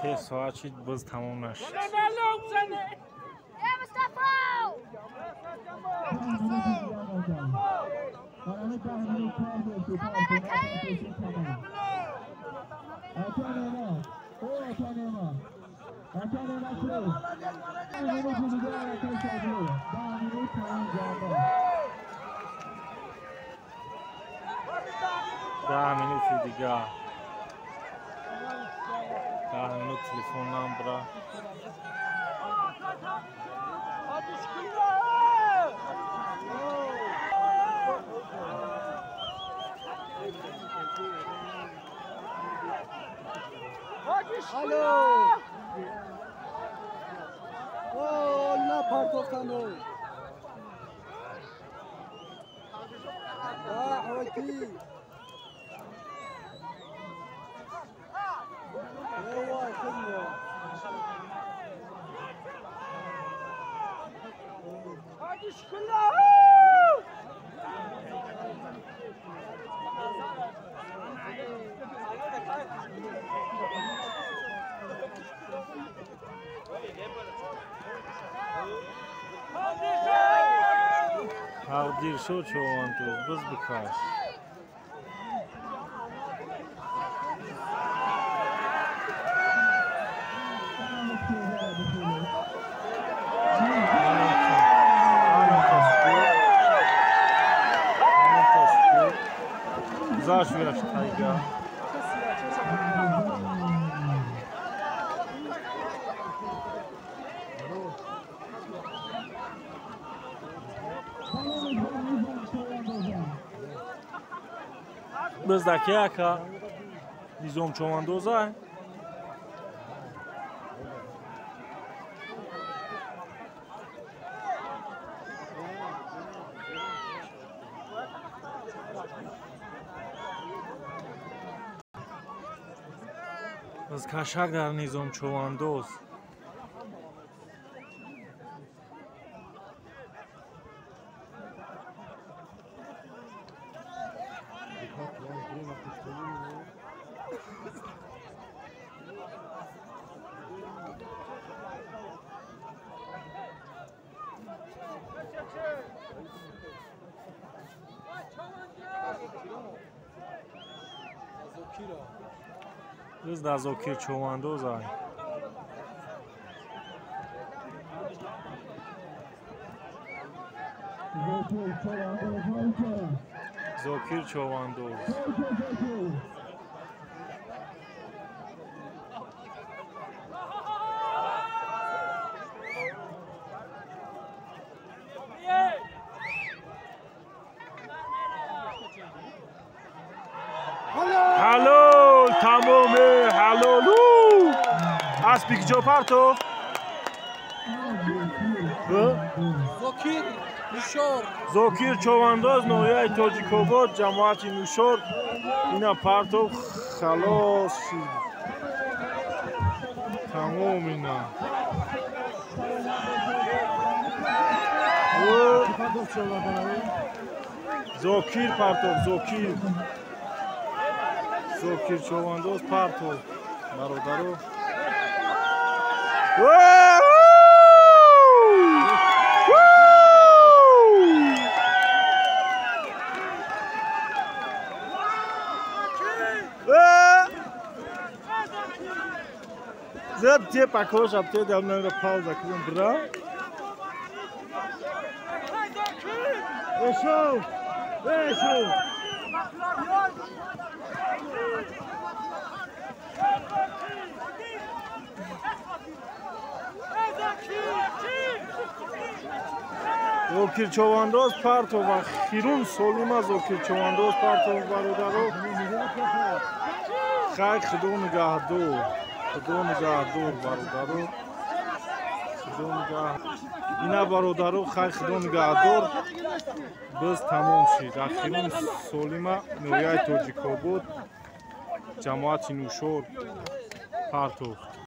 Се соат шид, боз тамом нашид. Даҳ минути дигар. 10 минут телефон намбра. Алло! О, на партофтану. А, Тақдир шуд човандоз, биз бикаш. Гузашт вираш тайга. Биздаки ака. Низом човандоза. Бузкашак дар Низом човандоз. Буз дар Зокир човандоз ай. Зокир човандоз. Ҳалол, тамоме, ҳалол. Аспи куҷо партофт? Зокир Нушор. Зокир човандоз, ноҳияи Тоҷикобод, ҷамоати Нушор. Ина партофт, халос шид. Тамом ина. Зокир партофт, Зокир. Зокир човандоз партофт, бародаро. Зад те пакош апте дамнара пауза кунам бра. Эшо! Эшо! Зокир човандоз партов ва хирун солима Зокир човандоз партов, бародаро. Хай, худо нигаҳдор. Худо нигаҳдор, бародаро. Худо нигаҳ. Ина бародаро, хай, худо нигаҳдор. Биз тамом шид. Ахирун солима ноҳияи Тоҷикобод, ҷамоати Нушор партофт.